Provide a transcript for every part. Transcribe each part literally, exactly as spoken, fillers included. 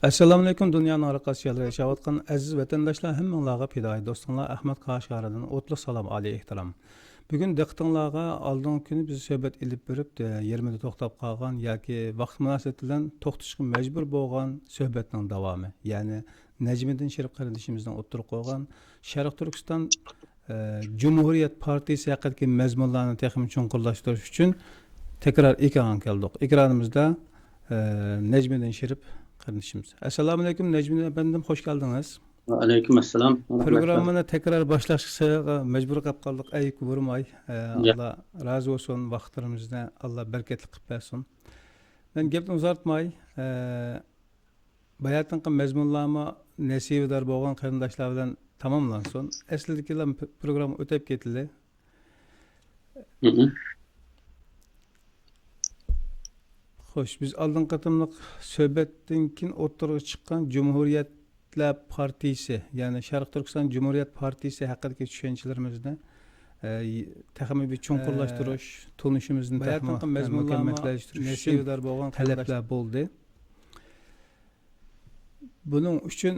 ئەسسالامۇئەلەيكۇم، دۇنيانىڭ ھەر قايسى يەرلىرىدە ياشاۋاتقان ئەزىز ۋەتەنداشلار، ھەممىڭلارغا پىدائىي دوستۇڭلار ئەخمەت قاشغارىدىن ئوتلۇق سالام، ئالىي ئېھتىرام. بۈگۈن دىققىتىڭلارغا ئالدىنقى كۈنى بىز سۆھبەت ئېلىپ بېرىپ، ئە، يېرىمىدا توختاپ قالغان ياكى ۋاقىت مۇناسىۋىتى بىلەن توختىتىشقا مەجبۇر بولغان سۆھبەتنىڭ داۋامى، يەنى نەجمىدىن شېرىپ قېرىندىشىمىزنىڭ ئوتتۇرىغا قويغان شەرقىي تۈركىستان ئە، جۇمھۇرىيەت پارتىيىسى ھەققىدىكى مەزمۇنلارنى تېخىمۇ چوڭقۇرلاشتۇرۇش ئۈچۈن تەكرار ئېكرانغا كەلدۇق. ئېكرانىمىزدا، ئە، نەجمىدىن شېرىپ قېرىندىشىمىز. ئەسسالامۇئەلەيكۇم، نەجمىدىن ئەپەندىم، خوش كەلدىڭىز. ۋەئەلەيكۇم ئەسسالام. رەھمەتلەر. پروگراممىنى تەكرار باشلاشقا مەجبۇر قېلىپ قالدۇق. ئەي، بۇرماي. ئە، يا. ئاللا رازى بولسۇن، ۋاقىتلىرىمىزنى ئاللا بەرىكەتلىك قىلىپ بەرسۇن. مەن گەپنى ئۇزارتماي، ئە، باياتىنقى مەزمۇنلارمۇ نېسىۋىدار بولغان قېرىنداشلار بىلەن تاماملانسۇن. ئەسلىدىكىلا پروگرامما ئۆتەپ كېتىلدى. مم. خوش، بىز ئالدىنقى قېتىملىق سۆھبەتتىن كېيىن ئوتتۇرىغا چىققان جۇمھۇرىيەتلەر پارتىيىسى، يەنى شەرقىي تۈركىستان جۇمھۇرىيەت پارتىيىسى ھەققىدىكى چۈشەنچىلىرىمىزنى، ئە، تېخىمۇ بىر چوڭقۇرلاشتۇرۇش، ئە، تونۇشىمىزنى تېخىمۇ، باياتىنقى ئە، مەزمۇنلارمۇ مۇكەممەللەشتۈرۈش ئۈچۈن نېسىۋىدار بولغان تەلەپلەر بولدى. بۇنىڭ ئۈچۈن،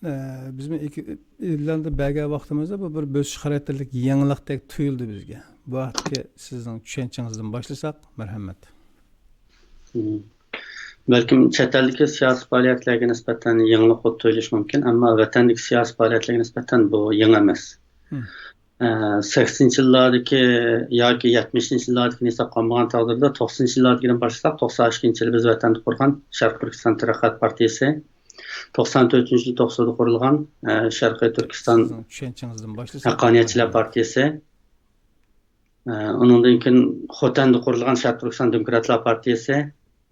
ئە، بىزمۇ ئېك-، ئېلاندا بەرگەن ۋاقتىمىزدا بۇ بىر بۆسۈش خاراكتېرلىك يېڭىلىقتەك تۇيۇلدى بىزگە. بۇ ھەقتىكى سىزنىڭ چۈشەنچىڭىزدىن باشلىساق، مەرھەمەت. مم. بەلكىم چەت ئەلدىكى سىياسىي پائالىيەتلەرگە نىسبەتەن يېڭىلىق بولۇپ تۇيۇلۇشى مۇمكىن، ئەمما ۋەتەندىكى سىياسىي پائالىيەتلەرگە نىسبەتەن بۇ يېڭى ئەمەس. مم. ئە، سەكسىنىنچى يىللاردىكى ياكى يەتمىشىنچى يىللاردىكىنى ھېسابقا ئالمىغان تەقدىردە، توقسىنىنچى يىللاردىكىدىن باشلىساق، توقسان ئىككىنچى يىلى بىز ۋەتەندە قۇرغان شەرقىي تۈركىستان تەرەققىيات پارتىيىسى، توقسان تۆتىنچى يىلى توقسۇدا قۇرۇلغان، ئە، شەرقىي تۈركىستان سىزنىڭ چۈشەنچىڭىزدىن باشلىساق، ھەققانىيەتچىلەر پارتىيىسى، ئە، ئۇنىڭدىن كېيىن خوتەندە قۇرۇلغان شەرقىي تۈركىستان دېموكراتلار پارتىيىسى،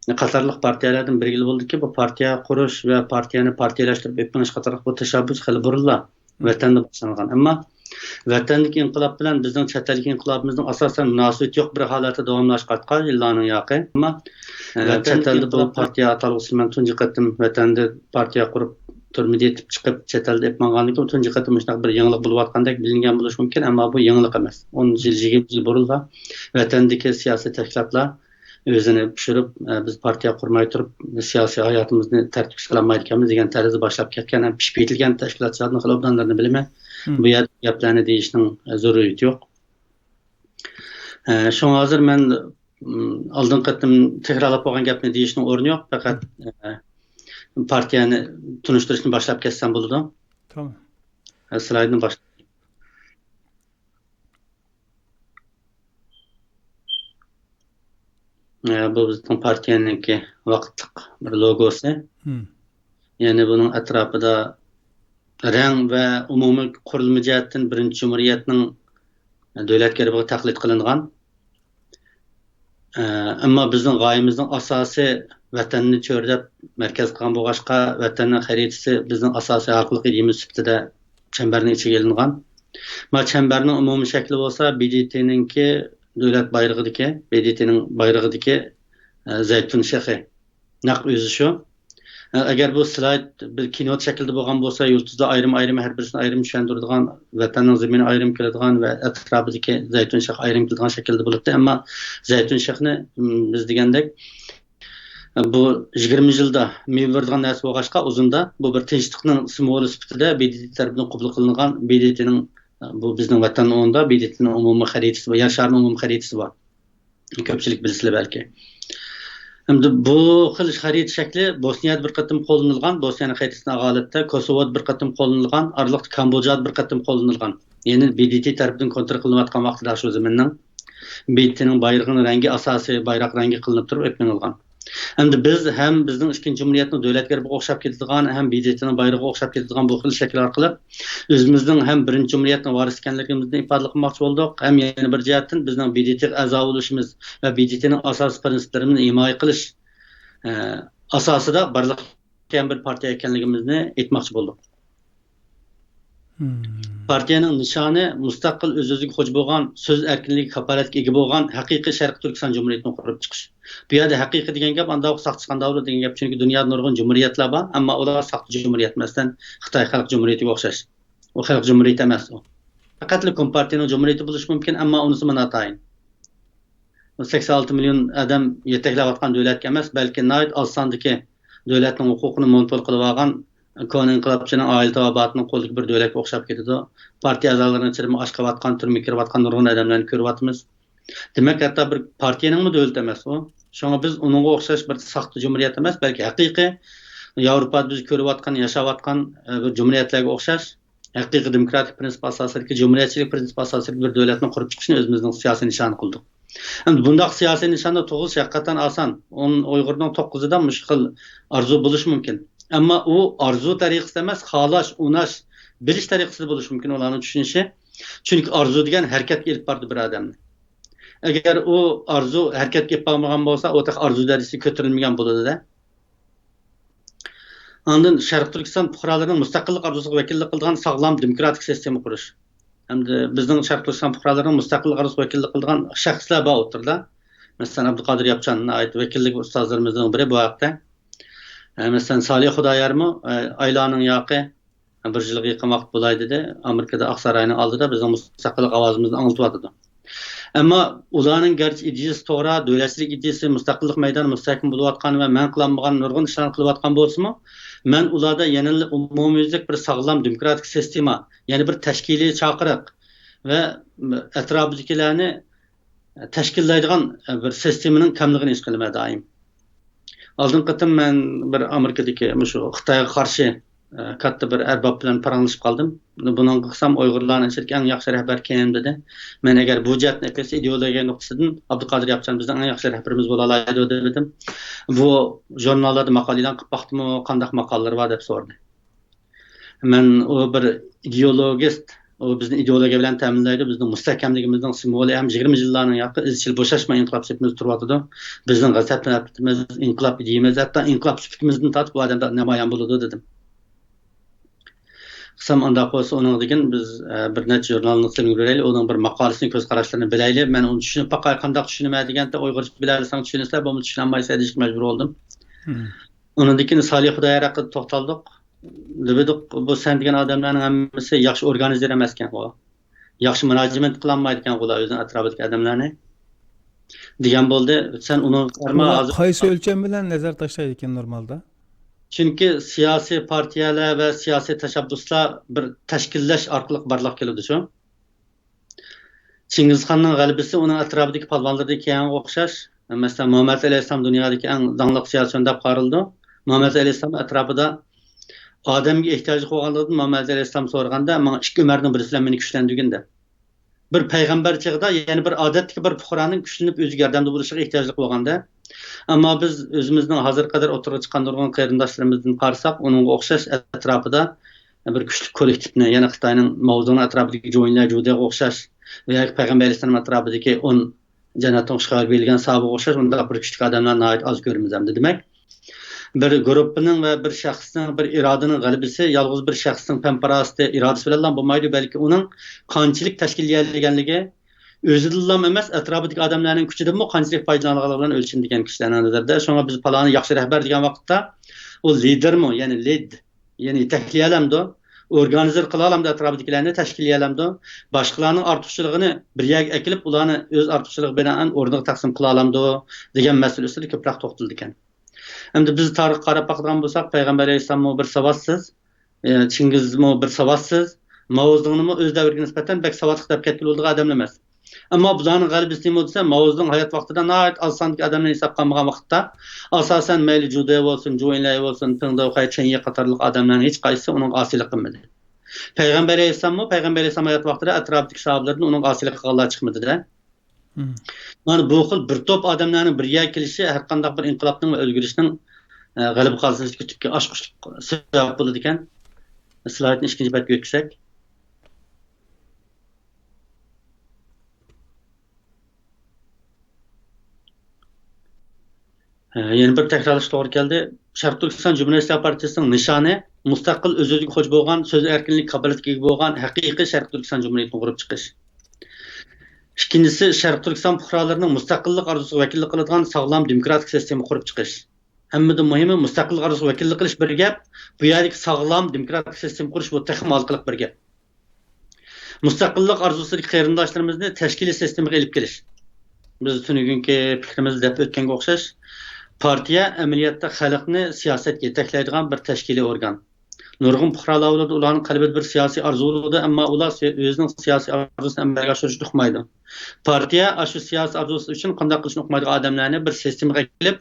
قاتارلىق پارتىيەلەردىن بىلگىلى بولىدۇكى، بۇ پارتىيە قۇرۇش ۋە پارتىيەنى پارتىيەلەشتۈرۈپ ئېلىپ مېڭىش قاتارلىق بۇ تەشەببۇس خېلى بۇرۇنلا ۋەتەندە باشلانغان. ئەمما ۋەتەندىكى ئىنقىلاب بىلەن بىزنىڭ چەت ئەلدىكى ئىنقىلابىمىزنىڭ ئاساسەن مۇناسىۋىتى يوق بىر ھالەتتە داۋاملاشقاچقا يىللارنىڭ ياقى. ئەمما، ئە، ۋەتەندىكى چەت ئەلدە بۇ ئىنقىلاب پارتىيە ئاتالغۇسى مەن تۇنجى قېتىم ۋەتەندە پارتىيە قۇرۇپ، تۈرمىدە يېتىپ چىقىپ، چەت ئەلدە ئېلىپ ماڭغاندىن كېيىن تۇنجى قېتىم مۇشۇنداق بىر يېڭىلىق بولۇۋاتقاندەك بىلىنگەن بولۇشى مۇمكىن، ئەمما بۇ يېڭىلىق ئەمەس. ئون يىل، يىگىرمە يىل بۇرۇنلا ۋەتەندىكى سىياسىي تەشكىلاتلار ئۆزىنى پىشۇرۇپ، ئە، بىز پارتىيە قۇرماي تۇرۇپ، سىياسىي ھاياتىمىزنى تەرتىپكە سالالمايدىكەنمىز دېگەن تەرزدە باشلاپ كەتكەن ھەم پىشىپ يېتىلگەن تەشكىلاتچىلاردىن خېلى ئوبدانلىرىنى بىلىمەن. مم. بۇ يەردە گەپلەرنى دېيىشنىڭ، ئە، زۆرۈرىيىتى يوق. ئە، شۇڭا ھازىر مەن، مم، ئالدىنقى قېتىم تەكرارلاپ بولغان گەپنى دېيىشنىڭ ئورنى يوق. پەقەت، ئە، پارتىيەنى تونۇشتۇرۇشنى باشلاپ كەتسەم بولىدۇ. تامام. ئە، سلايدنى باش-، ئە، بۇ بىزنىڭ پارتىيەنىڭكى ۋاقىتلىق بىر لوگوسى. مم. يەنى بۇنىڭ ئەتراپىدا رەڭ ۋە ئومۇمىي قۇرۇلما جەھەتتىن بىرىنچى جۇمھۇرىيەتنىڭ دۆلەت گېربىغا تەقلىد قىلىنغان. ئە، ئەمما بىزنىڭ غايىمىزنىڭ ئاساسى ۋەتەننى چۆرىدەپ مەركەز قىلغان بولغاچقا، ۋەتەننىڭ خەرىتىسى بىزنىڭ ئاساسىي ھالقىلىق ئىدىيىمىز سۈپىتىدە چەمبەرنىڭ ئىچىگە ئېلىنغان. ما چەمبەرنىڭ ئومۇمىي شەكلى بولسا ب د ت نىڭكى دۆلەت بايرىقىدىكى، ب د ت نىڭ بايرىقىدىكى، ئە، زەيتۇن شېخى. نەق ئۆزى شۇ. ئە، ئەگەر بۇ سلايد بىر كىنو شەكلىدە بولغان بولسا، يۇلتۇزلار ئايرىم-ئايرىم، ھەر بىرسىنى ئايرىم چۈشەندۈرىدىغان، ۋەتەننىڭ زېمىنى ئايرىم كېلىدىغان ۋە ئەتراپىدىكى زەيتۇن شېخى ئايرىم كېلىدىغان شەكىلدە بولاتتى. ئەمما زەيتۇن شېخىنى، م، بىز دېگەندەك، بۇ يىگىرمە يىلدا مېۋە بېرىدىغان نەرسە بولغاچقا، ئۇزۇندا بۇ بىر تىنچلىقنىڭ سىمۋولى سۈپىتىدە ب د ت تەرىپىدىن قوبۇل قىلىنغان، ب د ت نىڭ، بۇ بىزنىڭ ۋەتەننىڭ ئورنىدا ب د ت نىڭ ئومۇمىي خەرىتىسى بار، يەر شارىنىڭ ئومۇمىي خەرىتىسى بار. كۆپچىلىك بىلسىلە بەلكى. ئەمدى بۇ خىل خەرىتە شەكلى بوسنىيەدە بىر قېتىم قوللىنىلغان، بوسنىيەنىڭ خەرىتىسىنى ئالغان ھالەتتە كوسوۋودا بىر قېتىم قوللىنىلغان، ئارىلىقتا كامبودژادا بىر قېتىم قوللىنىلغان. يەنى ب د ت تەرىپىدىن كونترول قىلىنىۋاتقان ۋاقتىدا شۇ زېمىننىڭ ب د ت نىڭ بايرىقىنىڭ رەڭگى ئاساسىي بايراق رەڭگى قىلىنىپ تۇرۇپ ئېلىپ مېڭىلغان. ئەمدى بىز ھەم بىزنىڭ ئىككىنچى جۇمھۇرىيەتنىڭ دۆلەت گېربىگە ئوخشاپ كېتىدىغان، ھەم ب د ت نىڭ بايرىقىغا ئوخشاپ كېتىدىغان بۇ خىل شەكىل ئارقىلىق ئۆزىمىزنىڭ ھەم بىرىنچى جۇمھۇرىيەتنىڭ ۋارىسى ئىكەنلىكىمىزنى ئىپادىلىك قىلماقچى بولدۇق. ھەم يەنە بىر جەھەتتىن بىزنىڭ ب د ت غا ئەزا بولۇشىمىز ۋە ب د ت نىڭ ئاساسىي پىرىنسىپلىرىمىزنى ھىمايە قىلىش، ئە، ئاساسىدا بارلىققا كەلگەن بىر پارتىيە ئىكەنلىكىمىزنى ئېيتماقچى بولدۇق. مم. پارتىيەنىڭ نىشانى مۇستەقىل، ئۆز-ئۆزىگە خوجا بولغان، سۆز ئەركىنلىكىگە كاپالەتلىك ئىگە بولغان ھەقىقىي شەرقىي تۈركىستان جۇمھۇرىيىتىنى قۇرۇپ چىقىش. بۇ يەردە ھەقىقىي دېگەن گەپ ئانداق ساختىچى قانداق بولىدۇ دېگەن گەپ، چۈنكى دۇنيادا نۇرغۇن جۇمھۇرىيەتلەر بار، ئەمما ئۇلار ساختا جۇمھۇرىيەت، مەسىلەن، خىتاي خەلق جۇمھۇرىيىتىگە ئوخشاش. ئۇ خەلق جۇمھۇرىيىتى ئەمەس ئۇ. پەقەتلا كومپارتىيەنىڭ جۇمھۇرىيىتى بولۇشى مۇمكىن، ئەمما ئۇنىسىمۇ ناتايىن. ئۇ سەكسەن ئالتە مىليون ئادەم يېتەكلەۋاتقان دۆلەتكە ئەمەس، بەلكى ناھايىتى ئاز ساندىكى دۆلەتنىڭ ھوقۇقىنى مونوپول قىلىۋالغان كونا ئىنقىلابچىنىڭ ئائىلە تاۋابىئاتىنىڭ قولىدىكى بىر دۆلەتكە ئوخشاپ كېتىدۇ. پارتىيە ئەزالىرىنىڭ ئىچىدىمۇ ئاچ قېلىۋاتقان، تۈرمىگە كىرىۋاتقان نۇرغۇن ئادەملەرنى كۆرۈۋاتىمىز. دېمەك، ھەتتا بىر پارتىيەنىڭمۇ دۆلىتى ئەمەس ئۇ. شۇڭا بىز ئۇنىڭغا ئوخشاش بىر ساختا جۇمھۇرىيەت ئەمەس، بەلكى ھەقىقىي ياۋروپادا بىز كۆرۈۋاتقان، ياشاۋاتقان، ئە، بىر جۇمھۇرىيەتلەرگە ئوخشاش ھەقىقىي دېموكراتىك پىرىنسىپ ئاساسىدىكى، جۇمھۇرىيەتچىلىك پىرىنسىپ ئاساسىدىكى بىر دۆلەتنى قۇرۇپ چىقىشنى ئۆزىمىزنىڭ سىياسىي نىشانى قىلدۇق. ئەمدى بۇنداق سىياسىي نىشاننى تۇغۇش ھەقىقەتەن ئاسان. ئون ئۇيغۇرنىڭ توققۇزىدا مۇشۇ خىل ئارزۇ بولۇشى مۇمكىن. ئەمما ئۇ ئارزۇ تەرىقىسىدە ئەمەس، خالاش، ئۇناش، بىلىش تەرىقىسىدە بولۇشى مۇمكىن ئۇلارنىڭ چۈشىنىشى. چۈنكى ئارزۇ دېگەن ھەرىكەتكە ئېلىپ بارىدۇ بىر ئادەمنى. ئەگەر ئۇ ئارزۇ ھەرىكەتكە ئېلىپ بارمىغان بولسا، ئۇ تېخى ئارزۇ دەرىجىسىگە كۆتۈرۈلمىگەن بولىدۇ-دە. ئاندىن شەرقىي تۈركىستان پۇقرالىرىنىڭ مۇستەقىللىق ئارزۇسىغا ۋەكىللىك قىلىدىغان ساغلام دېموكراتىك سىستېما قۇرۇش. ئەمدى بىزنىڭ شەرقىي تۈركىستان پۇقرالىرىنىڭ مۇستەقىللىق ئارزۇسىغا ۋەكىللىك قىلىدىغان شەخسلەر بار ئوتتۇرىدا. مەسىلەن، ئابدۇقادىر ياپچان ناھايىتى ۋەكىللىك ئۇستازلىرىمىزنىڭ بىرى بۇ ھەقتە. ئە، مەسىلەن، سالىھ خۇدايارمۇ، ئە، ئايلارنىڭ ياقى بىر يىلغا يېقىن ۋاقىت بولاي دېدى. ئامېرىكىدا ئاقساراينىڭ ئالدىدا بىزنىڭ مۇستەقىللىق ئاۋازىمىزنى ئاڭلىتىۋاتىدۇ. ئەمما ئۇلارنىڭ گەرچە ئىدىيىسى توغرا، دۆلەتچىلىك ئىدىيىسى، مۇستەقىللىق مەيدانى مۇستەھكەم بولۇۋاتقان ۋە مەن قىلالمىغان نۇرغۇن ئىشلارنى قىلىۋاتقان بولسىمۇ، مەن ئۇلاردا يەنىلا ئومۇميۈزلۈك بىر ساغلام دېموكراتىك سىستېما، يەنى بىر تەشكىلىي چاقىرىق ۋە ئەتراپىدىكىلەرنى تەشكىللەيدىغان بىر سىستېمىنىڭ كەملىكىنى ھېس قىلىمەن دائىم. ئالدىنقى قېتىم مەن بىر ئامېرىكىدىكى مۇشۇ خىتايغا قارشى، ئە، كاتتا بىر ئەرباب بىلەن پاراڭلىشىپ قالدىم. بۇنىڭغا قىلسام ئۇيغۇرلارنىڭ ئىچىدىكى ئەڭ ياخشى رەھبەر كىم دېدى. مەن ئەگەر بۇ جەھەتتىن ئېيتسا ئىدېئولوگىيە نۇقتىسىدىن ئابدۇقادىر ياپچان بىزنىڭ ئەڭ ياخشى رەھبىرىمىز بولالايدۇ دېدىم. بۇ ژۇرناللاردا ماقالە ئېلان قىلىپ باقتىمۇ، قانداق ماقالىلىرى بار دەپ سورىدى. مەن ئۇ بىر ئىدېئولوگىست، ئۇ بىزنى ئىدېئولوگىيە بىلەن تەمىنلەيدۇ، بىزنىڭ مۇستەھكەملىكىمىزنىڭ سىمۋولى ھەم يىگىرمە يىللارنىڭ ياقى ئىزچىل بوشاشماي ئىنقىلاب سېپىمىزدە تۇرۇۋاتىدۇ. بىزنىڭ غەزەپ نەپرىتىمىز، ئىنقىلاب ئىدىيىمىز، ھەتتا ئىنقىلاب سۈپىتىمىزدىن تارتىپ بۇ ئادەمدە نامايان بولىدۇ دېدىم. قىلسام ئانداق بولسا ئۇنىڭدىن كېيىن بىز، ئە، بىر نەچچە ژۇرنالنى تېلېگرامغا بېرەيلى، ئۇنىڭ بىر ماقالىسىنى، كۆز قاراشلىرىنى بىلەيلى، مەن ئۇنى چۈشىنىپ باقاي، قانداق چۈشىنىمەن دېگەندە ئۇيغۇرچە بىلەلىسەڭ چۈشىنىسەن، بولمىسا چۈشىنەلمەيسەن دېيىشكە مەجبۇر بولدۇم. ئۇنىڭدىن كېيىن سالىھ خۇدايار ھەققىدە توختالدۇق. دېدۇق، بۇ سەن دېگەن ئادەملەرنىڭ ھەممىسى ياخشى ئورگانىزېر ئەمەسكەنغۇ. ياخشى مۇناجىمەت قىلالمايدىكەنغۇ ئۇلار ئۆزىنىڭ ئەتراپىدىكى ئادەملەرنى. دېگەن بولدى. سەن ئۇنىڭغا قارىما، ئۇلار ھازىر قايسى ئۆلچەم بىلەن نەزەر تاشلايدىكەن نورمالدا؟ چۈنكى سىياسىي پارتىيەلەر ۋە سىياسىي تەشەببۇسلار بىر تەشكىللەش ئارقىلىق بارلىققا كېلىدۇ شۇ. چىڭگىزخاننىڭ غەلىبىسى ئۇنىڭ ئەتراپىدىكى پالۋانلىرىدىن كەلگەنگە ئوخشاش. مەسىلەن، مۇھەممەد ئەلەيھىسسالام دۇنيادىكى ئەڭ داڭلىق سىياسىيون دەپ قارىلىدۇ. مۇھەممەد ئەلەيھىسسالام ئەتراپىدا ئادەمگە ئېھتىياجلىق بولغانلىقىدىن، مۇھەممەد ئەلەيھىسسالام سورىغاندا، ماڭا ئىككى ئۆمەرنىڭ بىرسى بىلەن مېنى كۈچلەندۈرگىن دەپ. بىر پەيغەمبەر چېغىدا يەنە بىر ئادەتتىكى بىر پۇقرانىڭ كۈچلىنىپ ئۆزىگە ياردەمدە بولۇشىغا ئېھتىياجلىق بولغاندا، ئەمما بىز ئۆزىمىزنىڭ ھازىرغا قەدەر ئوتتۇرىغا چىققان نۇرغۇن قېرىنداشلىرىمىزدىن قارىساق، ئۇنىڭغا ئوخشاش ئەتراپىدا بىر كۈچلۈك كوللېكتىپنى، يەنە خىتاينىڭ ماۋزۇنىڭ ئەتراپىدىكى جۇۋېنلەي جۇدېغا ئوخشاش ۋە ياكى پەيغەمبەر ئەلەيھىسسالام ئەتراپىدىكى ئون جەننەتتىن خۇش خەۋەر بېرىلگەن ساھابىغا ئوخشاش ئۇنداق بىر كۈچلۈك ئادەملەر ناھايىتى ئاز كۆرىمىز ئەمدى. دېمەك، بىر گۇرۇپپىنىڭ ۋە بىر شەخسنىڭ، بىر ئىرادىنىڭ غەلىبىسى يالغۇز بىر شەخسنىڭ پەم-پاراسىتى، ئىرادىسى بىلەنلا بولمايدۇ، بەلكى ئۇنىڭ قانچىلىك تەشكىللىيەلىگەنلىكى، ئۆزىدىنلا ئەمەس، ئەتراپىدىكى ئادەملەرنىڭ كۈچىدىنمۇ قانچىلىك پايدىلانغانلىقى بىلەن ئۆلچىنىدىكەن كىشىلەرنىڭ نەزىرىدە. شۇڭا بىز پالانى ياخشى رەھبەر دېگەن ۋاقىتتا، ئۇ لىدېرمۇ، يەنى لىد، يەنى يېتەكلىيەلەمدۇ؟ ئورگانىزېر قىلالامدۇ؟ ئەتراپىدىكىلەرنى تەشكىللىيەلەمدۇ؟ باشقىلارنىڭ ئارتۇقچىلىقىنى بىر يەرگە ئەكېلىپ، ئۇلارنى ئۆز ئارتۇقچىلىقى بىلەن ئورنىغا تەقسىم قىلالامدۇ؟ دېگەن مەسىلە ئۈستىدە كۆپرەك توختىلىدىكەن. ئەمدى بىز تارىخقا قاراپ باقىدىغان بولساق، پەيغەمبەر ئەلەيھىسسالاممۇ بىر ساۋاتسىز، ئى، چىڭگىزمۇ بىر ساۋاتسىز، ماۋزېدۇڭنىمۇ ئۆز دەۋرىگە نىسبەتەن بەك ساۋاتلىق دەپ كەتكىلى بولىدىغان ئادەم ئەمەس. ئەمما بۇلارنىڭ غەلىبىسى نېمە دېسە، ماۋزېدۇڭ ھايات ۋاقتىدا ناھايىتى ئاز ساندىكى ئادەملەرنى ھېسابقا ئالمىغان ۋاقىتتا، ئاساسەن مەيلى جۇدې بولسۇن، جۇ ئېنلەي بولسۇن، پېڭ دېخۇەي، چېن يى قاتارلىق ئادەملەرنىڭ ھېچقايسىسى ئۇنىڭغا ئاسىيلىق قىلمىدى. پەيغەمبەر ئەلەيھىسسالاممۇ، پەيغەمبەر ئەلەيھىسسالام ھايات ۋاقتىدا ئەتراپىدىكى ساھابىلىرىدىن ئۇنىڭغا ئاسىيلىق قىلغانلار چىقمىدى-دە. مم. مانا بۇ خىل بىر توپ ئادەملەرنىڭ بىر يەرگە كېلىشى ھەر قانداق بىر ئىنقىلابنىڭ ۋە ئۆزگىرىشنىڭ، ئە، غەلىبە قازىنىشىدىكى تۈپكى ئاچقۇچلۇق سەۋەب بولىدىكەن. سلايدنى ئىككىنچى بەتكە ئۆتكۈزسەك. ئە، يەنە بىر تەكرارلاشقا توغرا كەلدى. شەرقىي تۈركىستان جۇمھۇرىيەتچىلەر پارتىيىسىنىڭ نىشانى مۇستەقىل، ئۆز-ئۆزىگە خوجا بولغان، سۆز ئەركىنلىكى، كاپالەتكە ئىگە بولغان ھەقىقىي شەرقىي تۈركىستان جۇمھۇرىيىتىنى قۇرۇپ چىقىش. ئىككىنچىسى، شەرقىي تۈركىستان پۇقرالىرىنىڭ مۇستەقىللىق ئارزۇسىغا ۋەكىللىك قىلىدىغان ساغلام دېموكراتىك سىستېما قۇرۇپ چىقىش. ھەممىدىن مۇھىمى، مۇستەقىللىق ئارزۇسىغا ۋەكىللىك قىلىش بىر گەپ، بۇ يەردىكى ساغلام دېموكراتىك سىستېما قۇرۇش بۇ تېخىمۇ ھالقىلىق بىر گەپ. مۇستەقىللىق ئارزۇسىدىكى قېرىنداشلىرىمىزنى تەشكىلىي سىستېمىغا ئېلىپ كېلىش. بىز تۈنۈگۈنكى پىكرىمىزدە دەپ ئۆتكەنگە ئوخشاش، پارتىيە ئەمەلىيەتتە خەلقنى سىياسەتكە يېتەكلەيدىغان بىر تەشكىلىي ئورگان. نۇرغۇن پۇقرالار بولىدۇ، ئۇلارنىڭ قەلبىدە بىر سىياسىي ئارزۇ بولىدۇ، ئەمما ئۇلار سىي-، ئۆزىنىڭ سىياسىي ئارزۇسىنى ئەمەلگە ئاشۇرۇشنى ئۇقمايدۇ. پارتىيە ئاشۇ سىياسىي ئارزۇسى ئۈچۈن قانداق قىلىشنى ئۇقمايدىغان ئادەملەرنى بىر سىستېمىغا ئەكېلىپ،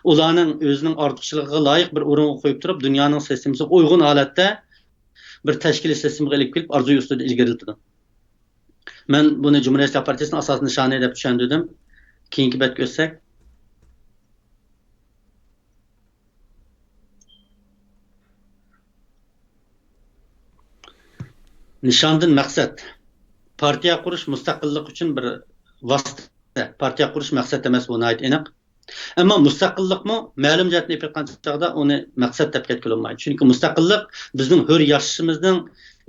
ئۇلارنىڭ ئۆزىنىڭ ئارتۇقچىلىقىغا لايىق بىر ئورۇنغا قويۇپ تۇرۇپ، دۇنيانىڭ سىستېمىسىغا ئۇيغۇن ھالەتتە بىر تەشكىلىي سىستېمىغا ئېلىپ كېلىپ، ئارزۇ ئۈستىدە ئىلگىرىلىتىدۇ. مەن بۇنى جۇمھۇرىيەتچىلەر پارتىيىسىنىڭ ئاساسىي نىشانى دەپ چۈشەندۈردۈم. كېيىنكى بەتكە ئۆتسەك. نىشاندىن مەقسەت. پارتىيە قۇرۇش مۇستەقىللىق ئۈچۈن بىر ۋاسىتە. پارتىيە قۇرۇش مەقسەت ئەمەس، بۇ ناھايىتى ئېنىق. ئەمما مۇستەقىللىقمۇ مەلۇم جەھەتتىن ئېلىپ ئېيتقان چاغدا ئۇنى مەقسەت دەپ كەتكىلى بولمايدۇ. چۈنكى مۇستەقىللىق بىزنىڭ ھۆر ياشىشىمىزنىڭ،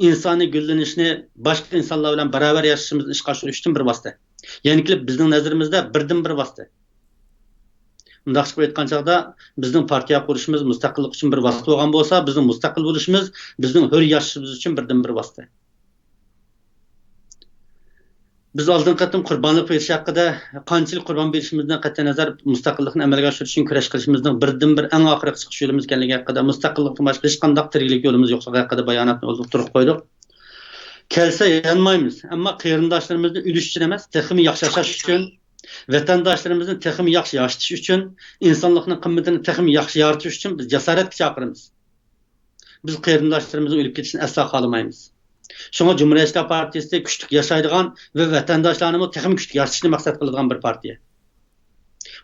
ئىنسانىي گۈللىنىشنى، باشقا ئىنسانلار بىلەن باراۋەر ياشىشىمىزنى ئىشقا ئاشۇرۇش ئۈچۈن بىر ۋاسىتە. يەنە كېلىپ بىزنىڭ نەزىرىمىزدە بىردىنبىر ۋاسىتە. مۇنداقچە قىلىپ ئېيتقان چاغدا، بىزنىڭ پارتىيە قۇرۇشىمىز مۇستەقىللىق ئۈچۈن بىر ۋاسىتە بولغان بولسا، بىزنىڭ مۇستەقىل بولۇشىمىز بىزنىڭ ھۆر ياشىشىمىز ئۈچۈن بىردىنبىر ۋاسىتە. بىز ئالدىنقى قېتىم قۇربانلىق بېرىش ھەققىدە، قانچىلىك قۇربان بېرىشىمىزدىن قەتئىينەزەر، مۇستەقىللىقنى ئەمەلگە ئاشۇرۇش ئۈچۈن كۈرەش قىلىشىمىزنىڭ بىردىنبىر ئەڭ ئاخىرقى چىقىش يولىمىز ئىكەنلىكى ھەققىدە، مۇستەقىللىقتىن باشقا ھېچقانداق تىرىكلىك يولىمىز يوقلۇقى ھەققىدە باياناتنى ئوتتۇرىغا قويدۇق. كەلسە يانمايمىز، ئەمما قېرىنداشلىرىمىزنى ئۆلۈش ئۈچۈن ئەمەس، تېخىمۇ ياخشى ياشاش ئۈچۈن، ۋەتەنداشلىرىمىزنى تېخىمۇ ياخشى ياشىتىش ئۈچۈن، ئىنسانلىقنىڭ قىممىتىنى تېخىمۇ ياخشى يارىتىش ئۈچۈن بىز جاسارەتكە چاقىرىمىز. بىز قېرىنداشلىرىمىزنىڭ ئۆلۈپ كېتىشىنى ئەسلا خالىمايمىز. شۇڭا جۇمھۇرىيەتچىلەر پارتىيىسى كۈچلۈك ياشايدىغان ۋە ۋەتەنداشلارنىمۇ تېخىمۇ كۈچلۈك ياشىتىشنى مەقسەت قىلىدىغان بىر پارتىيە.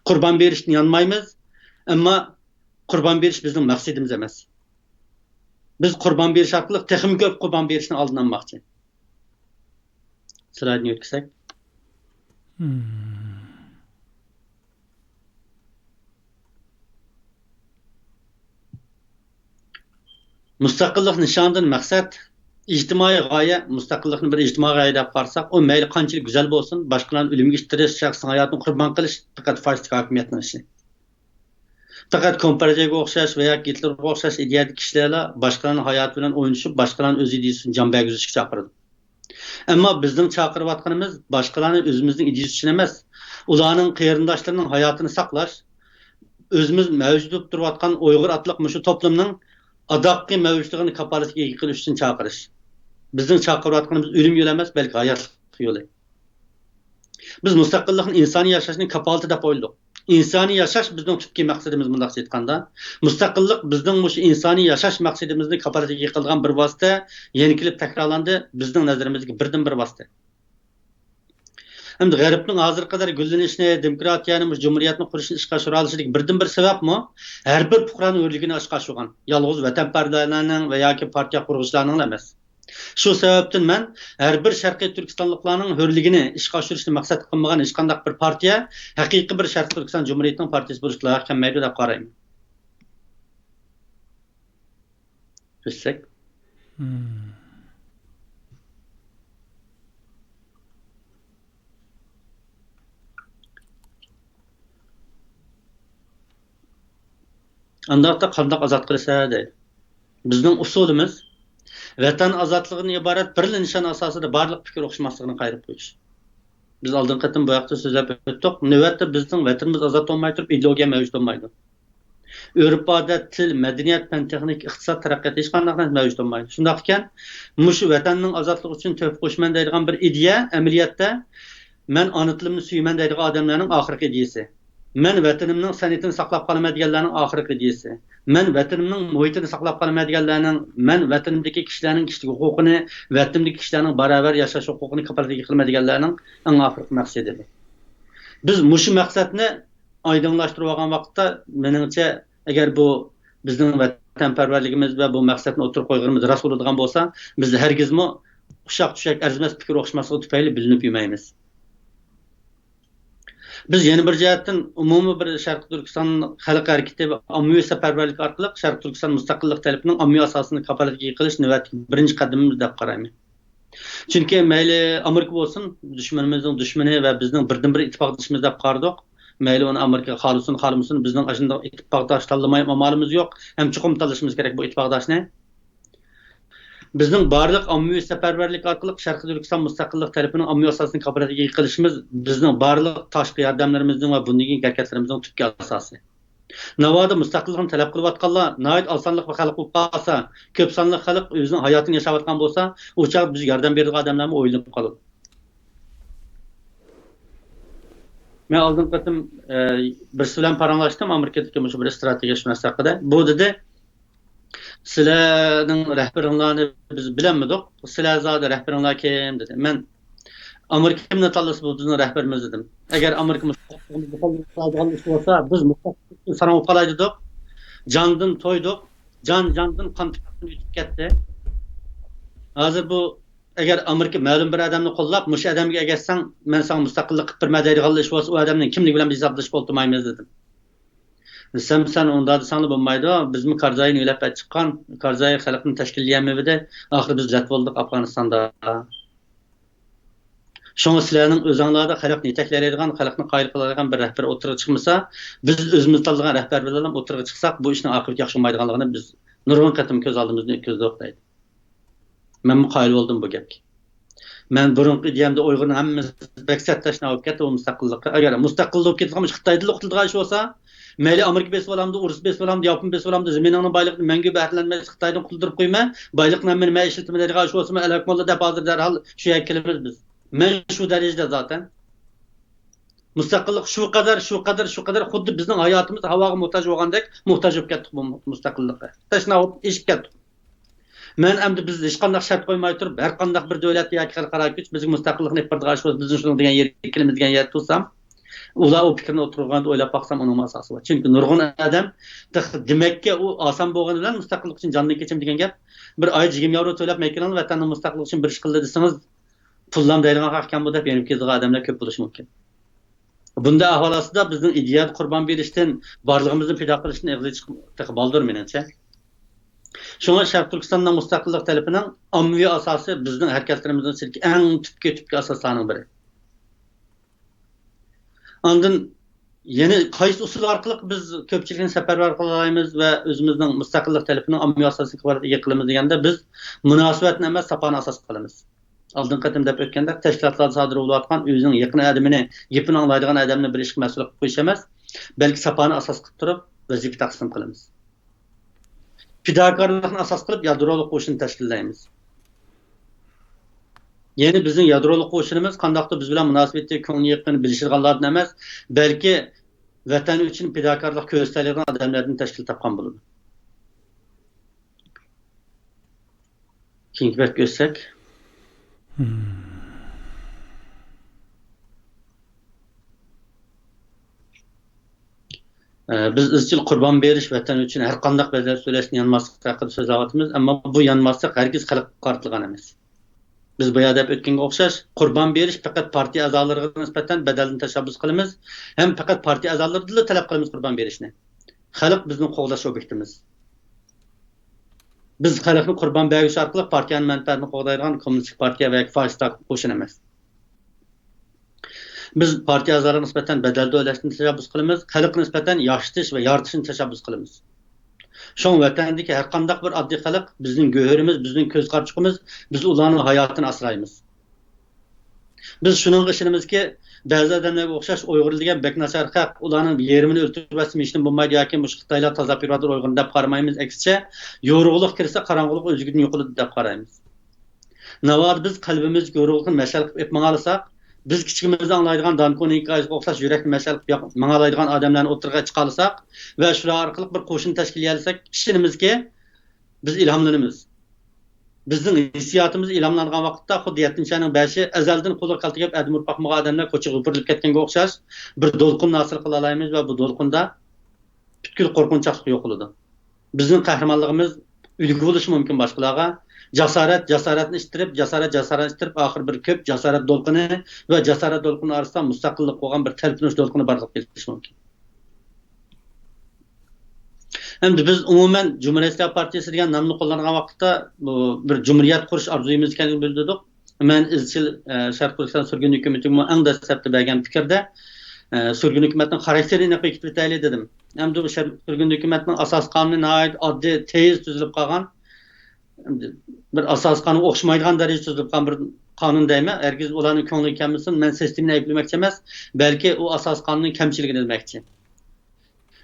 قۇربان بېرىشتىن يانمايمىز، ئەمما قۇربان بېرىش بىزنىڭ مەقسىتىمىز ئەمەس. بىز قۇربان بېرىش ئارقىلىق تېخىمۇ كۆپ قۇربان بېرىشنىڭ ئالدىنى ئالماقچى. سلايدنى ئۆتكۈزسەك. مم. مۇستەقىللىق نىشانىدىن مەقسەت، ئىجتىمائىي غايە، مۇستەقىللىقنى بىر ئىجتىمائىي غايە دەپ قارىساق، ئۇ مەيلى قانچىلىك گۈزەل بولسۇن، باشقىلارنى ئۆلۈمگە ئىتتىرىش، شەخسنىڭ ھاياتىنى قۇربان قىلىش پەقەت فاشىستىك ھاكىمىيەتنىڭ ئىشى. پەقەت كومپارتىيەگە ئوخشاش ۋە ياكى گىتلېرغا ئوخشاش ئىدىيەدىكى كىشىلەرلا باشقىلارنىڭ ھاياتى بىلەن ئوينىشىپ، باشقىلارنى ئۆز ئىدىيىسى ئۈچۈن جان بەرگۈزۈشكە چاقىرىدۇ. ئەمما بىزنىڭ چاقىرىۋاتقىنىمىز باشقىلارنى ئۆزىمىزنىڭ ئىدىيىسى ئۈچۈن ئەمەس، ئۇلارنىڭ قېرىنداشلىرىنىڭ ھاياتىنى ساقلاش، ئۆزىمىز مەۋجۇت بولۇپ تۇرۇۋاتقان ئۇيغۇر ئاتلىق مۇشۇ توپلۇمنىڭ ئاداققى مەۋجۇتلۇقىنى كاپالەتكە ئىگە قىلىش ئۈچۈن چاقىرىش. بىزنىڭ چاقىرىۋاتقىنىمىز ئۆلۈم يولى ئەمەس، بەلكى ھاياتلىق يولى. بىز مۇستەقىللىقنى ئىنسانىي ياشاشنىڭ كاپالىتى دەپ ئويلىدۇق. ئىنسانىي ياشاش بىزنىڭ تۈپكى مەقسىتىمىز، مۇنداقچە ئېيتقاندا. مۇستەقىللىق بىزنىڭ مۇشۇ ئىنسانىي ياشاش مەقسىتىمىزنى كاپالەتكە قىلىدىغان بىر ۋاسىتە، يەنە كېلىپ تەكرارلاندى، بىزنىڭ نەزىرىمىزدىكى بىردىنبىر ۋاسىتە. ئەمدى غەربنىڭ ھازىرغا قەدەر گۈللىنىشنى، دېموكراتىيەنى، مۇشۇ جۇمھۇرىيەتنى قۇرۇشنى ئىشقا ئاشۇرالىشىدىكى بىردىنبىر سەۋەبمۇ ھەر بىر پۇقرانىڭ ھۆرلۈكىنى ئىشقا ئاشۇرغان، يالغۇز ۋەتەنپەرۋەرلەرنىڭ ۋە ياكى پارتىيە قۇرغۇچىلارنىڭلا ئەمەس. شۇ سەۋەبتىن مەن ھەر بىر شەرقىي تۈركىستانلىقلارنىڭ ھۆرلۈكىنى ئىشقا ئاشۇرۇشنى مەقسەت قىلمىغان ھېچقانداق بىر پارتىيە ھەقىقىي بىر شەرقىي تۈركىستان جۇمھۇرىيىتىنىڭ پارتىيىسى بولۇشقا لايىق كەلمەيدۇ دەپ قارايمەن. ئۆتسەك. مم. ئانداقتا قانداق ئازاد قىلىسەن دەيدۇ. بىزنىڭ ئۇسۇلىمىز ۋەتەن ئازادلىقىدىن ئىبارەت بىرلا نىشان ئاساسىدا بارلىق پىكىر ئوخشىماسلىقىنى قايرىپ قويۇش. بىز ئالدىنقى قېتىم بۇ ھەقتە سۆزلەپ ئۆتتۇق. نۆۋەتتە بىزنىڭ ۋەتىنىمىز ئازاد بولماي تۇرۇپ، ئىدېئولوگىيە مەۋجۇت بولمايدۇ. ئۆرپ-ئادەت، تىل، مەدەنىيەت، پەن-تېخنىكا، ئىقتىساد، تەرەققىيات، ھېچقانداق نەرسە مەۋجۇت بولمايدۇ. شۇنداق ئىكەن، مۇشۇ ۋەتەننىڭ ئازادلىقى ئۈچۈن تۆھپە قوشىمەن دەيدىغان بىر ئىدىيە، ئەمەلىيەتتە، مەن ئانا تىلىمنى سۆيىمەن دەيدىغان ئادەملەرنىڭ ئاخىرقى ئىدىيىسى. مەن ۋەتىنىمنىڭ سەنئىتىنى ساقلاپ قالىمەن دېگەنلەرنىڭ ئاخىرقى ئىدىيىسى. مەن ۋەتىنىمنىڭ مۇھىتىنى ساقلاپ قالىمەن دېگەنلەرنىڭ، مەن ۋەتىنىمدىكى كىشىلەرنىڭ كىشىلىك ھوقۇقىنى، ۋەتىنىمدىكى كىشىلەرنىڭ باراۋەر ياشاش ھوقۇقىنى كاپالەتكە قىلىمەن دېگەنلەرنىڭ ئەڭ ئاخىرقى مەقسىتى. بىز مۇشۇ مەقسەتنى ئايدىڭلاشتۇرۇپ ئالغان ۋاقىتتا، مېنىڭچە، ئەگەر بۇ بىزنىڭ ۋەتەنپەرۋەرلىكىمىز ۋە بۇ مەقسەتنى ئوتتۇرىغا قويغىنىمىز راست بولىدىغان بولسا، بىز ھەرگىزمۇ ئۇششاق-چۈشەك، ئەرزىمەس پىكىر ئوخشىماسلىقى تۈپەيلى بىلىنىپ يۈرمەيمىز. بىز يەنە بىر جەھەتتىن ئومۇمىي بىر شەرقىي تۈركىستان خەلق ھەرىكىتى ۋە ئاممىۋى سەپەرۋەرلىك ئارقىلىق شەرقىي تۈركىستان مۇستەقىللىق تەلىپىنىڭ ئاممىۋى ئاساسىنى كاپالەتكە ئىگە قىلىش نۆۋەتتىكى بىرىنچى قەدىمىمىز دەپ قارايمەن. چۈنكى مەيلى ئامېرىكا بولسۇن، دۈشمىنىمىزنىڭ دۈشمىنى ۋە بىزنىڭ بىردىنبىر ئىتتىپاقدىشىمىز دەپ قارىدۇق. مەيلى ئۇنى ئامېرىكا خالىسۇن، خالىمىسۇن، بىزنىڭ ئاشۇنداق ئىتتىپاقداش تاللىماي ئامالىمىز يوق ھەم چوقۇم تاللىشىمىز كېرەك بۇ ئىتتىپاقداشنى. بىزنىڭ بارلىق ئاممىۋى سەپەرۋەرلىك ئارقىلىق شەرقىي تۈركىستان مۇستەقىللىق تەلىپىنىڭ ئاممىۋى ئاساسىنى كاپالەتكە ئىگە قىلىشىمىز بىزنىڭ بارلىق تاشقى ياردەملىرىمىزنىڭ ۋە بۇندىن كېيىنكى ھەرىكەتلىرىمىزنىڭ تۈپكى ئاساسى. ناۋادا مۇستەقىللىقنى تەلەپ قىلىۋاتقانلار ناھايىتى ئاز سانلىق بىر خەلق بولۇپ قالسا، كۆپ سانلىق خەلق ئۆزىنىڭ ھاياتىنى ياشاۋاتقان بولسا، ئۇ چاغدا بىزگە ياردەم بېرىدىغان ئادەملەرمۇ ئويلىنىپ قالىدۇ. مەن ئالدىنقى قېتىم، ئە، بىرسى بىلەن پاراڭلاشتىم، ئامېرىكىدىكى مۇشۇ بىر ئىستراتېگىيە شۇناس ھەققىدە. بۇ دېدى، سىلەرنىڭ رەھبىرىڭلارنى بىز بىلەلمىدۇق. سىلەر زادى رەھبىرىڭلار كىم؟ دېدى. مەن، ئامېرىكا كىمنى تاللىسا بۇ بىزنىڭ رەھبىرىمىز دېدىم. ئەگەر ئامېرىكا مۇستەقىللىقىمىزنى قوللايدىغان ئىش بولسا، بىز مۇستەقىللىقتىن ساراڭ بولۇپ قالاي دېدۇق. جاندىن تويدۇق. جان جاندىن قان تۆكۈپ ئۆتۈپ كەتتى. ھازىر بۇ، ئەگەر ئامېرىكا مەلۇم بىر ئادەمنى قوللاپ، مۇشۇ ئادەمگە ئەگەشسەڭ، مەن ساڭا مۇستەقىللىق قىلىپ بېرىمەن دەيدىغان ئىش بولسا، ئۇ ئادەمنىڭ كىملىكى بىلەن بىز ھېسابلىشىپ ئولتۇرمايمىز دېدىم. سەن، سەن ئۇنداق دېسەڭلا بولمايدۇ. بىزمۇ كارزاينى ئۆيلەپ چىققان، كارزاي خەلقنى تەشكىللىيەلمىدى. ئاخىرى بىز رەت بولدۇق ئافغانىستاندا. شۇڭا سىلەرنىڭ ئۆزۈڭلاردا خەلقنى يېتەكلەيدىغان، خەلقنى قايىل قىلالايدىغان بىر رەھبەر ئوتتۇرىغا چىقمىسا، بىز ئۆزىمىز تاللىغان رەھبەر بىلەن ئوتتۇرىغا چىقساق، بۇ ئىشنىڭ ئاقىۋىتى ياخشى بولمايدىغانلىقىنى بىز نۇرغۇن قېتىم كۆز ئالدىمىزدىن ئۆتكۈزدۇق دەيدۇ. مەنمۇ قايىل بولدۇم بۇ گەپكە. مەن بۇرۇنقى ئىدىيەمدە ئۇيغۇرنىڭ ھەممىسى بەك سەت تەشنا بولۇپ كەتتى بۇ مۇستەقىللىققا. ئەگەر مۇستەقىل بولۇپ كېتىدىغان بولسا، خىتايدىنلا قۇتۇلىدىغان ئىش بولسا، مەيلى ئامېرىكا بېسىۋالامدۇ، ئۇرۇس بېسىۋالامدۇ، ياپون بېسىۋالامدۇ، زېمىنىڭنىڭ بايلىقىدىن مەڭگۈ بەھرىلەنمەي خىتايدىن قۇتۇلدۇرۇپ قويىمەن، بايلىقنىڭ ھەممىنى مەن ئىشلىتىمەن دەيدىغان ئىش بولسىمۇ، ئەلھەكمۇللا دەپ ھازىر دەرھال شۇ يەرگە كېلىمىز بىز. مەن شۇ دەرىجىدە زاتەن. مۇستەقىللىق شۇ قەدەر، شۇ قەدەر، شۇ قەدەر خۇددى بىزنىڭ ھاياتىمىز ھاۋاغا موھتاج بولغاندەك موھتاج بولۇپ كەتتۇق بۇ مۇستەقىللىققا. تەشنا بولۇپ ئېشىپ كەتتۇق. مەن ئەمدى بىز ھېچقانداق شەرت قويماي تۇرۇپ، ھەر قانداق بىر دۆلەت ياكى خەلقئارا كۈچ بىزگە مۇستەقىللىقنى ئېلىپ بېرىدىغان ئىش بولسا، بىزنىڭ شۇنىڭ دېگەن يېرىگە كېلىمىز دېگەن يەردە تۇرسام، ئۇلار ئۇ پىكىرنى ئوتتۇرىغا قويغاندا ئويلاپ باقسام، ئۇنىڭمۇ ئاساسى بار. چۈنكى نۇرغۇن ئادەم تېخى دېمەككە ئۇ ئاسان بولغىنى بىلەن مۇستەقىللىق ئۈچۈن جاندىن كېچىمەن دېگەن گەپ، بىر ئايدا يىگىرمە ياۋرو تۆلەپ مەيكىلىڭىز ۋەتەننىڭ مۇستەقىللىقى ئۈچۈن بىر ئىش قىلدى دېسىڭىز، پۇللام دەيدىغان خەق ئىكەن بۇ دەپ يېنىپ كېتىدىغان ئادەملەر كۆپ بولۇشى مۇمكىن. بۇنداق ئەھۋال ئاستىدا بىزنىڭ ئىدىيەدە قۇربان بېرىشتىن، بارلىقىمىزنى پىدا قىلىشتىن ئېغىز ئېچىش تېخى بالدۇر مېنىڭچە. شۇڭا شەرقىي تۈركىستاننىڭ مۇستەقىللىق تەلىپىنىڭ ئاممىۋى ئاساسى بىزنىڭ ھەرىكەتلىرىمىزنىڭ ئىچىدىكى ئەڭ تۈپكى، تۈپكى ئاساسلارنىڭ بىرى. ئاندىن يەنە قايسى ئۇسۇل ئارقىلىق بىز كۆپچىلىكنى سەپەرۋەر قىلالايمىز ۋە ئۆزىمىزنىڭ مۇستەقىللىق تەلىپىنىڭ ئاممىۋى ئاساسىنى كاپالەتكە ئىگە قىلىمىز دېگەندە، بىز مۇناسىۋەتنى ئەمەس، ساپانى ئاساس قىلىمىز. ئالدىنقى قېتىم دەپ ئۆتكەندەك، تەشكىلاتلاردا سادىر بولۇۋاتقان ئۆزىنىڭ يېقىن ئادىمىنى، گېپىنى ئاڭلايدىغان ئادەمنى بىر ئىشقا مەسئۇل قىلىپ قويۇش ئەمەس، بەلكى ساپانى ئاساس قىلىپ تۇرۇپ ۋەزىپە تەقسىم قىلىمىز. پىداكارلىقنى ئاساس قىلىپ يادرولۇق قوشۇن تەشكىللەيمىز. يەنى بىزنىڭ يادرولۇق قوشۇنىمىز قانداقتۇر بىز بىلەن مۇناسىۋىتى، كۆڭلى يېقىن، بىلىشىدىغانلاردىن ئەمەس، بەلكى ۋەتەن ئۈچۈن پىداكارلىق كۆرسىتەلەيدىغان ئادەملەردىن تەشكىل تاپقان بولىدۇ. كېيىنكى بەتكە ئۆتسەك. ئە، بىز ئىزچىل قۇربان بېرىش، ۋەتەن ئۈچۈن ھەر قانداق بەدەل تۆلەشنى يانماسلىق ھەققىدە سۆزلەۋاتىمىز، ئەمما بۇ يانماسلىق ھەرگىز خەلققە قارىتىلغان ئەمەس. بىز بايا دەپ ئۆتكەنگە ئوخشاش، قۇربان بېرىش پەقەت پارتىيە ئەزالىرىغا نىسبەتەن بەدەلدىن تەشەببۇس قىلىمىز ھەم پەقەت پارتىيە ئەزالىرىدىنلا تەلەپ قىلىمىز قۇربان بېرىشنى. خەلق بىزنىڭ قوغداش ئوبيېكتىمىز. بىز خەلقنى قۇربان بەرگۈچى ئارقىلىق پارتىيەنىڭ مەنپەئەتىنى قوغدايدىغان كوممۇنىستىك پارتىيە ۋە فاشىستلار قوشۇن ئەمەس. بىز پارتىيە ئەزالىرىغا نىسبەتەن بەدەل تۆلەشنى تەشەببۇس قىلىمىز، خەلققە نىسبەتەن ياشىتىش ۋە يارىتىشنى تەشەببۇس قىلىمىز. شۇڭا ۋەتەندىكى ھەر قانداق بىر ئاددىي خەلق بىزنىڭ گۆھىرىمىز، بىزنىڭ كۆز قارىچۇقىمىز، بىز ئۇلارنىڭ ھاياتىنى ئاسرايمىز. بىز شۇنىڭغا ئىشىنىمىزكى، بەزى ئادەملەرگە ئوخشاش ئۇيغۇر دېگەن بەك ناچار خەق، ئۇلارنىڭ يېرىمىنى ئۆلتۈرۈۋەتسىمۇ ھېچنېمە بولمايدۇ ياكى مۇشۇ خىتايلار تازا ئاپىرىۋاتىدۇ ئۇيغۇرنى دەپ قارىمايمىز، ئەكسىچە، يورۇقلۇق كىرسە قاراڭغۇلۇق ئۆزگىدىن يوقىلىدۇ دەپ قارايمىز. ناۋادا بىز قەلبىمىزدىكى يورۇقلۇقنى مەشئەل قىلىپ ئېلىپ ماڭالىساق، بىز كىچىكىمىزدە ئاڭلايدىغان دانكونىڭ ھېكايىسىگە ئوخشاش يۈرەكنى مەشئەل قىلىپ ياق-، ماڭالايدىغان ئادەملەرنى ئوتتۇرىغا چىقالىساق ۋە شۇلار ئارقىلىق بىر قوشۇن تەشكىللىيەلىسەك، ئىشىنىمىزكى، بىز ئىلھاملىنىمىز. بىزنىڭ ھېسسىياتىمىز ئىلھاملانغان ۋاقىتتا، خۇددى يەتتىنچى ئاينىڭ بەشى ئەزەلدىن قولىغا كالتا كىيىپ، ئەدىمى ئۇرۇپ باقمىغان ئادەملەر كوچىغا ھوپۇرۇلۇپ كەتكەنگە ئوخشاش بىر دولقۇن ھاسىل قىلالايمىز ۋە بۇ دولقۇندا پۈتكۈل قورقۇنچاقلىق يوقىلىدۇ. بىزنىڭ قەھرىمانلىقىمىز ئۈلگە بولۇشى مۇمكىن باشقىلارغا. جاسارەت جاسارەتنى ئىتتىرىپ، جاسارەت جاسارەتنى ئىتتىرىپ، ئاخىرى بىر كۆپ جاسارەت دولقۇنى ۋە جاسارەت دولقۇنى ئارىسىدا مۇستەقىللىققا بولغان بىر تەلپۈنۈش دولقۇنى بارلىققا كېلىشى مۇمكىن. ئەمدى بىز ئومۇمەن جۇمھۇرىيەتچىلەر پارتىيىسى دېگەن نامنى قوللانغان ۋاقىتتا، بۇ بىر جۇمھۇرىيەت قۇرۇش ئارزۇيىمىز ئىكەنلىكىنى بىلدۈردۇق. مەن ئىزچىل، ئە، شەرقىي تۈركىستان سۈرگۈن ھۆكۈمىتىگىمۇ ئەڭ دەسلەپتە بەرگەن پىكىردە، ئە، سۈرگۈن ھۆكۈمەتنىڭ خاراكتېرىنى ئېنىق بېكىتىۋېتەيلى دېدىم. ئەمدى بۇ شەرقىي سۈرگۈن ھۆكۈمەتنىڭ ئاساسىي قانۇنى ناھايىتى ئاددىي، تېز تۈزۈلۈپ قالغان. بىر ئاساسىي قانۇنغا ئوخشىمايدىغان دەرىجىدە تۈزۈلۈپ قالغان بىر قانۇن دەيمەن. ھەرگىز ئۇلارنىڭ كۆڭلىگە كەلمىسۇن، مەن سىستېمىنى ئەيىبلىمەكچى ئەمەس، بەلكى ئۇ ئاساسىي قانۇننىڭ كەمچىلىكىنى دېمەكچى.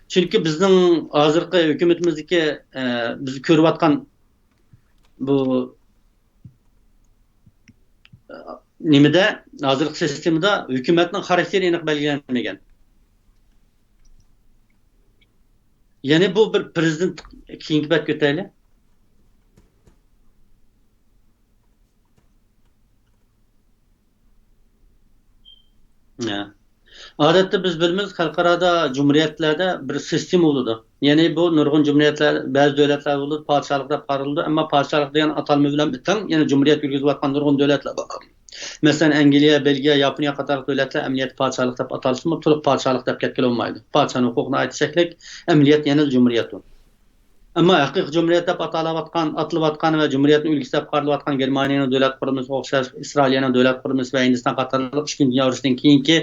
چۈنكى بىزنىڭ ھازىرقى ھۆكۈمىتىمىزدىكى، ئە، بىز كۆرۈۋاتقان بۇ، ئە، نېمىدە، ھازىرقى سىستېمىدا ھۆكۈمەتنىڭ خاراكتېرى ئېنىق بەلگىلەنمىگەن. يەنى بۇ بىر پىرېزىدېنت، كېيىنكى بەتكە ئۆتەيلى. يا. ئادەتتە بىز بىلىمىز، خەلقئارادا جۇمھۇرىيەتلەردە بىر سىستېما بولىدۇ. يەنى بۇ نۇرغۇن جۇمھۇرىيەتلەر، بەزى دۆلەتلەر بولىدۇ، پادىشاھلىق دەپ قارىلىدۇ، ئەمما پادىشاھلىق دېگەن ئاتالما بىلەن تەڭ يەنە جۇمھۇرىيەت يۈرگۈزۈۋاتقان نۇرغۇن دۆلەتلەر بار. مەسىلەن، ئەنگلىيە، بېلگىيە، ياپونىيە قاتارلىق دۆلەتلەر ئەمەلىيەتتە پادىشاھلىق دەپ ئاتالسىمۇ، تولۇق پادىشاھلىق دەپ كەتكىلى بولمايدۇ. پادىشاھنىڭ ھوقۇقى ناھايىتى چەكلىك، ئەمەلىيەت يەنىلا جۇمھۇرىيەت ئۇ. ئەمما ھەقىقىي جۇمھۇرىيەت دەپ ئاتىلىۋاتقان، ئاتىلىۋاتقان ۋە جۇمھۇرىيەتنىڭ ئۈلگىسى دەپ قارىلىۋاتقان گېرمانىيەنىڭ دۆلەت قۇرۇلمىسىغا ئوخشاش، ئىسرائىلىيەنىڭ دۆلەت قۇرۇلمىسى ۋە ھىندىستان قاتارلىق ئىككىنچى دۇنيا ئۇرۇشىدىن كېيىنكى،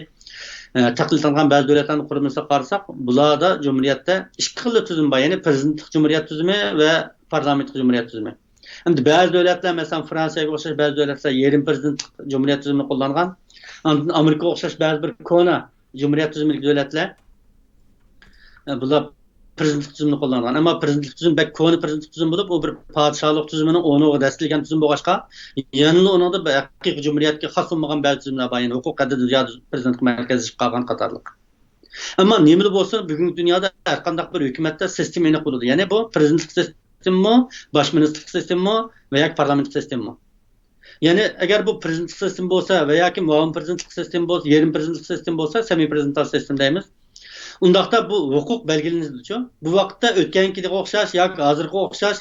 ئە، تەقلىد قىلىنغان بەزى دۆلەتلەرنىڭ قۇرۇلمىسىغا قارىساق، بۇلاردا جۇمھۇرىيەتتە ئىككى خىل تۈزۈم بار، يەنى پىرېزىدېنتلىق جۇمھۇرىيەت تۈزۈمى ۋە پارلامېنتلىق جۇمھۇرىيەت تۈزۈمى. ئەمدى بەزى دۆلەتلەر، مەسىلەن، فرانسىيەگە ئوخشاش بەزى دۆلەتلەر يېرىم پىرېزىدېنتلىق جۇمھۇرىيەت تۈزۈمىنى قوللانغان. ئاندىن ئامېرىكىغا ئوخشاش بەزى بىر كونا جۇمھۇرىيەت تۈزۈمىدىكى دۆلەتلەر، ئە، بۇلار پىرېزىدېنتلىق تۈزۈمنى قوللانغان. ئەمما پىرېزىدېنتلىق تۈزۈم بەك كونا پىرېزىدېنتلىق تۈزۈم بولۇپ، ئۇ بىر پادىشاھلىق تۈزۈمىنىڭ ئورنىغا دەسسىلىگەن تۈزۈم بولغاچقا، يەنىلا ئۇنىڭدا بىر ھەقىقىي جۇمھۇرىيەتكە خاس بولمىغان بەزى تۈزۈملەر بار. يەنى ھوقۇق ھەددىدىن زىيادە پىرېزىدېنتقا مەركەزلىشىپ قالغان قاتارلىق. ئەمما نېمىلا بولسۇن، بۈگۈنكى دۇنيادا ھەر قانداق بىر ھۆكۈمەتتە سىستېما ئېنىق بولىدۇ. يەنى بۇ پىرېزىدېنتلىق سىستېمىمۇ، باش مىنىستىرلىق سىستېمىمۇ ۋە ياكى پارلامېنتلىق سىستېمىمۇ. يەنى ئەگەر بۇ پىرېزىدېنتلىق سىستېما بولسا ۋە ياكى مۇئاۋىن پىرېزىدېنتلىق سىستېما بولسا، يېرىم پىرېزىدېنتلىق سىستېما بولسا، سېمى پىرېزىدېنتال سىستېما دەيمىز. ئۇنداقتا بۇ ھوقۇق بەلگىلىنىدىچۇ؟ بۇ ۋاقىتتا ئۆتكەنكىگە ئوخشاش ياكى ھازىرقىغا ئوخشاش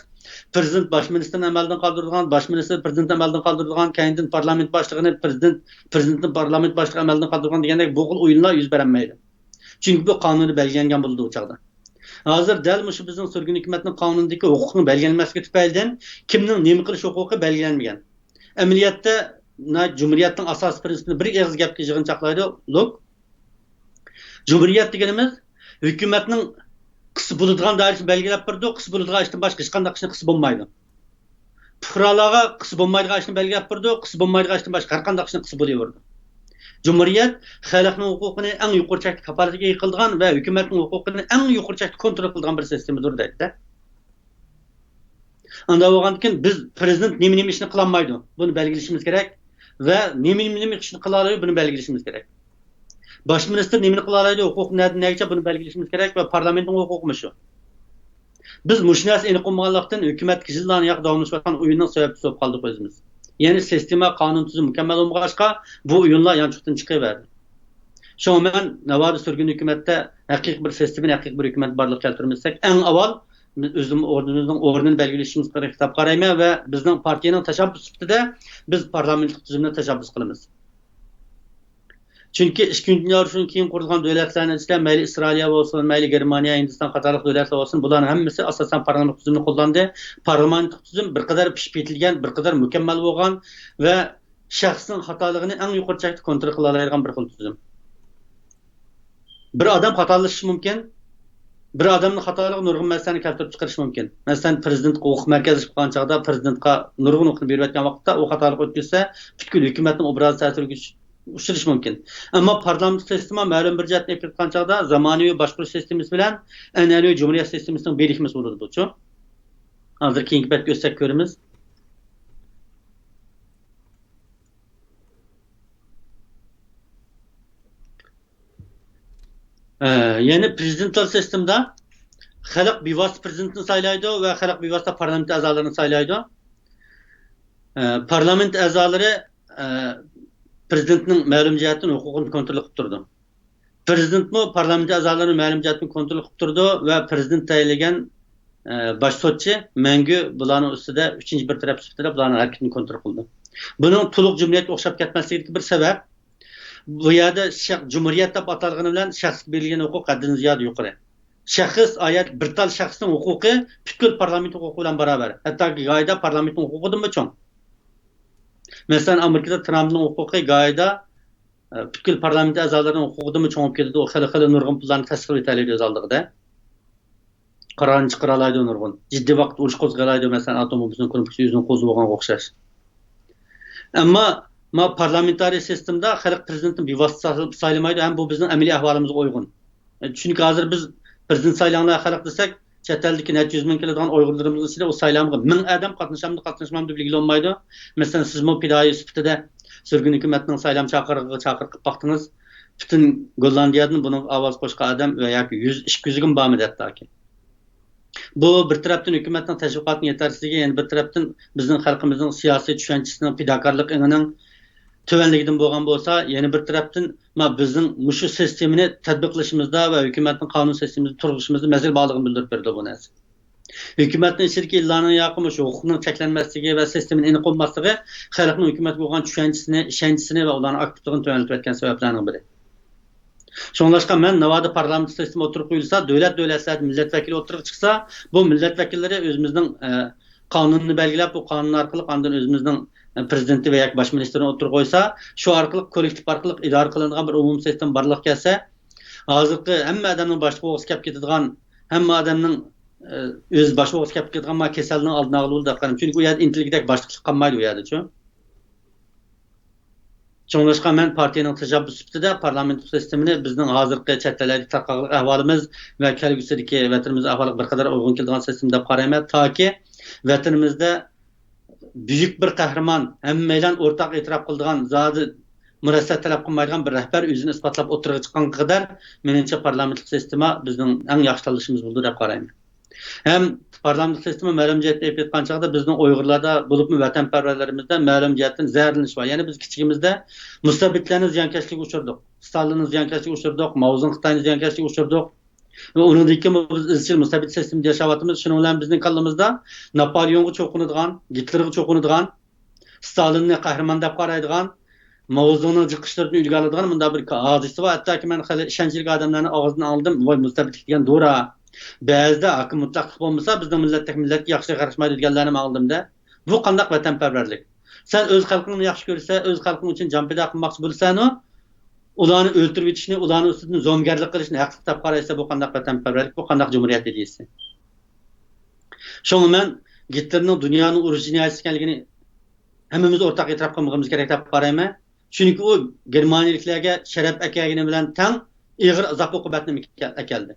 پىرېزىدېنت باش مىنىستىرنى ئەمەلدىن قالدۇرىدىغان، باش مىنىستىر پىرېزىدېنتنى ئەمەلدىن قالدۇرىدىغان، كەينىدىن پارلامېنت باشلىقىنى پىرېزىدېنت، پىرېزىدېنتنى پارلامېنت باشلىقى ئەمەلدىن قالدۇرىدىغان دېگەندەك بۇ خىل ئويۇنلار يۈز بېرەلمەيدۇ. چۈنكى بۇ قانۇندا بەلگىلەنگەن بولىدۇ ئۇ چاغدا. ھازىر دەل مۇشۇ بىزنىڭ سۈرگۈن ھۆكۈمەتنىڭ قانۇنىدىكى ھوقۇقنىڭ بەلگىلەنمەسلىكى تۈپەيلىدىن كىمنىڭ نېمە قىلىش ھوقۇقى بەلگىلەنمىگەن. ئەمەلىيەتتە، ناھايىتى جۇمھۇرىيەتنىڭ ئاساسىي پىرىنسىپىنى بىر ئېغىز گەپكە يىغىنچاقلايدۇ لوك. جۇمھۇرىيەت دېگىنىمىز ھۆكۈمەتنىڭ قىلسا بولىدىغان دائىرىسىنى بەلگىلەپ بېرىدۇ، قىلسا بولىدىغان ئىشتىن باشقا ھېچقانداق ئىشنى قىلسا بولمايدۇ. پۇقرالارغا قىلسا بولمايدىغان ئىشنى بەلگىلەپ بېرىدۇ، قىلسا بولمايدىغان ئىشتىن باشقا ھەر قانداق ئىشنى قىلسا بولۇۋېرىدۇ. جۇمھۇرىيەت خەلقنىڭ ھوقۇقىنى ئەڭ يۇقىرى چەكتە كاپالەتكە ئىگە قىلىدىغان ۋە ھۆكۈمەتنىڭ ھوقۇقىنى ئەڭ يۇقىرى چەكتە كونترول قىلىدىغان بىر سىستېمىدۇر دەيدۇ. ئانداق بولغاندىكىن بىز پىرېزىدېنت نېمە نېمە ئىشنى قىلالمايدۇ، بۇنى بەلگىلىشىمىز كېرەك ۋە نېمە نېمە ئىشنى قىلالايدۇ، بۇنى بەلگىلىشىمىز كېرەك. باش مىنىستىر نېمىنى قىلالايدۇ، ھوقۇقى نەدىن نەگىچە، بۇنى بەلگىلىشىمىز كېرەك ۋە پارلامېنتنىڭ ھوقۇقىمۇ شۇ. بىز مۇشۇ نەرسە ئېنىق بولمىغانلىقتىن، ھۆكۈمەتتىكى يىللارنى ياق داۋاملىشىۋاتقان ئويۇننىڭ سەۋەبچىسى بولۇپ قالدۇق ئۆزىمىز. يەنى سىستېما، قانۇن تۈزۈم مۇكەممەل بولمىغاچقا، بۇ ئويۇنلار يانچۇقتىن چىقىۋەردى. شۇڭا مەن ناۋادا سۈرگۈن ھۆكۈمەتتە ھەقىقىي بىر سىستېمىنى، ھەقىقىي بىر ھۆكۈمەت بارلىققا كەلتۈرمىسەك، ئەڭ ئاۋۋال بىز ئۆزىمىز ئورنىمىزنىڭ ئورنىنى بەلگىلىشىمىز كېرەك دەپ قارايمەن ۋە بىزنىڭ پارتىيەنىڭ تەشەببۇسى سۈپىتىدە بىز پارلامېنتلىق تۈزۈمنى تەشەببۇس قىلىمىز. چۈنكى ئىككىنچى دۇنيا ئۇرۇشىدىن كېيىن قۇرۇلغان دۆلەتلەرنىڭ ئىچىدە مەيلى ئىسرائىلىيە بولسۇن، مەيلى گېرمانىيە، ھىندىستان قاتارلىق دۆلەتلەر بولسۇن، بۇلارنىڭ ھەممىسى ئاساسەن پارلامېنتلىق تۈزۈمنى قوللاندى. پارلامېنتلىق تۈزۈم بىر قەدەر پىشىپ يېتىلگەن، بىر قەدەر مۇكەممەل بولغان ۋە شەخسنىڭ خاتالىقىنى ئەڭ يۇقىرى چەكتە كونترول قىلالايدىغان بىر خىل تۈزۈم. بىر ئادەم خاتالىشىشى مۇمكىن، بىر ئادەمنىڭ خاتالىقى نۇرغۇن مەسىلىنى كەلتۈرۈپ چىقىرىشى مۇمكىن. مەسىلەن، پىرېزىدېنتقا ھوقۇق مەركەزلىشىپ قالغان چاغدا، پىرېزىدېنتقا نۇرغۇن ھوقۇقنى بېرىۋەتكەن ۋاقىتتا، ئۇ خاتالىق ئۆتكۈزسە، پۈتكۈل ھۆكۈمەتنىڭ ئوبرازى تەسىرگە ئۇچرىشى مۇمكىن. ئەمما پارلامېنت سىستېما مەلۇم بىر جەھەتتىن ئېلىپ كەتكەن چاغدا، زامانىۋى باشقۇرۇش سىستېمىسى بىلەن ئەنئەنىۋى جۇمھۇرىيەت سىستېمىسىنىڭ بىرىكمىسى بولىدۇ بۇچۇ. ھازىر كېيىنكى بەتكە ئۆتسەك كۆرىمىز. ئە، يەنى پرېزىدېنتال سىستېمىدا خەلق بىۋاسىتە پرېزىدېنتنى سايلايدۇ ۋە خەلق بىۋاسىتە پارلامېنت ئەزالىرىنى سايلايدۇ. ئە، پارلامېنت ئەزالىرى، ئە، پرېزىدېنتنىڭ مەلۇم جەھەتتىن ھوقۇقىنى كونترول قىلىپ تۇرىدۇ. پرېزىدېنتمۇ پارلامېنت ئەزالىرىنى مەلۇم جەھەتتىن كونترول قىلىپ تۇرىدۇ ۋە پرېزىدېنت تەيىنلىگەن، ئە، باش سوتچى مەڭگۈ بۇلارنىڭ ئۈستىدە ئۈچىنچى بىر تەرەپ سۈپىتىدە بۇلارنىڭ ھەرىكىتىنى كونترول قىلىدۇ. بۇنىڭ تولۇق جۇمھۇرىيەتكە ئوخشاپ كەتمەسلىكىدىكى بىر سەۋەب، بۇ يەردە شەخ-، جۇمھۇرىيەت دەپ ئاتالغىنى بىلەن شەخسكە بېرىلگەن ھوقۇق ھەددىدىن زىيادە يۇقىرى. شەخس، ئايەت بىر تال شەخسنىڭ ھوقۇقى پۈتكۈل پارلامېنت ھوقۇقى بىلەن باراۋەر. ھەتتاكى گاھىدا پارلامېنتنىڭ ھوقۇقىدىنمۇ چوڭ. مەسىلەن، ئامېرىكىدا ترامپنىڭ ھوقۇقى گاھىدا، ئە، پۈتكۈل پارلامېنت ئەزالىرىنىڭ ھوقۇقىدىنمۇ چوڭ بولۇپ كېتىدۇ. ئۇ خېلى، خېلى نۇرغۇن پۇللارنى تەستىقلاپ يېتەلەيدۇ ئۆز ئالدىغىدە. قارارنى چىقىرالايدۇ نۇرغۇن. جىددىي ۋاقىت ئۇرۇش قوزغىيالايدۇ، مەسىلەن، ئاتوم بومبىسىنى كۇرۇپ چۈشۈرۈپ ئۆزىنى قوزغىغانغا ئوخشاش. ئەمما ما پارلامېنتارىي سىستېمىدا خەلق پرېزىدېنتنى بىۋاسىتە سا-، سايلىمايدۇ ھەم بۇ بىزنىڭ ئەمەلىي ئەھۋالىمىزغا ئۇيغۇن. چۈنكى ھازىر بىز پىرېزىدېنت سايلاڭلار خەلق دېسەك، چەت ئەلدىكى نەچچە يۈز مىڭ كېلىدىغان ئۇيغۇرلىرىمىزنىڭ ئىچىدە ئۇ سايلامغا مىڭ ئادەم قاتنىشامدۇ، قاتناشمامدۇ بىلگىلى بولمايدۇ. مەسىلەن، سىزمۇ پىدائىي سۈپىتىدە سۈرگۈن ھۆكۈمەتنىڭ سايلام چاقىرىقىغا چاقىرىق قىلىپ باقتىڭىز. پۈتۈن گوللاندىيەدىن بۇنىڭغا ئاۋاز قوشقان ئادەم ۋە ياكى يۈز، ئىككى يۈزگىمۇ بارمىدى ھەتتاكى. بۇ بىر تەرەپتىن ھۆكۈمەتنىڭ تەشۋىقاتىنىڭ يېتەرسىزلىكى، يەنە بىر تەرەپتىن بىزنىڭ خەلقىمىزنىڭ سىياسىي چۈشەنچىسىنىڭ، پىداكارلىق ئېڭىنىڭ تۆۋەنلىكىدىن بولغان بولسا، يەنە بىر تەرەپتىن، ما، بىزنىڭ مۇشۇ سىستېمىنى تەتبىقلىشىمىزدا ۋە ھۆكۈمەتنىڭ قانۇن سىستېمىسىنى تۇرغۇزۇشىمىزدا مەسىلە بارلىقىنى بىلدۈرۈپ بېرىدۇ بۇ نەرسە. ھۆكۈمەتنىڭ ئىچىدىكى ئىللارنىڭ ياكى مۇشۇ ھوقۇقنىڭ چەكلەنمەسلىكى ۋە سىستېمىنىڭ ئېنىق بولماسلىقى خەلقنىڭ ھۆكۈمەتكە بولغان چۈشەنچىسىنى، ئىشەنچىسىنى ۋە ئۇلارنىڭ ئاكتىپلىقىنى تۆۋەنلىتىۋەتكەن سەۋەبلەرنىڭ بىرى. شۇڭلاشقا مەن ناۋادا پارلامېنت سىستېما ئوتتۇرىغا قويۇلسا، دۆلەت دۆلەتلەردە مىللەت ۋەكىلى ئوتتۇرىغا چىقسا، بۇ مىللەت ۋەكىللىرى ئۆزىمىزنىڭ، ئە، قانۇنىنى بەلگىلەپ، بۇ قانۇن ئارقىلىق ئاندىن ئۆزىمىزنىڭ، ئە، پىرېزىدېنتى ۋە ياكى باش مىنىستىرىنى ئوتتۇرىغا قويسا، شۇ ئارقىلىق كوللېكتىپ ئارقىلىق ئىدارە قىلىنىدىغان بىر ئومۇمىي سىستېما بارلىققا كەلسە، ھازىرقى ھەممە ئادەمنىڭ باشلىق بولغۇسى كەپ كېتىدىغان، ھەممە ئادەمنىڭ، ئە، ئۆز باشلىق بولغۇسى كەپ كېتىدىغان ما كېسەلنىڭ ئالدىنى ئالغىلى بولىدۇ دەپ قارايمەن. چۈنكى ئۇ يەردە ئىنتېللېكتتەك باشلىقلىق قالمايدۇ ئۇ يەردىچۇ. شۇڭلاشقا مەن پارتىيەنىڭ تەشەببۇسى سۈپىتىدە پارلامېنت سىستېمىنى بىزنىڭ ھازىرقى چەت ئەللەردىكى تارقاقلىق ئەھۋالىمىز ۋە كەلگۈسىدىكى ۋەتىنىمىز ئەھۋالىغا بىر قەدەر ئۇيغۇن كېلىدىغان سىستېما دەپ قارايمەن. تاكى ۋەتىنىمىزدە بۈيۈك بىر قەھرىمان، ھەممەيلەن ئورتاق ئېتىراپ قىلىدىغان، زادى مۇرەسسەت تەلەپ قىلمايدىغان بىر رەھبەر ئۆزىنى ئىسپاتلاپ ئوتتۇرىغا چىققانغا قەدەر، مېنىڭچە، پارلامېنتلىق سىستېما بىزنىڭ ئەڭ ياخشى تاللىشىمىز بولىدۇ دەپ قارايمەن. ھەم پارلامېنتلىق سىستېما مەلۇم جەھەتتىن ئېلىپ ئېيتقان چاغدا بىزنىڭ ئۇيغۇرلاردا، بولۇپمۇ ۋەتەنپەرۋەرلىرىمىزدە مەلۇم جەھەتتىن زەھەرلىنىش بار. يەنى بىز كىچىكىمىزدە مۇستەبىتلەرنىڭ زىيانكەشلىكىگە ئۇچرىدۇق. ستالىننىڭ زىيانكەشلىكىگە ئۇچرىدۇق، ماۋزېدۇڭ خىتاينىڭ زىيانكەشلىكىگە ئۇچرىدۇق. ۋە ئۇنىڭدىن كېيىن بىز ئىزچىل مۇستەبىت سىستېمىدا ياشاۋاتىمىز. شۇنىڭ بىلەن بىزنىڭ كاللىمىزدا ناپولېئونغا چوقۇنىدىغان، گىتلېرغا چوقۇنىدىغان، ستالىننى قەھرىمان دەپ قارايدىغان، ماۋزېدۇڭنىڭ جىق ئىشلىرىدىن ئۈلگە ئالىدىغان مۇنداق بىر ھادىسە بار. ھەتتاكى مەن خېلى ئىشەنچلىك ئادەملەرنىڭ ئاغزىدىن ئاڭلىدىم، ۋاي، مۇستەبىتلىك دېگەن دورا. بەزىدە ھاكىم مۇتلەقلىق بولمىسا، بىزنىڭ مىللەتتەك مىللەتكە ياخشى قاراشمايدۇ دېگەنلەرنىمۇ ئاڭلىدىم-دە. بۇ قانداق ۋەتەنپەرۋەرلىك؟ سەن ئۆز خەلقىڭنى ياخشى كۆرسە، ئۆز خەلقىڭ ئۈچۈن جان پىدا قىلماقچى بولىسەنۇ، ئۇلارنى ئۆلتۈرۈۋېتىشنى، ئۇلارنىڭ ئۈستىدىن زومىگەرلىك قىلىشنى ھەقلىق دەپ قارايسەن، بۇ قانداق ۋەتەنپەرۋەرلىك، بۇ قانداق جۇمھۇرىيەت ئىدىيىسى؟ شۇڭا مەن گىتلېرنىڭ دۇنيانىڭ ئۇرۇش جىنايەتچىسى ئىكەنلىكىنى ھەممىمىز ئورتاق ئېتىراپ قىلمىقىمىز كېرەك دەپ قارايمەن. چۈنكى ئۇ گېرمانىيەلىكلەرگە شەرەپ ئەكەلگىنى بىلەن تەڭ ئېغىر ئازاب ئوقۇبەتنى ئەكەلدى.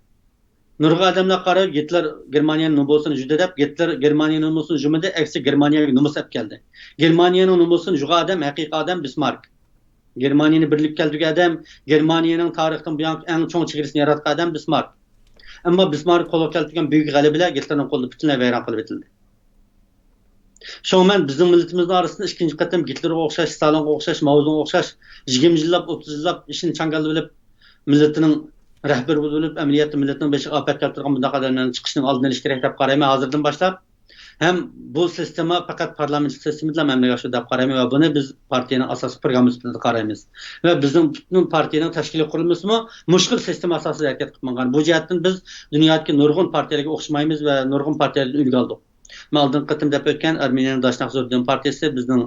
نۇرغۇن ئادەملەر قاراپ، گىتلېر گېرمانىيەنىڭ نومۇسىنى جۇدى دەپ، گىتلېر گېرمانىيەنىڭ نومۇسىنى جۇمىدى، ئەكسىچە گېرمانىيەگە نومۇس ئەپ كەلدى. گېرمانىيەنىڭ نومۇسىنى جۇغان ئادەم، ھەقىقىي ئادەم بىسمارك. گېرمانىيەنى بىرلىككە كەلتۈرگەن ئادەم، گېرمانىيەنىڭ تارىختىن بۇيانقى ئەڭ چوڭ چېگرىسىنى ياراتقان ئادەم بىسمارك. ئەمما بىسمارك قولغا كەلتۈرگەن بۈيۈك غەلىبىلەر گىتلېرنىڭ قولىدا پۈتۈنلەي ۋەيران قىلىۋېتىلدى. شۇڭا مەن بىزنىڭ مىللىتىمىزنىڭ ئارىسىدا ئىككىنچى قېتىم گىتلېرغا ئوخشاش، ستالىنغا ئوخشاش، ماۋزېدۇڭغا ئوخشاش يىگىرمە يىللاپ، ئوتتۇز يىللاپ ئىشىنى چاڭگال بىلىپ، مىللىتىنىڭ رەھبىرى بولۇپ، ئەمەلىيەتتە مىللىتىنىڭ بېشىغا ئاپەت كەلتۈرگەن بۇنداق ئادەملەرنىڭ چىقىشىنىڭ ئالدىنى ئېلىش كېرەك دەپ قارايمەن ھازىردىن باشلاپ. ھەم بۇ سىستېما پەقەت پارلامېنتلىق سىستېمىدىلا ئەمەلگە ئاشىدۇ دەپ قارايمەن ۋە بۇنى بىز پارتىيەنىڭ ئاساسلىق پروگراممىسى سۈپىتىدە قارايمىز. ۋە بىزنىڭ پۈتۈن پارتىيەنىڭ تەشكىلىي قۇرۇلمىسىمۇ مۇشۇ خىل سىستېما ئاساسىدا ھەرىكەت قىلىپ ماڭغان. بۇ جەھەتتىن بىز دۇنيادىكى نۇرغۇن پارتىيەلەرگە ئوخشىمايمىز ۋە نۇرغۇن پارتىيەلەردىن ئۈلگە ئالدۇق. مەن ئالدىنقى قېتىم دەپ ئۆتكەن ئارمېنىيەنىڭ داشناق زوردۇن پارتىيەسى بىزنىڭ،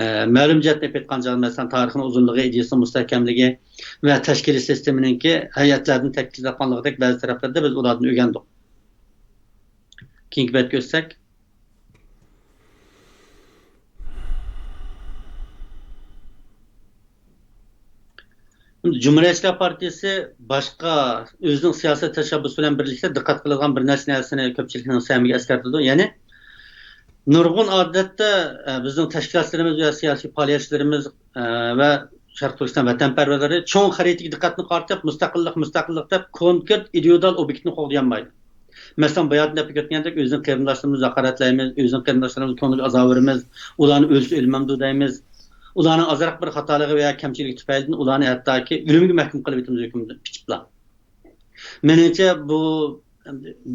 ئە، مەلۇم جەھەتتىن ئېيتقان چاغدا، مەسىلەن، تارىخنىڭ ئۇزۇنلۇقى، ئىدىيىسىنىڭ مۇستەھكەملىكى ۋە تەشكىلىي سىستېمىنىڭكى ھەيئەتلەردىن تەكىتلەپ قالغۇدەك بەزى تەرەپلەردە بىز ئۇلاردىن ئۆگەندۇق. كېيىنكى بەتكە ئۆتسەك. جۇمھۇرىيەتچىلەر پارتىيىسى باشقا ئۆزىنىڭ سىياسىي تەشەببۇسى بىلەن بىرلىكتە دىققەت قىلىدىغان بىر نەچچە نەرسىنى كۆپچىلىكنىڭ سەمىگە ئەسكەرتىدۇ. يەنى نۇرغۇن ئادەتتە، ئە، بىزنىڭ تەشكىلاتلىرىمىز ۋە سىياسىي پائالىيەتچىلىرىمىز، ئە، ۋە شەرقىي تۈركىستان ۋەتەنپەرۋەرلىرى چوڭ خەرىتىگە دىققەتنى قارىتىپ، مۇستەقىللىق، مۇستەقىللىق دەپ كونكرېت ئىندىۋىدۇئال ئوبيېكتنى قوغدىيالمايدۇ. مەسىلەن، باياتىن دەپ ئۆتكەندەك، ئۆزىنىڭ قېرىنداشلىرىمىزنى ھاقارەتلەيمىز، ئۆزىنىڭ قېرىنداشلىرىمىزنى كۆڭلىگە ئازار بېرىمىز، ئۇلارنى ئۆلسە ئۆلمەمدۇ دەيمىز. ئۇلارنىڭ ئازراق بىر خاتالىقى ۋە كەمچىلىكى تۈپەيلىدىن ئۇلارنى ھەتتاكى ئۆلۈمگە مەھكۇم قىلىۋېتىمىز ھۆكۈم پىچىپلا. مېنىڭچە، بۇ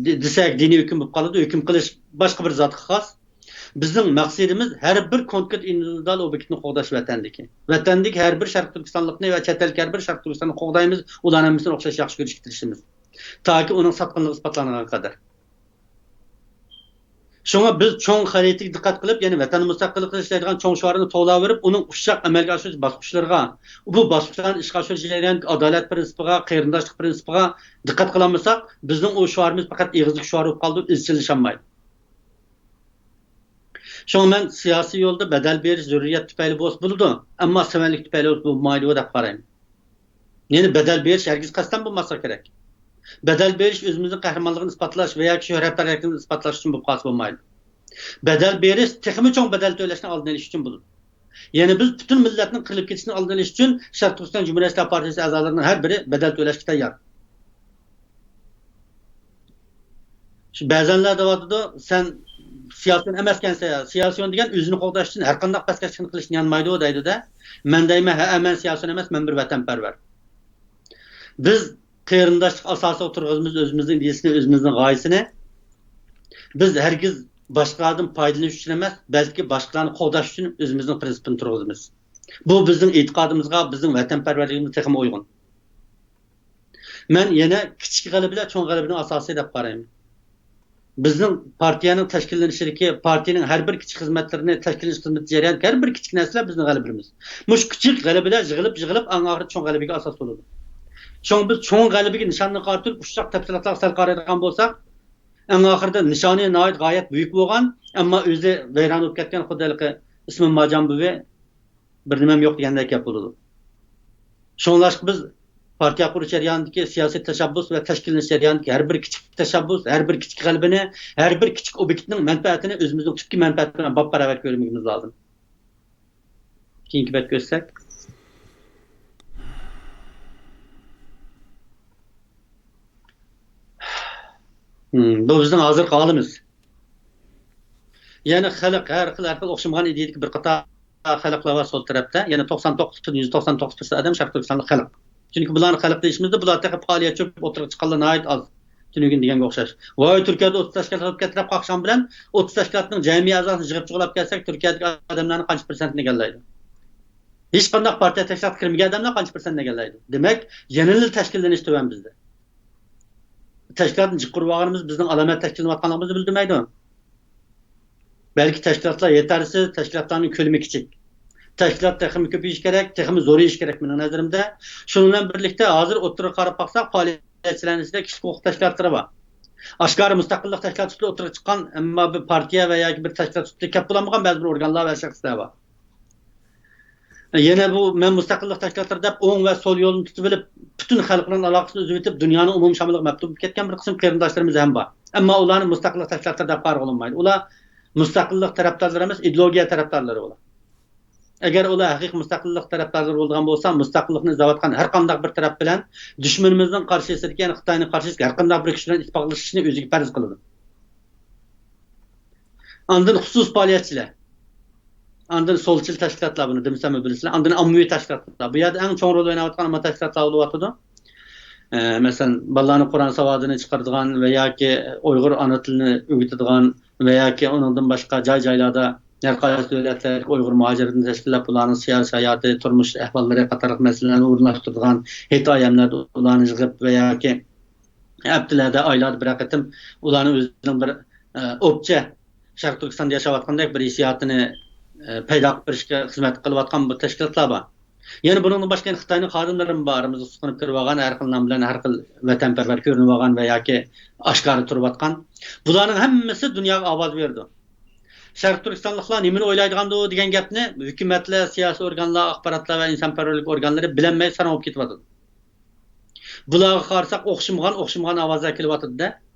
دېسەك دىنىي ھۆكۈم بولۇپ قالىدۇ، ھۆكۈم قىلىش باشقا بىر زاتقا خاس. بىزنىڭ مەقسىتىمىز ھەر بىر كونكرېت ئىندىۋىدۇئال ئوبيېكتنى قوغداش ۋەتەندىكى. ۋەتەندىكى ھەر بىر شەرقىي تۈركىستانلىقنى ۋە چەت ئەلدىكى ھەر بىر شەرقىي تۈركىستاننى قوغدايمىز، ئۇلارنىڭ ھەممىسىنى ئوخشاش ياخشى كۆرۈشكە تىرىشىمىز. تاكى ئۇنىڭ ساتقىنلىقى ئىسپاتلانغانغا قەدەر. شۇڭا بىز چوڭ خەرىتىگە دىققەت قىلىپ، يەنى ۋەتەن مۇستەقىللىقى دېيىشىدىغان چوڭ شوئارنى توۋلاۋېرىپ، ئۇنىڭ ئۇششاق ئەمەلگە ئاشۇرۇش باسقۇچلىرىغا، بۇ باسقۇچلارنى ئىشقا ئاشۇرۇش جەريانىدىكى ئادالەت پىرىنسىپىغا، قېرىنداشلىق پىرىنسىپىغا دىققەت قىلالمىساق، بىزنىڭ ئۇ شوئارىمىز پەقەت ئېغىزلىك شوئار بولۇپ قالىدۇ، ئىزچىللىشالمايدۇ. شۇڭا مەن سىياسىي يولدا بەدەل بېرىش زۆرۈرىيەت تۈپەيلى بولسا بولىدۇ، ئەمما سەۋەنلىك تۈپەيلى بولسا بولمايدۇ دەپ قارايمەن. يەنى بەدەل بېرىش ھەرگىز قەستەن بولماسلىقى كېرەك. بەدەل بېرىش ئۆزىمىزنىڭ قەھرىمانلىقىنى ئىسپاتلاش ۋە ياكى شۆھرەتپەرۋەرلىكىنى ئىسپاتلاش ئۈچۈن بولۇپ قالسا بولمايدۇ. بەدەل بېرىش تېخىمۇ چوڭ بەدەل تۆلەشنىڭ ئالدىنى ئېلىش ئۈچۈن بولىدۇ. يەنى بىز پۈتۈن مىللەتنىڭ قىرىلىپ كېتىشىنىڭ ئالدىنى ئېلىش ئۈچۈن شەرقىي تۈركىستان جۇمھۇرىيەتچىلەر پارتىيىسى ئەزالىرىنىڭ ھەر بىرى بەدەل تۆلەشكە تەييار. شۇ بەزەنلەر دەۋاتىدۇ، سەن سىياسىيون ئەمەسكەنسەن، سىياسىيون دېگەن ئۆزىنى قوغداش ئۈچۈن ھەر قانداق پەسكەشلىكنى قىلىشنى يانمايدۇ دەيدۇ-دە. مەن دەيمەن، ھەئە، مەن سىياسىيون ئەمەس، مەن بىر ۋەتەنپەرۋەر. بىز قېرىنداشلىق ئاساسىدا تۇرغۇزىمىز ئۆزىمىزنىڭ ئىدىيىسىنى، ئۆزىمىزنىڭ غايىسىنى. بىز ھەرگىز باشقىلاردىن پايدىلىنىش ئۈچۈن ئەمەس، بەلكى باشقىلارنى قوغداش ئۈچۈن ئۆزىمىزنىڭ پىرىنسىپىنى تۇرغۇزىمىز. بۇ بىزنىڭ ئېتىقادىمىزغا، بىزنىڭ ۋەتەنپەرۋەرلىكىمىزگە تېخىمۇ ئۇيغۇن. مەن يەنە كىچىك غەلىبىلەر چوڭ غەلىبىنىڭ ئاساسى دەپ قارايمەن. بىزنىڭ پارتىيەنىڭ تەشكىللىنىشىدىكى، پارتىيەنىڭ ھەر بىر كىچىك خىزمەتلىرىنى، تەشكىللىنىش خىزمىتى جەريانىدىكى ھەر بىر كىچىك نەرسىلەر بىزنىڭ غەلىبىمىز. مۇشۇ كىچىك غەلىبىلەر يىغىلىپ، يىغىلىپ، ئەڭ ئاخىرى چوڭ غەلىبىگە ئاساس بولىدۇ. شۇڭا بىز چوڭ غەلىبىگە نىشاننى قارىتىپ، ئۇششاق تەپسىلاتلارغا سەل قارايدىغان بولساق، ئەڭ ئاخىرىدا نىشانى ناھايىتى غايەت بۈيۈك بولغان، ئەمما ئۆزى ۋەيران بولۇپ كەتكەن، خۇددى ھېلىقى ئىسمى مارجان بۈۋى، بىر نېمەم يوق دېگەندەك گەپ بولىدۇ. شۇڭلاشقا بىز پارتىيە قۇرۇش جەريانىدىكى سىياسىي تەشەببۇس ۋە تەشكىللىنىش جەريانىدىكى ھەر بىر كىچىك تەشەببۇس، ھەر بىر كىچىك غەلىبىنى، ھەر بىر كىچىك ئوبيېكتنىڭ مەنپەئەتىنى ئۆزىمىزنىڭ تۈپكى مەنپەئەتى بىلەن باپباراۋەر كۆرمىگىمىز لازىم. كېيىنكى بەتكە ئۆتسەك. مم، بۇ بىزنىڭ ھازىرقى ھالىمىز. يەنى خەلق، ھەر خىل، ھەر خىل ئوخشىمىغان ئىدىيەدىكى بىر قاتار خەلقلەر بار سول تەرەپتە. يەنى توقسان توققۇز پۈتۈن يۈزدە توقسان توققۇز پىرسەنت ئادەم شەرقىي تۈركىستانلىق خەلق. چۈنكى بۇلارنى خەلق دېيىشىمىزدە، بۇلار تېخى پائالىيەت چۆكۈپ ئوتتۇرىغا چىققانلار ناھايىتى ئاز. تۈنۈگۈن دېگەنگە ئوخشاش. ۋاي، تۈركىيەدە ئوتتۇز تەشكىلات بولۇپ كەتتى دەپ قاقشىغان بىلەن، ئوتتۇز تەشكىلاتنىڭ جەمئىي ئەزاسىنى يىغىپ چىغىلاپ كەلسەك، تۈركىيەدىكى ئادەملەرنىڭ قانچە پىرسەنتىنى ئىگىلەيدۇ؟ ھېچقانداق پارتىيە تەشكىلاتقا كىرمىگەن ئادەملەر قانچە پىرسەنتنى ئىگىلەيدۇ؟ دېمەك، يەنىلا تەشكىللىنىش تۆۋەن بىزدە. تەشكىلاتنى جىق قۇرۇۋالغىنىمىز بىزنىڭ ئالامەت تەشكىللىنىۋاتقانلىقىمىزنى بىلدۈرمەيدۇ. بەلكى تەشكىلاتلار يېتەرسىز، تەشكىلاتلارنىڭ كۆلىمى كىچىك. تەشكىلات تېخىمۇ كۆپىيىشى كېرەك، تېخىمۇ زورىيىشى كېرەك مېنىڭ نەزىرىمدە. شۇنىڭ بىلەن بىرلىكتە، ھازىر ئوتتۇرىغا قاراپ باقساق، پائالىيەتچىلەرنىڭ ئىچىدە كىشىلىك ھوقۇق تەشكىلاتلىرى بار. ئاشكارا مۇستەقىللىق تەشكىلاتى سۈپىتىدە ئوتتۇرىغا چىققان، ئەمما بىر پارتىيە ۋە ياكى بىر تەشكىلات سۈپىتىدە كەپ بولالمىغان بەزى بىر ئورگانلار ۋە شەخسلەر بار. يەنە بۇ مەن مۇستەقىللىق تەشكىلاتلىرى دەپ ئوڭ ۋە سول يولىنى تۇتۇۋېلىپ، پۈتۈن خەلق بىلەن ئالاقىسىنى ئۈزۈۋېتىپ، دۇنيانىڭ ئومۇمشۇمۇلىغا مەپتۇن بولۇپ كەتكەن بىر قىسىم قېرىنداشلىرىمىز ھەم بار. ئەمما ئۇلارنى مۇستەقىللىق تەشكىلاتلىرى دەپ قارىغىلى بولمايدۇ. ئۇلار مۇستەقىللىق تەرەپدارلىرى ئەمەس، ئىدېئولوگىيە تەرەپدارلىرى ئۇلار. ئەگەر ئۇلار ھەقىقىي مۇستەقىللىق تەرەپدارلىرى بولىدىغان بولسا، مۇستەقىللىقنى ئىزدەۋاتقان ھەر قانداق بىر تەرەپ بىلەن دۈشمىنىمىزنىڭ قارشىسىدىكى، يەنى خىتاينىڭ قارشىسىدىكى ھەر قانداق بىر كۈچ بىلەن ئىتتىپاقلىشىشنى ئۆزىگە پەرز قىلىدۇ. ئاندىن خۇسۇسىي پائالىيەتچىلەر. ئاندىن سولچىل تەشكىلاتلار، بۇنى دېمىسەممۇ بىلىسىلەر. ئاندىن ئاممىۋى تەشكىلاتلار. بۇ يەردە ئەڭ چوڭ رول ئويناۋاتقان ئامما تەشكىلاتلار بولۇۋاتىدۇ. ئە، مەسىلەن، بالىلارنىڭ قۇرئان ساۋادىنى چىقىرىدىغان ۋە ياكى ئۇيغۇر ئانا تىلىنى ئۆگىتىدىغان ۋە ياكى ئۇنىڭدىن باشقا جاي-جايلاردا ھەر قايسى دۆلەتلەردىكى ئۇيغۇر مۇھاجىرىتىنى تەشكىللەپ، ئۇلارنىڭ سىياسىي ھاياتى، تۇرمۇش ئەھۋاللىرى قاتارلىق مەسىلىلەرنى ئورۇنلاشتۇرىدىغان ھېيت-ئايەملەردە ئۇلارنى يىغىپ ۋە ياكى ھەپتىلەردە، ئايلاردا بىرەر قېتىم ئۇلارنىڭ ئۆزىنىڭ بىر، ئە، ئوپچە شەرقىي تۈركىستاندا ياشاۋاتقاندەك بىر ھېسسىياتىنى، ئە، پەيدا قىلىپ بېرىشكە خىزمەت قىلىۋاتقان بۇ تەشكىلاتلار بار. يەنە بۇنىڭدىن باشقا يەنە خىتاينىڭ خادىملىرىمۇ بار، ئارىمىزغا سۇقۇنۇپ كىرىۋالغان، ھەر خىل نام بىلەن ھەر خىل ۋەتەنپەرۋەر كۆرۈنۈۋالغان ۋە ياكى ئاشكارا تۇرۇۋاتقان. بۇلارنىڭ ھەممىسى دۇنياغا ئاۋاز بېرىدۇ. شەرقىي تۈركىستانلىقلار نېمىنى ئويلايدىغاندۇ دېگەن گەپنى ھۆكۈمەتلەر، سىياسىي ئورگانلار، ئاخباراتلار ۋە ئىنسانپەرۋەرلىك ئورگانلىرى بىلەلمەي ساراڭ بولۇپ كېتىۋاتىدۇ. بۇلارغا قارىساق، ئوخشىمىغان، ئوخشىمىغان ئاۋازلار كېلىۋاتىدۇ-دە.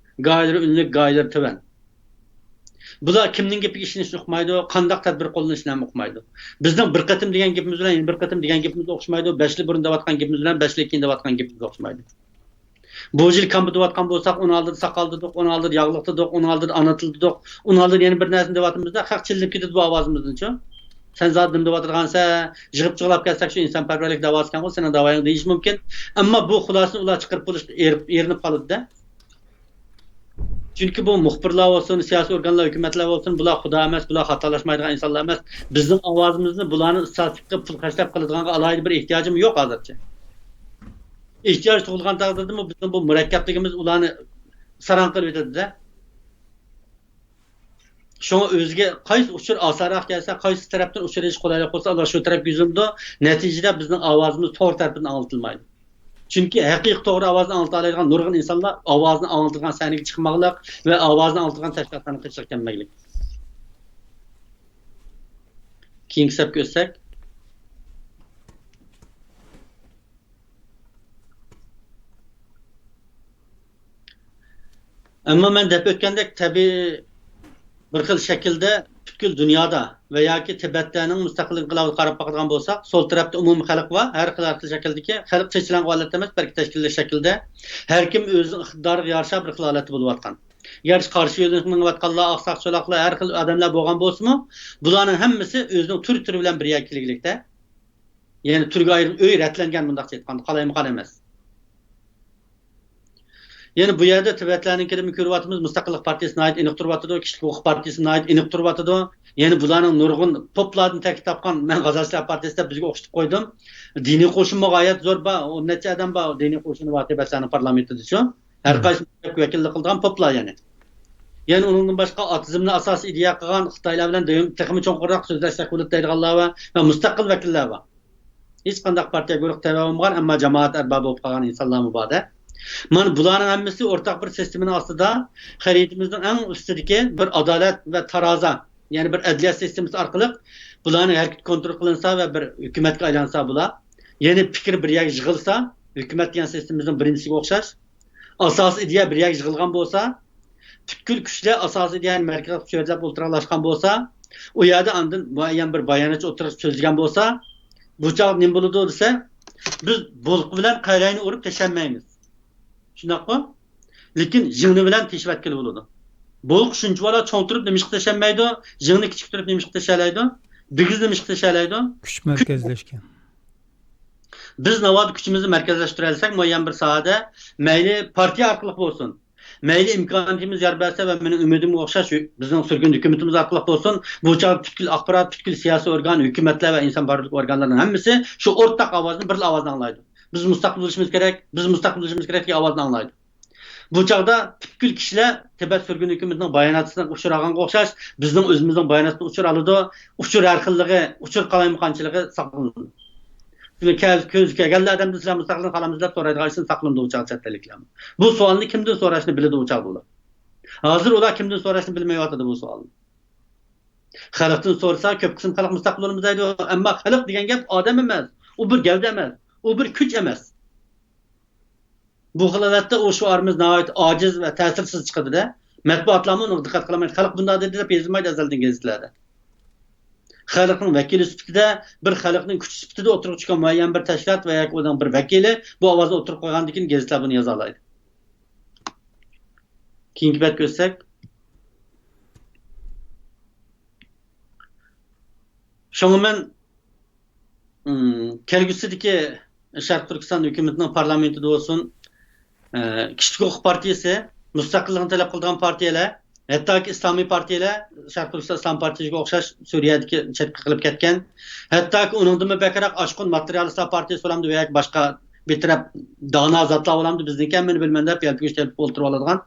گاھىلىرى ئۈنلۈك، گاھىلىرى تۆۋەن. بۇلار كىمنىڭ گېپىگە ئىشىنىشنى ئۇقمايدۇ، قانداق تەدبىر قوللىنىشنى ھەم ئۇقمايدۇ. بىزنىڭ بىر قېتىم دېگەن گېپىمىز بىلەن يەنە بىر قېتىم دېگەن گېپىمىز ئوخشىمايدۇ، بەش يىل بۇرۇن دەۋاتقان گېپىمىز بىلەن بەش يىل كېيىن دەۋاتقان گېپىمىز ئوخشىمايدۇ. بۇ يىل كامپا دەۋاتقان بولساق، ئۇنىڭ ئالدىدا ساقال دېدۇق، ئۇنىڭ ئالدىدا ياغلىق دېدۇق، ئۇنىڭ ئالدىدا ئانا تىل دېدۇق، ئۇنىڭ ئالدىدا يەنە بىر نەرسىنى دەۋاتىمىزدا، خەق چىللىپ كېتىدۇ بۇ ئاۋازىمىزدىنچۇ. سەن زادى نېمە دەۋاتىدىغانسەن؟ يىغىپ چىغلاپ كەلسەك، شۇ ئىنسانپەرۋەرلىك داۋاسىكەنغۇ سېنىڭ داۋايىڭ دېيىشى مۇمكىن. ئەمما بۇ خۇلاسىنى ئۇلار چىقىرىپ بولۇشقا ئېرىپ-، ئېرىنىپ قالىدۇ-دە. چۈنكى بۇ مۇخبىرلار بولسۇن، سىياسىي ئورگانلار، ھۆكۈمەتلەر بولسۇن، بۇلار خۇدا ئەمەس، بۇلار خاتالاشمايدىغان ئىنسانلار ئەمەس. بىزنىڭ ئاۋازىمىزنى بۇلارنى ئىستاتىستىكا پۇل خەجلەپ قىلىدىغانغا ئالاھىدە بىر ئېھتىياجىمۇ يوق ھازىرچە. ئېھتىياج تۇغۇلغان تەقدىردىمۇ بىزنىڭ بۇ مۇرەككەپلىكىمىز ئۇلارنى ساراڭ قىلىۋېتىدۇ-دە. شۇڭا ئۆزىگە قايسى ئۇچۇر ئاسانراق كەلسە، قايسى تەرەپتىن ئۇچۇر ئېلىش قولايلىق بولسا، ئۇلار شۇ تەرەپكە يۈزلىنىدۇ. نەتىجىدە بىزنىڭ ئاۋازىمىز توغرا تەرىپىدىن ئاڭلىتىلمايدۇ. چۈنكى ھەقىقىي توغرا ئاۋازنى ئاڭلىتالايدىغان نۇرغۇن ئىنسانلار ئاۋازنى ئاڭلىتىدىغان سەھنىگە چىقماقلىق ۋە ئاۋازنى ئاڭلىتىدىغان تەشكىلاتلارنىڭ قېشىغا كەلمەكلىك. كېيىنكى سەپكە ئۆتسەك. ئەمما مەن دەپ ئۆتكەندەك، تەبىئىي بىر خىل شەكىلدە پۈتكۈل دۇنيادا ۋە ياكى تىبەتلەرنىڭ مۇستەقىل ئىنقىلابىغا قاراپ باقىدىغان بولساق، سول تەرەپتە ئومۇمىي خەلق بار، ھەر خىل، ھەر خىل شەكىلدىكى خەلق چېچىلغان ھالەتتە ئەمەس، بەلكى تەشكىللەش شەكلىدە ھەر كىم ئۆزىنىڭ ئىقتىدارىغا يارىشا بىر خىل ھالەتتە بولۇۋاتقان. گەرچە قارشى يۆنىلىشكە مېڭىۋاتقانلار، ئاقساق-چولاقلار، ھەر خىل ئادەملەر بولغان بولسىمۇ، بۇلارنىڭ ھەممىسى ئۆزىنىڭ تۈر-تۈرى بىلەن بىر يەرگە كېلگۈلۈكتە. يەنى تۈرگە ئايرىم ئۆي رەتلەنگەن، مۇنداقچە ئېيتقاندا، قالايمىقان ئەمەس. يەنە بۇ يەردە تىبەتلەرنىڭكىدىمۇ كۆرۈۋاتىمىز، مۇستەقىللىق پارتىيىسى ناھايىتى ئېنىق تۇرۇۋاتىدۇ، كىشىلىك ھوقۇق پارتىيىسى ناھايىتى ئېنىق تۇرۇۋاتىدۇ. يەنە بۇلارنىڭ نۇرغۇن پوپلاردىن تەركىب تاپقان، مەن غازاچىلار پارتىيىسى دەپ بىزگە ئوخشىتىپ قويدۇم. دىنىي قوشۇنمۇ غايەت زور بار، ئون نەچچە ئادەم بار دىنىي قوشۇنى بار تىبەتلەرنىڭ پارلامېنتىدا شۇ. ھەر قايسى مىللەتكە ۋەكىللىك قىلىدىغان پوپلار يەنى. يەنە ئۇنىڭدىن باشقا ئاتېئىزمنى ئاساسىي ئىدىيە قىلغان خىتايلار بىلەن دېگۈم تېخىمۇ چوڭقۇرراق سۆزلەشسەك بولىدۇ دەيدىغانلار بار ۋە مۇستەقىل ۋەكىللەر بار. ھېچقانداق پارتىيە گۇرۇھ تەۋە بولمىغان، ئەمما جامائەت ئەربابى بولۇپ قالغان ئىنسانلارمۇ بار-دە. مانا بۇلارنىڭ ھەممىسى ئورتاق بىر سىستېمىنىڭ ئاستىدا، خەرىتىمىزنىڭ ئەڭ ئۈستىدىكى بىر ئادالەت ۋە تارازا، يەنى بىر ئەدلىيە سىستېمىسى ئارقىلىق بۇلارنىڭ ھەرىكىتى كونترول قىلىنسا ۋە بىر ھۆكۈمەتكە ئايلانسا بۇلار، يەنى پىكىر بىر يەرگە يىغىلسا، ھۆكۈمەت دېگەن سىستېمىمىزنىڭ بىرىنچىسىگە ئوخشاش، ئاساسىي ئىدىيە بىر يەرگە يىغىلغان بولسا، پۈتكۈل كۈچلەر ئاساسىي ئىدىيەنى مەركەزگە چۆرىدەپ ئولتۇراقلاشقان بولسا، ئۇ يەردە ئاندىن مۇئەييەن بىر بايانات ئوتتۇرىغا سۆزلىگەن بولسا، بۇ چاغدا نېمە بولىدۇ دېسە، بىز بولقا بىلەن قەرەينى ئۇرۇپ تېشەلمەيمىز. شۇنداققۇ؟ لېكىن ژىڭنە بىلەن تېشىۋەتكىلى بولىدۇ. بولقا شۇنچىۋالا چوڭ تۇرۇپ نېمىشقا تېشەلمەيدۇ؟ ژىڭنە كىچىك تۇرۇپ نېمىشقا تېشەلەيدۇ؟ بىگىز نېمىشقا تېشەلەيدۇ؟ كۈچ مەركەزلەشكەن. بىز ناۋادا كۈچىمىزنى مەركەزلەشتۈرەلىسەك، مۇئەييەن بىر ساھەدە، مەيلى پارتىيە ئارقىلىق بولسۇن، مەيلى ئىمكانىيىتىمىز يار بەرسە ۋە مېنىڭ ئۈمىدىمگە ئوخشاش بىزنىڭ سۈرگۈن ھۆكۈمىتىمىز ئارقىلىق بولسۇن، بۇ چاغدا پۈتكۈل ئاخبارات، پۈتكۈل سىياسىي ئورگان، ھۆكۈمەتلەر ۋە ئىنسان پەرۋەرلىك ئورگانلارنىڭ ھەممىسى شۇ ئورتاق ئاۋازنى، بىرلا ئاۋازنى ئاڭلايدۇ. بىز مۇستەقىل بولۇشىمىز كېرەك، بىز مۇستەقىل بولۇشىمىز كېرەك دېگەن ئاۋازنى ئاڭلايدۇ. بۇ چاغدا پۈتكۈل كىشىلەر تىبەت سۈرگۈن ھۆكۈمىتىنىڭ باياناتىدىن ئۇچۇر ئالغانغا ئوخشاش، بىزنىڭ ئۆزىمىزنىڭ باياناتىدىن ئۇچۇر ئالىدۇ. ئۇچۇر ھەر خىللىقى، ئۇچۇر قالايمىقانچىلىقى ساقلىنىدۇ. شۇنى كە-، كۆزگە كەلگەنلا ئادەمدىن سىلەر مۇستەقىللىق خالامسىز دەپ سورايدىغان ئىشتىن ساقلىنىدۇ ئۇ چاغ چەت ئەللىكلەرمۇ. بۇ سوئالنى كىمدىن سوراشنى بىلىدۇ ئۇ چاغدا ئۇلار. ھازىر ئۇلار كىمدىن سوراشنى بىلمەيۋاتىدۇ بۇ سوئالنى. خەلقتىن سورىسا، كۆپ قىسىم خەلق مۇستەقىل بولىمىز دەيدۇ. ئەمما خەلق دېگەن گەپ ئادەم ئەمەس. ئۇ بىر گەۋدە ئەمەس. ئۇ بىر كۈچ ئەمەس. بۇ خىل ھالەتتە ئۇ شوئارىمىز ناھايىتى ئاجىز ۋە تەسىرسىز چىقىدۇ-دە. مەتبۇئاتلارمۇ ئۇنىڭغا دىققەت قىلالمايدۇ. خەلق بۇنداق دېدى دەپ يېزىلمايدۇ ئەزەلدىن گېزىتلەردە. خەلقنىڭ ۋەكىلى سۈپىتىدە، بىر خەلقنىڭ كۈچى سۈپىتىدە ئوتتۇرىغا چىققان مۇئەييەن بىر تەشكىلات ۋە ياكى ئۇنىڭ بىر ۋەكىلى بۇ ئاۋازنى ئوتتۇرىغا قويغاندىن كېيىن گېزىتلەر بۇنى يازالايدۇ. كېيىنكى بەتكە ئۆتسەك. شۇڭا مەن، ئىم، كەلگۈسىدىكى شەرقىي تۈركىستان ھۆكۈمىتىنىڭ پارلامېنتىدا بولسۇن، ئە، كىشىلىك ھوقۇق پارتىيىسى، مۇستەقىللىقنى تەلەپ قىلىدىغان پارتىيەلەر، ھەتتاكى ئىسلامىي پارتىيەلەر، شەرقىي تۈركىستان ئىسلام پارتىيىسىگە ئوخشاش سۈرىيەدىكى چەتكە قېلىپ كەتكەن، ھەتتاكى ئۇنىڭدىنمۇ بەكرەك ئاشقۇن ماتېرىيالىستلار پارتىيىسى بولامدۇ ۋە ياكى باشقا بىر تەرەپ دانا زاتلار بولامدۇ، بىزنىڭكى ھەممىنى بىلىمەن دەپ يەلپۈگۈچ تېپىپ ئولتۇرۇۋالىدىغان.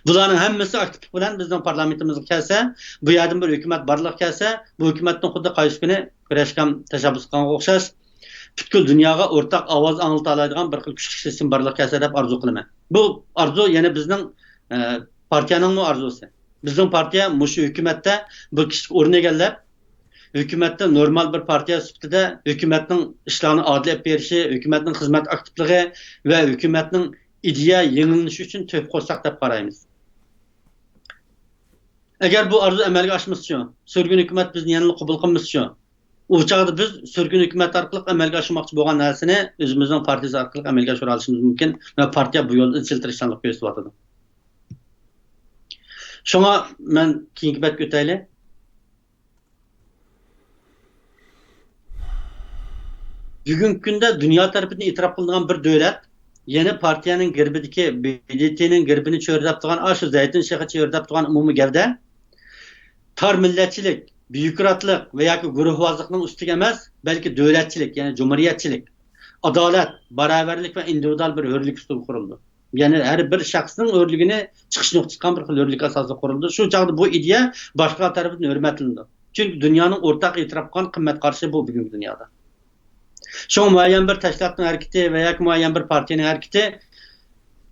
بۇلارنىڭ ھەممىسى ئاكتىپلىق بىلەن بىزنىڭ پارلامېنتىمىزغا كەلسە، بۇ يەردىن بىر ھۆكۈمەت بارلىققا كەلسە، بۇ ھۆكۈمەتنىڭ خۇددى قايسى كۈنى كۈرەشكەم تەشەببۇس قىلغانغا ئوخشاش، پۈتكۈل دۇنياغا ئورتاق ئاۋاز ئاڭلىتالايدىغان بىر خىل كۈچلۈك سىستېما بارلىققا كەلسە دەپ ئارزۇ قىلىمەن. بۇ ئارزۇ يەنە بىزنىڭ، ئە، پارتىيەنىڭمۇ ئارزۇسى. بىزنىڭ پارتىيە مۇشۇ ھۆكۈمەتتە بىر كىشىلىك ئورۇن ئىگىلەپ، ھۆكۈمەتتە نورمال بىر پارتىيە سۈپىتىدە ھۆكۈمەتنىڭ ئىشلارنى ئادىل ئېلىپ بېرىشى، ھۆكۈمەتنىڭ خىزمەت ئاكتىپلىقى ۋە ھۆكۈمەتنىڭ ئىدىيە يېڭىلىنىشى ئۈچۈن تۆھپە قوشساق دەپ قارايمىز. ئەگەر بۇ ئارزۇ ئەمەلگە ئاشمىسىچۇ؟ سۈرگۈن ھۆكۈمەت بىزنى يەنىلا قوبۇل قىلمىسىچۇ؟ ئۇ چاغدا بىز سۈرگۈن ھۆكۈمەت ئارقىلىق ئەمەلگە ئاشۇرماقچى بولغان نەرسىنى ئۆزىمىزنىڭ پارتىيىسى ئارقىلىق ئەمەلگە ئاشۇرالىشىمىز مۇمكىن ۋە پارتىيە بۇ يولدا ئىزچىل تىرىشچانلىق كۆرسىتىۋاتىدۇ. شۇڭا مەن كېيىنكى بەتكە ئۆتەيلى. بۈگۈنكى كۈندە دۇنيا تەرىپىدىن ئېتىراپ قىلىنغان بىر دۆلەت، يەنە پارتىيەنىڭ گېربىدىكى، ب د ت نىڭ گېربىنى چۆرىدەپ تۇرغان، ئاشۇ زەيتۇن شېخى چۆرىدەپ تۇرغان ئومۇمىي گەۋدە، تار مىللەتچىلىك، بيۇروكراتلىق ۋە ياكى گۇرۇھۋازلىقنىڭ ئۈستىگە ئەمەس، بەلكى دۆلەتچىلىك، يەنى جۇمھۇرىيەتچىلىك، ئادالەت، باراۋەرلىك ۋە ئىندىۋىدۇئال بىر ھۆرلۈك ئۈستىگە قۇرۇلىدۇ. يەنى ھەر بىر شەخسنىڭ ھۆرلۈكىنى چىقىش نۇقتىسى قىلغان بىر خىل ھۆرلۈك ئاساسىدا قۇرۇلىدۇ. شۇ چاغدا بۇ ئىدىيە باشقىلار تەرىپىدىن ھۆرمەتلىنىدۇ. چۈنكى دۇنيانىڭ ئورتاق ئېتىراپ قىلغان قىممەت قارىشى بۇ بۈگۈنكى دۇنيادا. شۇڭا مۇئەييەن بىر تەشكىلاتنىڭ ھەرىكىتى ۋە ياكى مۇئەييەن بىر پارتىيەنىڭ ھەرىكىتى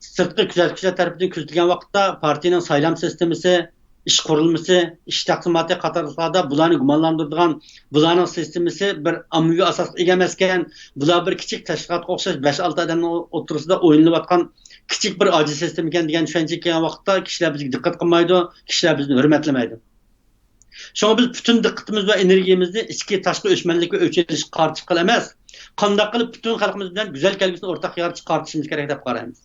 سىرتقى كۆزەتكۈچىلەر تەرىپىدىن كۆزىتىلگەن ۋاقىتتا، پارتىيەنىڭ سايلام سىستېمىسى، ئىش قۇرۇلمىسى، ئىش تەقسىماتى قاتارلىقلاردا بۇلارنى گۇمانلاندۇرىدىغان، بۇلارنىڭ سىستېمىسى بىر ئاممىۋى ئاساسقا ئىگە ئەمەسكەن، بۇلار بىر كىچىك تەشكىلاتقا ئوخشاش بەش-ئالتە ئادەمنىڭ ئوتتۇرىسىدا ئوينىلىۋاتقان كىچىك بىر ئاجىز سىستېمىكەن دېگەن چۈشەنچىگە كەلگەن ۋاقىتتا كىشىلەر بىزگە دىققەت قىلمايدۇ، كىشىلەر بىزنى ھۆرمەتلىمەيدۇ. شۇڭا بىز پۈتۈن دىققىتىمىز ۋە ئېنېرگىيەمىزنى ئىچكى، تاشقى ئۆچمەنلىك ۋە ئۆچ ئېلىشقا قارىتىشقىلا ئەمەس، قانداق قىلىپ پۈتۈن خەلقىمىز بىلەن گۈزەل كەلگۈسىنى ئورتاق يارىتىشقا قارىتىشىمىز كېرەك دەپ قارايمىز.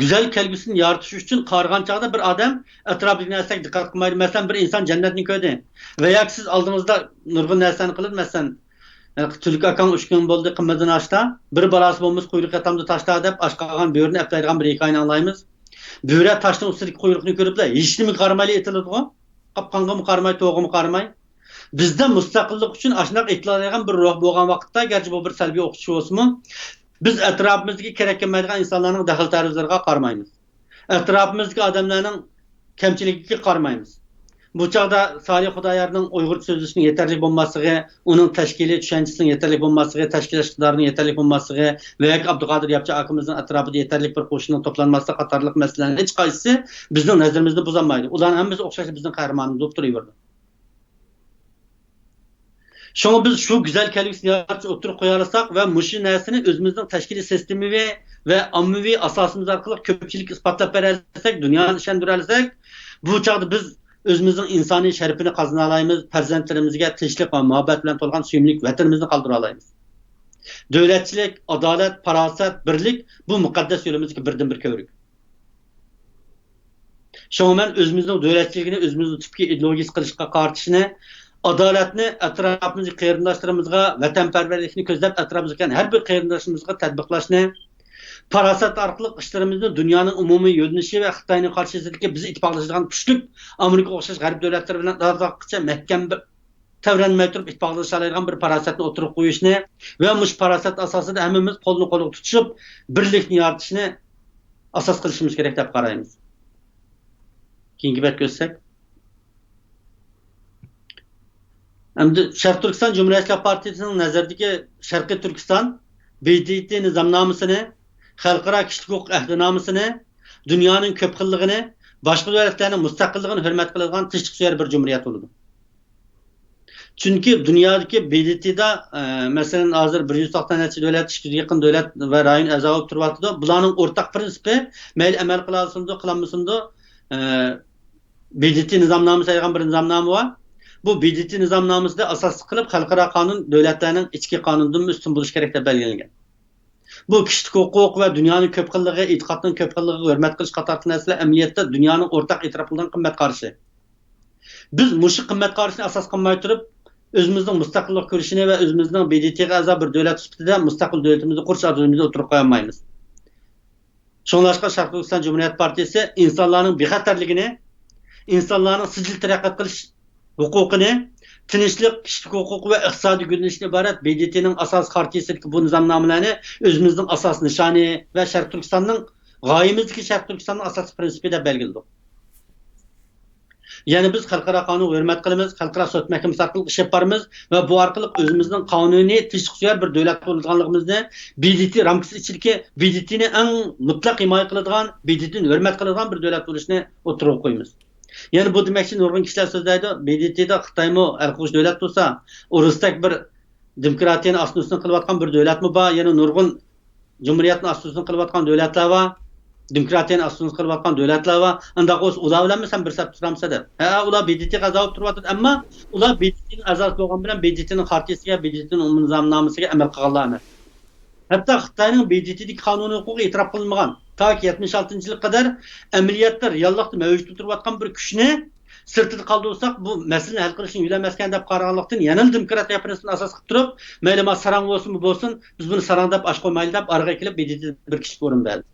گۈزەل كەلگۈسىنى يارىتىش ئۈچۈن قارىغان چاغدا بىر ئادەم ئەتراپىدىكى نەرسىلەرگە دىققەت قىلمايدۇ. مەسىلەن، بىر ئىنسان جەننەتنى كۆردى ۋە ياكى سىز ئالدىڭىزدا نۇرغۇن نەرسىلەرنى قىلىدۇ. مەسىلەن، تۈلكە ئاكاڭ ئۈچ كۈن بولدى قىممىدىن ئاشتا. بىر بالاسى بولمىسا قۇيرۇق ياتامدۇ تاشتا دەپ ئاچ قالغان بۆرىنى ئەپلەيدىغان بىر ھېكايىنى ئاڭلايمىز. بۆرە تاشنىڭ ئۈستىدىكى قۇيرۇقنى كۆرۈپلا ھېچنېمىگە قارىمايلا ئېتىلىدىغۇ. قاپقانغىمۇ قارىماي، توغىمۇ قارىماي. بىزدە مۇستەقىللىق ئۈچۈن ئاشۇنداق ئېتىلالايدىغان بىر روھ بولغان ۋاقىتتا، گەرچە بۇ بىر سەلبىي ئوقۇتۇش بولسىمۇ، بىز ئەتراپىمىزدىكى كېرەك كەلمەيدىغان ئىنسانلارنىڭ دەخلى-تەرۇزلىرىغا قارىمايمىز. ئەتراپىمىزدىكى ئادەملەرنىڭ كەمچىلىكىگە قارىمايمىز. بۇ چاغدا سالىھ خۇدايارنىڭ ئۇيغۇرچە سۆزلىشىنىڭ يېتەرلىك بولماسلىقى، ئۇنىڭ تەشكىلىي چۈشەنچىسىنىڭ يېتەرلىك بولماسلىقى، تەشكىللەش ئىقتىدارىنىڭ يېتەرلىك بولماسلىقى ۋە ياكى ئابدۇقادىر ياپچى ئاكىمىزنىڭ ئەتراپىدا يېتەرلىك بىر قوشۇننىڭ توپلانماسلىقى قاتارلىق مەسىلىلەرنىڭ ھېچقايسىسى بىزنىڭ نەزىرىمىزنى بۇزالمايدۇ. ئۇلارنىڭ ھەممىسى ئوخشاشلا بىزنىڭ قەھرىمانىمىز بولۇپ تۇرۇۋېرىدۇ. شۇڭا بىز شۇ گۈزەل كەلگۈسىنى ياراتىش ئوتتۇرىغا قويالىساق ۋە مۇشۇ نەرسىنى ئۆزىمىزنىڭ تەشكىلىي سىستېمىۋى ۋە ئاممىۋى ئاساسىمىز ئارقىلىق كۆپچىلىككە ئىسپاتلاپ بېرەلىسەك، دۇنيانى ئىشەندۈرەلىسەك، بۇ چاغدا بىز ئۆزىمىزنىڭ ئىنسانىي شەرىپىنى قازىنالايمىز، پەرزەنتلىرىمىزگە تىنچلىق ۋە مۇھەببەت بىلەن تولغان سۆيۈملۈك ۋەتىنىمىزنى قالدۇرالايمىز. دۆلەتچىلىك، ئادالەت، پاراسەت، بىرلىك، بۇ مۇقەددەس يولىمىزدىكى بىردىنبىر كۆۋرۈك. شۇڭا مەن ئۆزىمىزنىڭ دۆلەتچىلىكىنى ئۆزىمىزنىڭ تۈپكى ئىدېئولوگىيىسى قىلىشقا قارىتىشنى، ئادالەتنى ئەتراپىمىزدىكى قېرىنداشلىرىمىزغا، ۋەتەنپەرۋەرلىكنى كۆزلەپ ئەتراپىمىزدىكى ھەر بىر قېرىنداشلىرىمىزغا تەتبىقلاشنى، پاراسەت ئارقىلىق ئىشلىرىمىزنى دۇنيانىڭ ئومۇمىي يۆنىلىشى ۋە خىتاينىڭ قارشىسىدىكى بىز ئىتتىپاقلىشىدىغان كۈچلۈك ئامېرىكا ئوخشاش غەرب دۆلەتلىرى بىلەن ئازراققىچە مەھكەم بىر تەۋرەنمەي تۇرۇپ ئىتتىپاقلىشالايدىغان بىر پاراسەتنى ئوتتۇرىغا قويۇشنى ۋە مۇشۇ پاراسەت ئاساسىدا ھەممىمىز قولنى قولغا تۇتۇشۇپ، بىرلىكنى يارىتىشنى ئاساس قىلىشىمىز كېرەك دەپ قارايمىز. كېيىنكى بەتكە ئۆتسەك. ئەمدى شەرقىي تۈركىستان جۇمھۇرىيەتچىلەر پارتىيىسىنىڭ نەزىرىدىكى شەرقىي تۈركىستان ب د ت نىزامنامىسىنى، خەلقئارا كىشىلىك ھوقۇق ئەھدىنامىسىنى، دۇنيانىڭ كۆپ خىللىقىنى، باشقا دۆلەتلەرنىڭ مۇستەقىللىقىنى ھۆرمەت قىلىدىغان تىنچلىق سۆيەر بىر جۇمھۇرىيەت بولىدۇ. چۈنكى دۇنيادىكى ب د ت دا، ئە، مەسىلەن، ھازىر بىر يۈز توقسان نەچچە دۆلەت، ئىككى يۈزگە يېقىن دۆلەت ۋە رايون ئەزا بولۇپ تۇرۇۋاتىدۇ. بۇلارنىڭ ئورتاق پىرىنسىپى، مەيلى ئەمەل قىلالسۇنىدۇ، قىلالمىسۇنىدۇ، ئە، ب د ت نىزامنامىسى دەيدىغان بىر نىزامنامە بار. بۇ ب د ت نىزامنامىسىدا ئاساسلىق قىلىپ خەلقئارا قانۇن دۆلەتلەرنىڭ ئىچكى قانۇنىدىنمۇ ئۈستۈن بولۇشى كېرەك دەپ بەلگىلەنگەن. بۇ كىشىلىك ھوقۇق ۋە دۇنيانىڭ كۆپ خىللىقى، ئېتىقادنىڭ كۆپ خىللىقىغا ھۆرمەت قىلىش قاتارلىق نەرسىلەر ئەمەلىيەتتە دۇنيانىڭ ئورتاق ئېتىراپ قىلىدىغان قىممەت قارىشى. بىز مۇشۇ قىممەت قارىشىنى ئاساس قىلماي تۇرۇپ، ئۆزىمىزنىڭ مۇستەقىللىق كۈرىشىنى ۋە ئۆزىمىزنىڭ ب د ت غا ئەزا بىر دۆلەت سۈپىتىدە مۇستەقىل دۆلىتىمىزنى قۇرۇش ئارزۇيىمىزنى ئوتتۇرىغا قويالمايمىز. شۇڭلاشقا شەرقىي تۈركىستان جۇمھۇرىيەت پارتىيىسى ئىنسانلارنىڭ بىخەتەرلىكىنى، ئىنسانلارنىڭ سىجىل تەرەققىيات قىلىش ھوقۇقىنى، تىنچلىق، كىشىلىك ھوقۇق ۋە ئىقتىسادىي گۈللىنىشتىن ئىبارەت ب د ت نىڭ ئاساسىي خارتىيىسىدىكى بۇ نىزامنامىلەرنى ئۆزىمىزنىڭ ئاساسىي نىشانى ۋە شەرقىي تۈركىستاننىڭ، غايىمىزدىكى شەرقىي تۈركىستاننىڭ ئاساسىي پىرىنسىپى دەپ بەلگىلىدۇق. يەنە بىز خەلقئارا قانۇنغا ھۆرمەت قىلىمىز، خەلقئارا سوت مەھكىمىسى ئارقىلىق ئىش ئېلىپ بارىمىز ۋە بۇ ئارقىلىق ئۆزىمىزنىڭ قانۇنىي، تىنچلىقسۆيەر بىر دۆلەت بولىدىغانلىقىمىزنى، ب د ت رامكىسى ئىچىدىكى ب د ت نى ئەڭ مۇتلەق ھىمايە قىلىدىغان، ب د ت نى ھۆرمەت قىلىدىغان بىر دۆلەت بولۇشنى ئوتتۇرىغا قويىمىز. يەنە بۇ دېمەكچى، نۇرغۇن كىشىلەر سۆزلەيدۇ، ب د ت دا خىتايمۇ ھەل قىلغۇچ دۆلەت بولسا، ئورۇستەك بىر دېموكراتىيەنى ئاستىن ئۈستۈن قىلىۋاتقان بىر دۆلەتمۇ بار، يەنە نۇرغۇن جۇمھۇرىيەتنى ئاستىن ئۈستۈن قىلىۋاتقان دۆلەتلەر بار، دېموكراتىيەنى ئاستىن ئۈستۈن قىلىۋاتقان دۆلەتلەر بار. ئۇنداق بولسا ئۇلار بىلەنمۇ سەن بىر سەپتە تۇرامسەن دەپ. ھە، ئۇلار ب د ت غا ئەزا بولۇپ تۇرۇۋاتىدۇ، ئەمما ئۇلار ب د ت نىڭ ئەزاسى بولغان بىلەن ب د ت نىڭ خارتىيىسىگە، ب د ت نىڭ ئومۇمىي نىزامنامىسىگە ئەمەل قىلغانلار ئەمەس. ھەتتا خىتاينىڭ ب د ت دىكى قانۇنىي ھوقۇقى ئېتىراپ قىلىنمىغان، تاكى يەتمىش ئالتىنچى يىلغا قەدەر ئەمەلىيەتتە رېئاللىقتا مەۋجۇت تۇرۇۋاتقان بىر كۈچنى سىرتىدا قالدۇرساق، بۇ مەسىلىنى ھەل قىلىشنىڭ يولى ئەمەسكەن دەپ قارىغانلىقتىن، يەنىلا دېموكراتىيە پىرىنسىپىنى ئاساس قىلىپ تۇرۇپ، مەيلى ما ساراڭ بولسۇنمۇ بولسۇن، بىز بۇنى ساراڭ دەپ ئاچ قويمايلى دەپ ئارىغا ئېكىلىپ، ب د ت بىر كىشىلىك ئورۇن بەردى.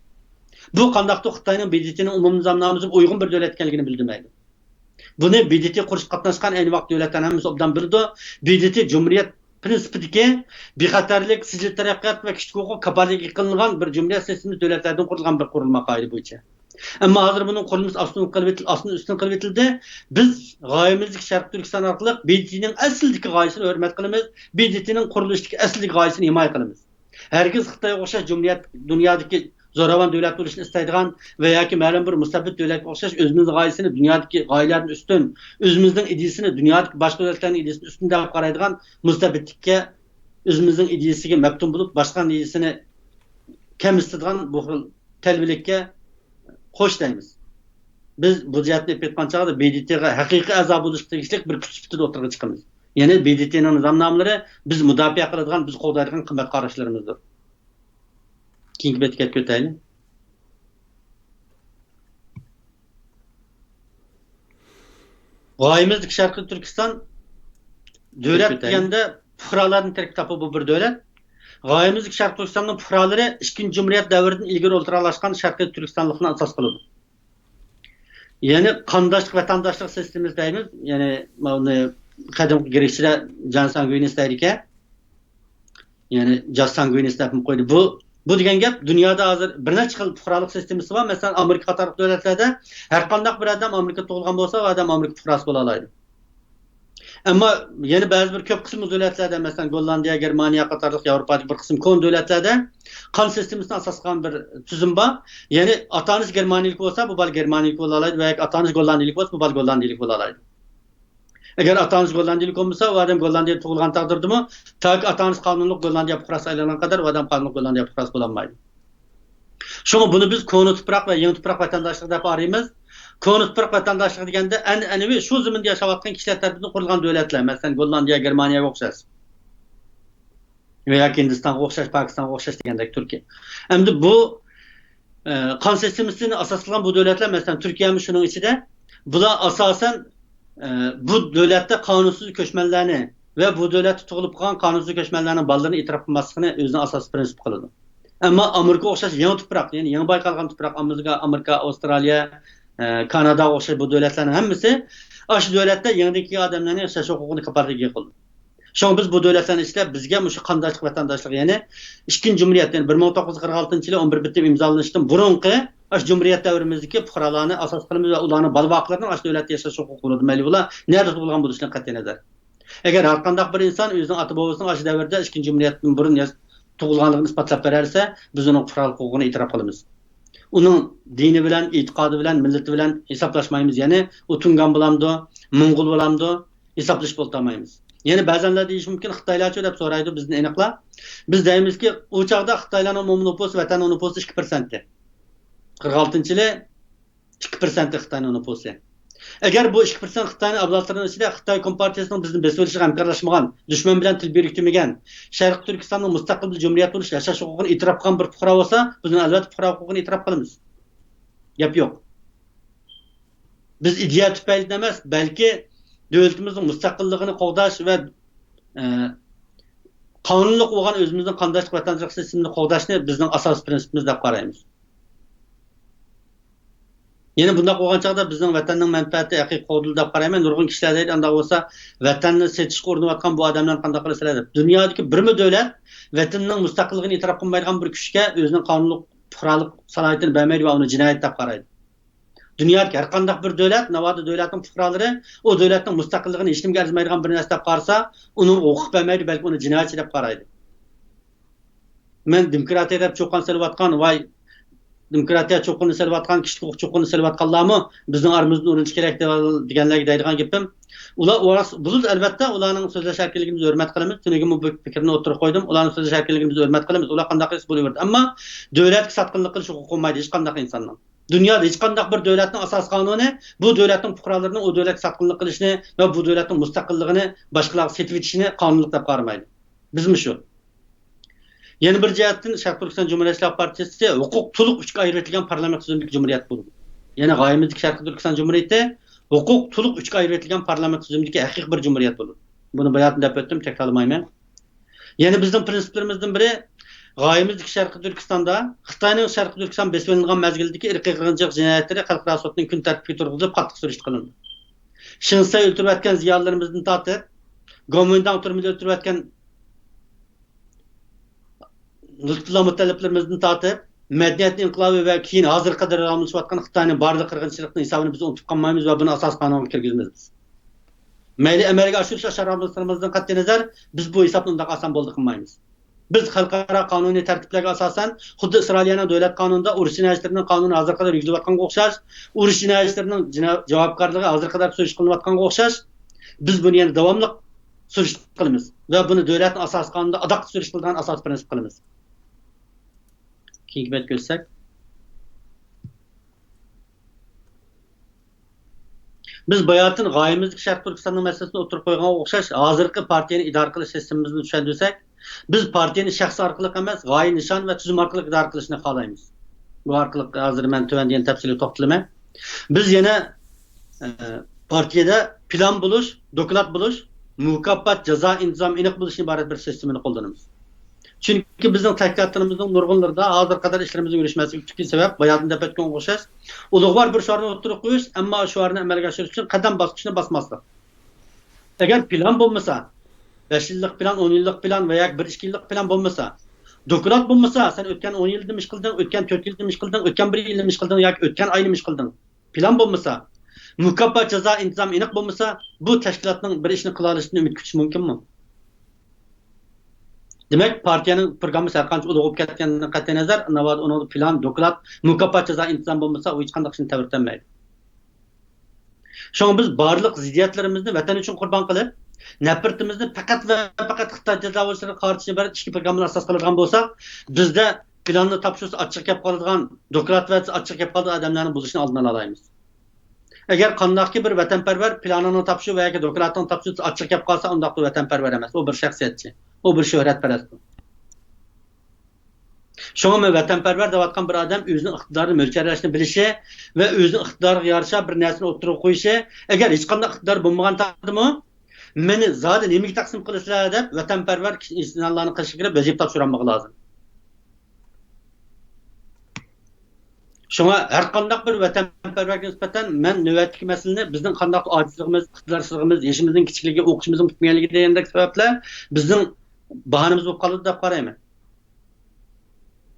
بۇ قانداقتۇر خىتاينىڭ ب د ت نىڭ ئومۇمىي نىزامنامىسىغا ئۇيغۇن بىر دۆلەت ئىكەنلىكىنى بىلدۈرمەيدۇ. بۇنى ب د ت قۇرۇشقا قاتناشقان ئەينى ۋاقىت دۆلەتلەرنىڭ ھەممىسى ئوبدان بىلىدۇ. ب د ت جۇمھۇرىيەت پىرىنسىپىدىكى بىخەتەرلىك، سىجىل تەرەققىيات ۋە كىشىلىك ھوقۇق كاپالىتىگە قىلىنغان بىر جۇمھۇرىيەت سىستېمىسى دۆلەتلەردىن قۇرۇلغان بىر قۇرۇلما قائىدە بويىچە. ئەمما ھازىر بۇنىڭ قۇرۇلمىسى ئاستىن قىلىۋېتىل-، ئاستىن ئۈستۈن قىلىۋېتىلدى. بىز غايىمىزدىكى شەرقىي تۈركىستان ئارقىلىق ب د ت نىڭ ئەسلىدىكى غايىسىنى ھۆرمەت قىلىمىز، ب د ت نىڭ قۇرۇلۇشىدىكى ئەسلىدىكى غايىسىنى ھىمايە قىلىمىز. ھەرگىز خىتايغا ئوخشاش جۇمھۇرىيەت، دۇنيادىكى زوراۋان دۆلەت بولۇشنى ئىستەيدىغان ۋە ياكى مەلۇم بىر مۇستەبىت دۆلەتكە ئوخشاش ئۆزىمىزنىڭ غايىسىنى، دۇنيادىكى غايىلەردىن ئۈستۈن، ئۆزىمىزنىڭ ئىدىيىسىنى دۇنيادىكى باشقا دۆلەتلەرنىڭ ئىدىيىسىدىن ئۈستۈن دەپ قارايدىغان مۇستەبىتلىككە، ئۆزىمىزنىڭ ئىدىيىسىگە مەپتۇن بولۇپ، باشقىلارنىڭ ئىدىيىسىنى كەمسىتىدىغان بۇ خىل تەلۋىلىككە خوش دەيمىز. بىز بۇ جەھەتتىن ئېلىپ ئېيتقان چاغدا ب د ت غا ھەقىقىي ئەزا بولۇشقا تېگىشلىك بىر كۈچ سۈپىتىدە ئوتتۇرىغا چىقىمىز. يەنى ب د ت نىڭ نىزامنامىلىرى بىز مۇداپىئە قىلىدىغان، بىز قوغدايدىغان قىممەت قاراشلىرىمىزدۇر. كېيىنكى بەتكە ئۆتۈپ ئۆتەيلى. غايىمىزدىكى شەرقىي تۈركىستان دۆلەت دېگەندە پۇقرالاردىن تەركىب تاپقان بۇ بىر دۆلەت. غايىمىزدىكى شەرقىي تۈركىستاننىڭ پۇقرالىرى ئىككىنچى جۇمھۇرىيەت دەۋرىدىن ئىلگىرى ئولتۇراقلاشقان شەرقىي تۈركىستانلىقنى ئاساس قىلىدۇ. يەنى قانداشلىق، ۋەتەنداشلىق سىستېمىسى دەيمىز. يەنى بۇنى قەدىمكى گرېكچىدە جان سانگۇينىس دەيدىكەن. يەنى جاز سانگۇينىس دەپمۇ قويدى. بۇ، بۇ دېگەن گەپ، دۇنيادا ھازىر بىر نەچچە خىل پۇقرالىق سىستېمىسى بار. مەسىلەن، ئامېرىكا قاتارلىق دۆلەتلەردە ھەر قانداق بىر ئادەم ئامېرىكىدا تۇغۇلغان بولسا، ئۇ ئادەم ئامېرىكا پۇقراسى بولالايدۇ. ئەمما يەنە بەزى بىر كۆپ قىسىم دۆلەتلەردە، مەسىلەن، گوللاندىيە، گېرمانىيە قاتارلىق ياۋروپادىكى بىر قىسىم كونا دۆلەتلەردە قان سىستېمىسىنى ئاساس قىلغان بىر تۈزۈم بار. يەنى ئاتا-ئانىسى گېرمانىيىلىك بولسا، بۇ بالا گېرمانىيىلىك بولالايدۇ ۋە ياكى ئاتا-ئانىسى گوللاندىيىلىك بولسا، بۇ بالا گوللاندىيىلىك بولالايدۇ. ئەگەر ئاتا-ئانىسى گوللاندىيىلىك بولمىسا، ئۇ ئادەم گوللاندىيەدە تۇغۇلغان تەقدىردىمۇ، تاكى ئاتا-ئانىسى قانۇنلۇق گوللاندىيە پۇقراسىغا ئايلانغان قەدەر ئۇ ئادەم قانۇنلۇق گوللاندىيە پۇقراسى بولالمايدۇ. شۇڭا بۇنى بىز كونا تۇپراق ۋە يېڭى تۇپراق ۋەتەنداشلىقى دەپ ئايرىيمىز. كونا تۇپراق ۋەتەنداشلىقى دېگەندە ئەنئەنىۋى شۇ زېمىندا ياشاۋاتقان كىشىلەر تەرىپىدىن قۇرۇلغان دۆلەتلەر، مەسىلەن، گوللاندىيە، گېرمانىيەگە ئوخشاش. ۋە ياكى ھىندىستانغا ئوخشاش، پاكىستانغا ئوخشاش دېگەندەك تۈركىيە. ئەمدى بۇ، ئە، قان سىستېمىسىنى ئاساس قىلغان بۇ دۆلەتلەر، مەسىلەن، تۈركىيەمۇ شۇنىڭ ئىچىدە. بۇلار ئاساسەن، ئە، بۇ دۆلەتتە قانۇنسىز كۆچمەنلەرنى ۋە بۇ دۆلەتتە تۇغۇلۇپ قالغان قانۇنسىز كۆچمەنلەرنىڭ بالىلىرىنى ئېتىراپ قىلماسلىقىنى ئۆزىنىڭ ئاساسىي پىرىنسىپ قىلىدۇ. ئەمما ئامېرىكا ئوخشاش يېڭى تۇپراق، يەنى يېڭى بايقالغان تۇپراق، ئامېرىكا، ئامېرىكا، ئاۋسترالىيە، ئە، كانادا ئوخشاش بۇ دۆلەتلەرنىڭ ھەممىسى ئاشۇ دۆلەتتە يېڭىدىن كەلگەن ئادەملەرنى ياشاش ھوقۇقىنى كاپالەتكە ئىگە قىلىدۇ. شۇڭا بىز بۇ دۆلەتلەرنىڭ ئىچىدە بىزگە مۇشۇ قانداشلىق، ۋەتەنداشلىق، يەنى ئىككىنچى جۇمھۇرىيەت، يەنى بىر مىڭ توققۇز يۈز قىرىق ئالتىنچى يىلى ئون بىر بىتىم ئىمزالىنىشتىن بۇرۇنقى ئاشۇ جۇمھۇرىيەت دەۋرىمىزدىكى پۇقرالارنى ئاساس قىلىمىز ۋە ئۇلارنىڭ بالا ۋاقىتلىرىنىڭ ئاشۇ دۆلەتتە ياشاش ھوقۇقى بولىدۇ، مەيلى ئۇلار نەدە تۇغۇلغان بولۇشىدىن قەتئىينەزەر. ئەگەر ھەر قانداق بىر ئىنسان ئۆزىنىڭ ئاتا-بوۋىسىنىڭ ئاشۇ دەۋردە ئىككىنچى جۇمھۇرىيەتتىن بۇرۇن ياش-، تۇغۇلغانلىقىنى ئىسپاتلاپ بېرەلىسە، بىز ئۇنىڭ پۇقرالىق ھوقۇقىنى ئېتىراپ قىلىمىز. ئۇنىڭ دىنى بىلەن، ئېتىقادى بىلەن، مىللىتى بىلەن ھېسابلاشمايمىز. يەنى ئۇ تۇڭگان بولامدۇ، موڭغۇل بولامدۇ، ھېسابلىشىپ ئولتۇرمايمىز. يەنە بەزەنلەر دېيىشى مۇمكىن، خىتايلارچۇ دەپ سورايدۇ بىزدىن ئېنىقلا. بىز دەيمىزكى، ئۇ چاغدا خىتايلارنىڭ ئومۇمىي نوپۇسى، ۋەتەننىڭ نوپۇسى ئىككى پىرسەنتتى. قىرىق ئالتىنچى يىلى ئىككى پىرسەنتتى خىتاينىڭ نوپۇسى. ئەگەر بۇ ئىككى پىرسەنت خىتاينىڭ ئابلاتلىرىنىڭ ئىچىدە خىتاي كومپارتىيىسىنىڭ بىزنى بېسىۋېلىشىغا ھەمكارلاشمىغان، دۈشمەن بىلەن تىل بىرىكتۈرمىگەن، شەرقىي تۈركىستاننىڭ مۇستەقىل بىر جۇمھۇرىيەت بولۇش، ياشاش ھوقۇقىنى ئېتىراپ قىلغان بىر پۇقرا بولسا، بىز ئۇنىڭ ئەلۋەتتە پۇقرا ھوقۇقىنى ئېتىراپ قىلىمىز. گەپ يوق. بىز ئىدىيە تۈپەيلىدىن ئەمەس، بەلكى دۆلىتىمىزنىڭ مۇستەقىللىقىنى قوغداش ۋە، ئە، قانۇنلۇق بولغان ئۆزىمىزنىڭ قانداشلىق، ۋەتەنداشلىق سىستېمىسىنى قوغداشنى بىزنىڭ ئاساسىي پىرىنسىپىمىز دەپ قارايمىز. يەنە بۇنداق بولغان چاغدا بىزنىڭ ۋەتەننىڭ مەنپەئەتى ھەقىقىي قوغدىلىدۇ دەپ قارايمەن. نۇرغۇن كىشىلەر دەيدۇ، ئانداق بولسا ۋەتەننى سېتىشقا ئۇرۇنۇۋاتقان بۇ ئادەملەرنى قانداق قىلىسىلەر دەپ. دۇنيادىكى بىرمۇ دۆلەت ۋەتىنىنىڭ مۇستەقىللىقىنى ئېتىراپ قىلمايدىغان بىر كۈچكە ئۆزىنىڭ قانۇنلۇق پۇقرالىق سالاھىيىتىنى بەرمەيدۇ ۋە ئۇنى جىنايەت دەپ قارايدۇ. دۇنيادىكى ھەر قانداق بىر دۆلەت، ناۋادا دۆلەتنىڭ پۇقرالىرى ئۇ دۆلەتنىڭ مۇستەقىللىقىنى ھېچنېمىگە ئەرزىمەيدىغان بىر نەرسە دەپ قارىسا، ئۇنىڭغا ھوقۇق بەرمەيدۇ، بەلكى ئۇنى جىنايەتچى دەپ قارايدۇ. مەن دېموكراتىيە دەپ چۇقان سېلىۋاتقان، ۋاي، دېموكراتىيە چۇقىنى سېلىۋاتقان، كىشىلىك ھوقۇق چۇقىنى سېلىۋاتقانلارمۇ بىزنىڭ ئارىمىزدىن ئۇرۇنۇش كېرەك دېگەنلەرگە دەيدىغان گېپىم، ئۇلار، ئۇلار بولىدۇ، ئەلۋەتتە، ئۇلارنىڭ سۆزلەش ئەركىنلىكىنى بىز ھۆرمەت قىلىمىز. تۈنۈگۈنمۇ بۇ پىكىرنى ئوتتۇرىغا قويدۇم. ئۇلارنىڭ سۆزلەش ئەركىنلىكىنى بىز ھۆرمەت قىلىمىز. ئۇلار قانداق قىلسا بولۇۋېرىدۇ. ئەمما دۆلەتكە ساتقىنلىق قىلىش ھوقۇقى بولمايدۇ ھېچقانداق ئىنساننىڭ. دۇنيادا ھېچقانداق بىر دۆلەتنىڭ ئاساسىي قانۇنى بۇ دۆلەتنىڭ پۇقرالىرىنىڭ ئۇ دۆلەتكە ساتقىنلىق قىلىشىنى ۋە بۇ دۆلەتنىڭ مۇستەقىللىقىنى باشقىلارغا سېتىۋېتىشىنى قانۇنلۇق دەپ قارىمايدۇ. بىزمۇ شۇ. يەنە بىر جەھەتتىن، شەرقىي تۈركىستان جۇمھۇرىيەتچىلەر پارتىيىسى ھوقۇق تولۇق ئۈچكە ئايرىۋېتىلگەن پارلامېنت تۈزۈمىدىكى جۇمھۇرىيەت بولىدۇ. يەنى غايىمىزدىكى شەرقىي تۈركىستان جۇمھۇرىيىتى ھوقۇق تولۇق ئۈچكە ئايرىۋېتىلگەن پارلامېنت تۈزۈمىدىكى ھەقىقىي بىر جۇمھۇرىيەت بولىدۇ. بۇنى باياتىن دەپ ئۆتتۈم، تەكرارلىمايمەن. يەنە بىزنىڭ پىرىنسىپلىرىمىزدىن بىرى، غايىمىزدىكى شەرقىي تۈركىستاندا خىتاينىڭ شەرقىي تۈركىستان بېسىۋېلىنغان مەزگىلدىكى ئىرقىي قىرغىنچىلىق جىنايەتلىرى خەلقئارا سوتنىڭ كۈن تەرتىپىگە تۇرغۇزۇلۇپ، قاتتىق سۈرۈشتە قىلىندى. شىنسەي ئۆلتۈرۈۋەتكەن زىيالىيلىرىمىزدىن تارتىپ، گومىنداڭ تۈرمىدە ئۆلتۈرۈۋەتكەن لۇتپۇللا مۇتەللىپلىرىمىزدىن تارتىپ، مەدەنىيەت ئىنقىلابى ۋە كېيىن ھازىرغا قەدەر داۋاملىشىۋاتقان خىتاينىڭ بارلىق قىرغىنچىلىقىنىڭ ھېسابىنى بىز ئۇنتۇپ قالمايمىز ۋە بۇنى ئاساسىي قانۇنغا كىرگۈزىمىز. مەيلى ئەمەلگە ئاشۇرۇش، ئاشۇرماسلىقىمىزدىن قەتئىينەزەر، بىز بۇ ھېسابنى ئۇنداق ئاسان بولدى قىلمايمىز. بىز خەلقئارا قانۇنىي تەرتىپلەرگە ئاساسەن، خۇددى ئىسرائىلىيەنىڭ دۆلەت قانۇنىدا ئۇرۇش جىنايەتچىلىرىنىڭ قانۇنى ھازىرغا قەدەر يۈرگۈزۈلۈۋاتقانغا ئوخشاش، ئۇرۇش جىنايەتچىلىرىنىڭ جىنا-، جاۋابكارلىقى ھازىرغا قەدەر سۈرۈشتە قىلىنىۋاتقانغا ئوخشاش، بىز بۇنى يەنە داۋاملىق سۈرۈشتە قىلىمىز ۋە بۇنى دۆلەتنىڭ ئاساسىي قانۇنىدا ئاداققىچە سۈرۈشتە قىلىدىغان ئاساسىي پىرىنسىپ قىلىمىز. كېيىنكى بەتكە ئۆتسەك. بىز باياتىن غايىمىزدىكى شەرقىي تۈركىستاننىڭ مەسىلىسىنى ئوتتۇرىغا قويغانغا ئوخشاش، ھازىرقى پارتىيەنى ئىدارە قىلىش سىستېمىمىزنى چۈشەندۈرسەك، بىز پارتىيەنى شەخس ئارقىلىق ئەمەس، غايە، نىشان ۋە تۈزۈم ئارقىلىق ئىدارە قىلىشنى خالايمىز. بۇ ئارقىلىق ھازىر مەن تۆۋەندە يەنە تەپسىلىي توختىلىمەن. بىز يەنە، ئە، پارتىيەدە پىلان بولۇش، دوكلات بولۇش، مۇكاپات، جازا، ئىنتىزام ئېنىق بولۇشتىن ئىبارەت بىر سىستېمىنى قوللىنىمىز. چۈنكى بىزنىڭ تەشكىلاتلىرىمىزنىڭ نۇرغۇنلىرىدا ھازىرغا قەدەر ئىشلىرىمىزنىڭ يۈرۈشمەسلىكىدىكى سەۋەب، باياتىن دەپ ئۆتكەن ئوخشاش، ئۇلۇغۋار بىر شوئارنى ئوتتۇرىغا قويۇش، ئەمما شوئارنى ئەمەلگە ئاشۇرۇش ئۈچۈن قەدەم باسقۇچنى باسماسلىق. ئەگەر پىلان بولمىسا، بەش يىللىق پىلان، ئون يىللىق پىلان ۋە ياكى بىر ئىككى يىللىق پىلان بولمىسا، دوكلات بولمىسا، سەن ئۆتكەن ئون يىلدا نېمە ئىش قىلدىڭ، ئۆتكەن تۆت يىلدا نېمە ئىش قىلدىڭ، ئۆتكەن بىر يىلدا نېمە ئىش قىلدىڭ ياكى ئۆتكەن ئايدا نېمە ئىش قىلدىڭ؟ پىلان بولمىسا، مۇكاپات، جازا، ئىنتىزام ئېنىق بولمىسا، بۇ تەشكىلاتنىڭ بىر ئىشنى قىلالىشىدىن ئۈمىد كۈتۈش مۇمكىنمۇ؟ دېمەك، پارتىيەنىڭ پروگراممىسى ھەرقانچە ئۇلۇغ بولۇپ كەتكەنلىكىدىن قەتئىينەزەر، ناۋادا ئۇنىڭدا پىلان، دوكلات، مۇكاپات، جازا، ئىنتىزام بولمىسا، ئۇ ھېچقانداق ئىشنى تەۋرىتەلمەيدۇ. شۇڭا بىز بارلىق زىددىيەتلىرىمىزنى ۋەتەن ئۈچۈن قۇربان قىلىپ، نەپرىتىمىزنى پەقەت ۋە پەقەت خىتاي تاجاۋۇزچىلىرىغا قارىتىشنى ئىبارەت ئىچكى پروگراممىنى ئاساس قىلىدىغان بولساق، بىزدە پىلاننى تاپشۇرسا ئاچچىقى كەپ قالىدىغان، دوكلات بەرسە ئاچچىقى كەپ قالىدىغان ئادەملەرنىڭ بۇزۇلۇشىنى ئالدىنى ئالالايمىز. ئەگەر قانداقكى بىر ۋەتەنپەرۋەر پىلانىنى تاپشۇرۇپ ۋە ياكى دوكلاتىنى تاپشۇرسا ئاچچىقى كەپ قالسا، ئۇنداق بىر ۋەتەنپەرۋەر ئەمەس، ئۇ بىر شەخسىيەتچى، ئۇ بىر شۆھرەتپەرەستۇر. شۇڭا مەن ۋەتەنپەرۋەر دەۋاتقان بىر ئادەم ئۆزىنىڭ ئىقتىدارىنى مۆلچەرلەشنى بىلىشى ۋە ئۆزىنىڭ ئىقتىدارىغا يارىشا بىر نەرسىنى ئوتتۇرىغا قويۇشى، ئەگەر ھېچقانداق ئىقتىدار بولمىغان تەقدىردىمۇ، مېنى زادى نېمىگە تەقسىم قىلىسىلەر دەپ ۋەتەنپەرۋەر ئىنسانلارنىڭ قېشىغا كىرىپ ۋەزىپە تاپشۇرالمىقى لازىم. شۇڭا ھەرقانداق بىر ۋەتەنپەرۋەرگە نىسبەتەن مەن نۆۋەتتىكى مەسىلىنى بىزنىڭ قانداق ئاجىزلىقىمىز، ئىقتىدارسىزلىقىمىز، يېشىمىزنىڭ كىچىكلىكى، ئوقۇشىمىزنىڭ پۈتمىگەنلىكى دېگەندەك سەۋەبلەر بىزنىڭ باھانىمىز بولۇپ قالىدۇ دەپ قارايمەن.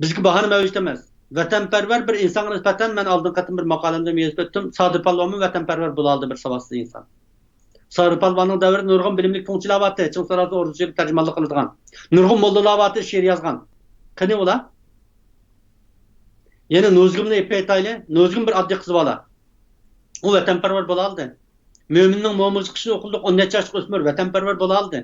بىزگە باھانە مەۋجۇت ئەمەس. ۋەتەنپەرۋەر بىر ئىنسانغا نىسبەتەن مەن ئالدىنقى قېتىم بىر ماقالەمدە يېزىپ ئۆتتۈم، سادىر پالۋانمۇ ۋەتەنپەرۋەر بولالىدى، بىر ساۋاتسىز ئىنسان. سادىر پالۋاننىڭ دەۋرىدە نۇرغۇن بىلىملىك چوڭچىلار بارتى، چىڭ ساراسى ئورۇسچە تەرجىمانلىق قىلىدىغان. نۇرغۇن موللىلار بارتى، شېئىر يازغان. قېنى ئۇلار؟ يەنە نوزۇگۇمنى ئېلىپ ئېيتايلى. نوزۇگۇم بىر ئاددىي قىز بالا. ئۇ ۋەتەنپەرۋەر بولالىدى. مۆمىننىڭ مومىزى قىشىنى ئوقۇدۇق، ئون نەچچە ياشلىق ئۆسمۈر ۋەتەنپەرۋەر بولالىدى.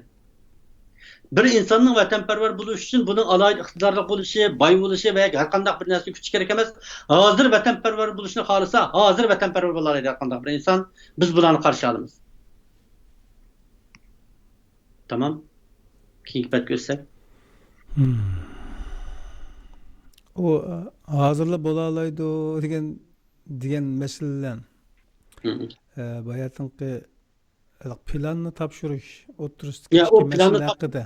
بىر ئىنساننىڭ ۋەتەنپەرۋەر بولۇشى ئۈچۈن بۇنىڭ ئالاھىدە ئىقتىدارلىق بولۇشى، باي بولۇشى ۋە ھەرقانداق بىر نەرسىنى كۈتۈش كېرەك ئەمەس. ھازىر ۋەتەنپەرۋەر بولۇشنى خالىسا، ھازىر ۋەتەنپەرۋەر بولالايدۇ ھەرقانداق بىر ئىنسان. بىز بۇلارنى قارشى ئالىمىز. تامام. كېيىنكى بەتكە ئۆتسەك. مم. ئۇ، ھازىرلا بولالايدۇ دېگەن، دېگەن مەسىلە بىلەن، مم. ئە، باياتىنقى پىلاننى تاپشۇرۇش ئوتتۇرىسىدىكى يا، ئۇ ئىككى پىلاننى مەسىلە تاپ-، ھەققىدە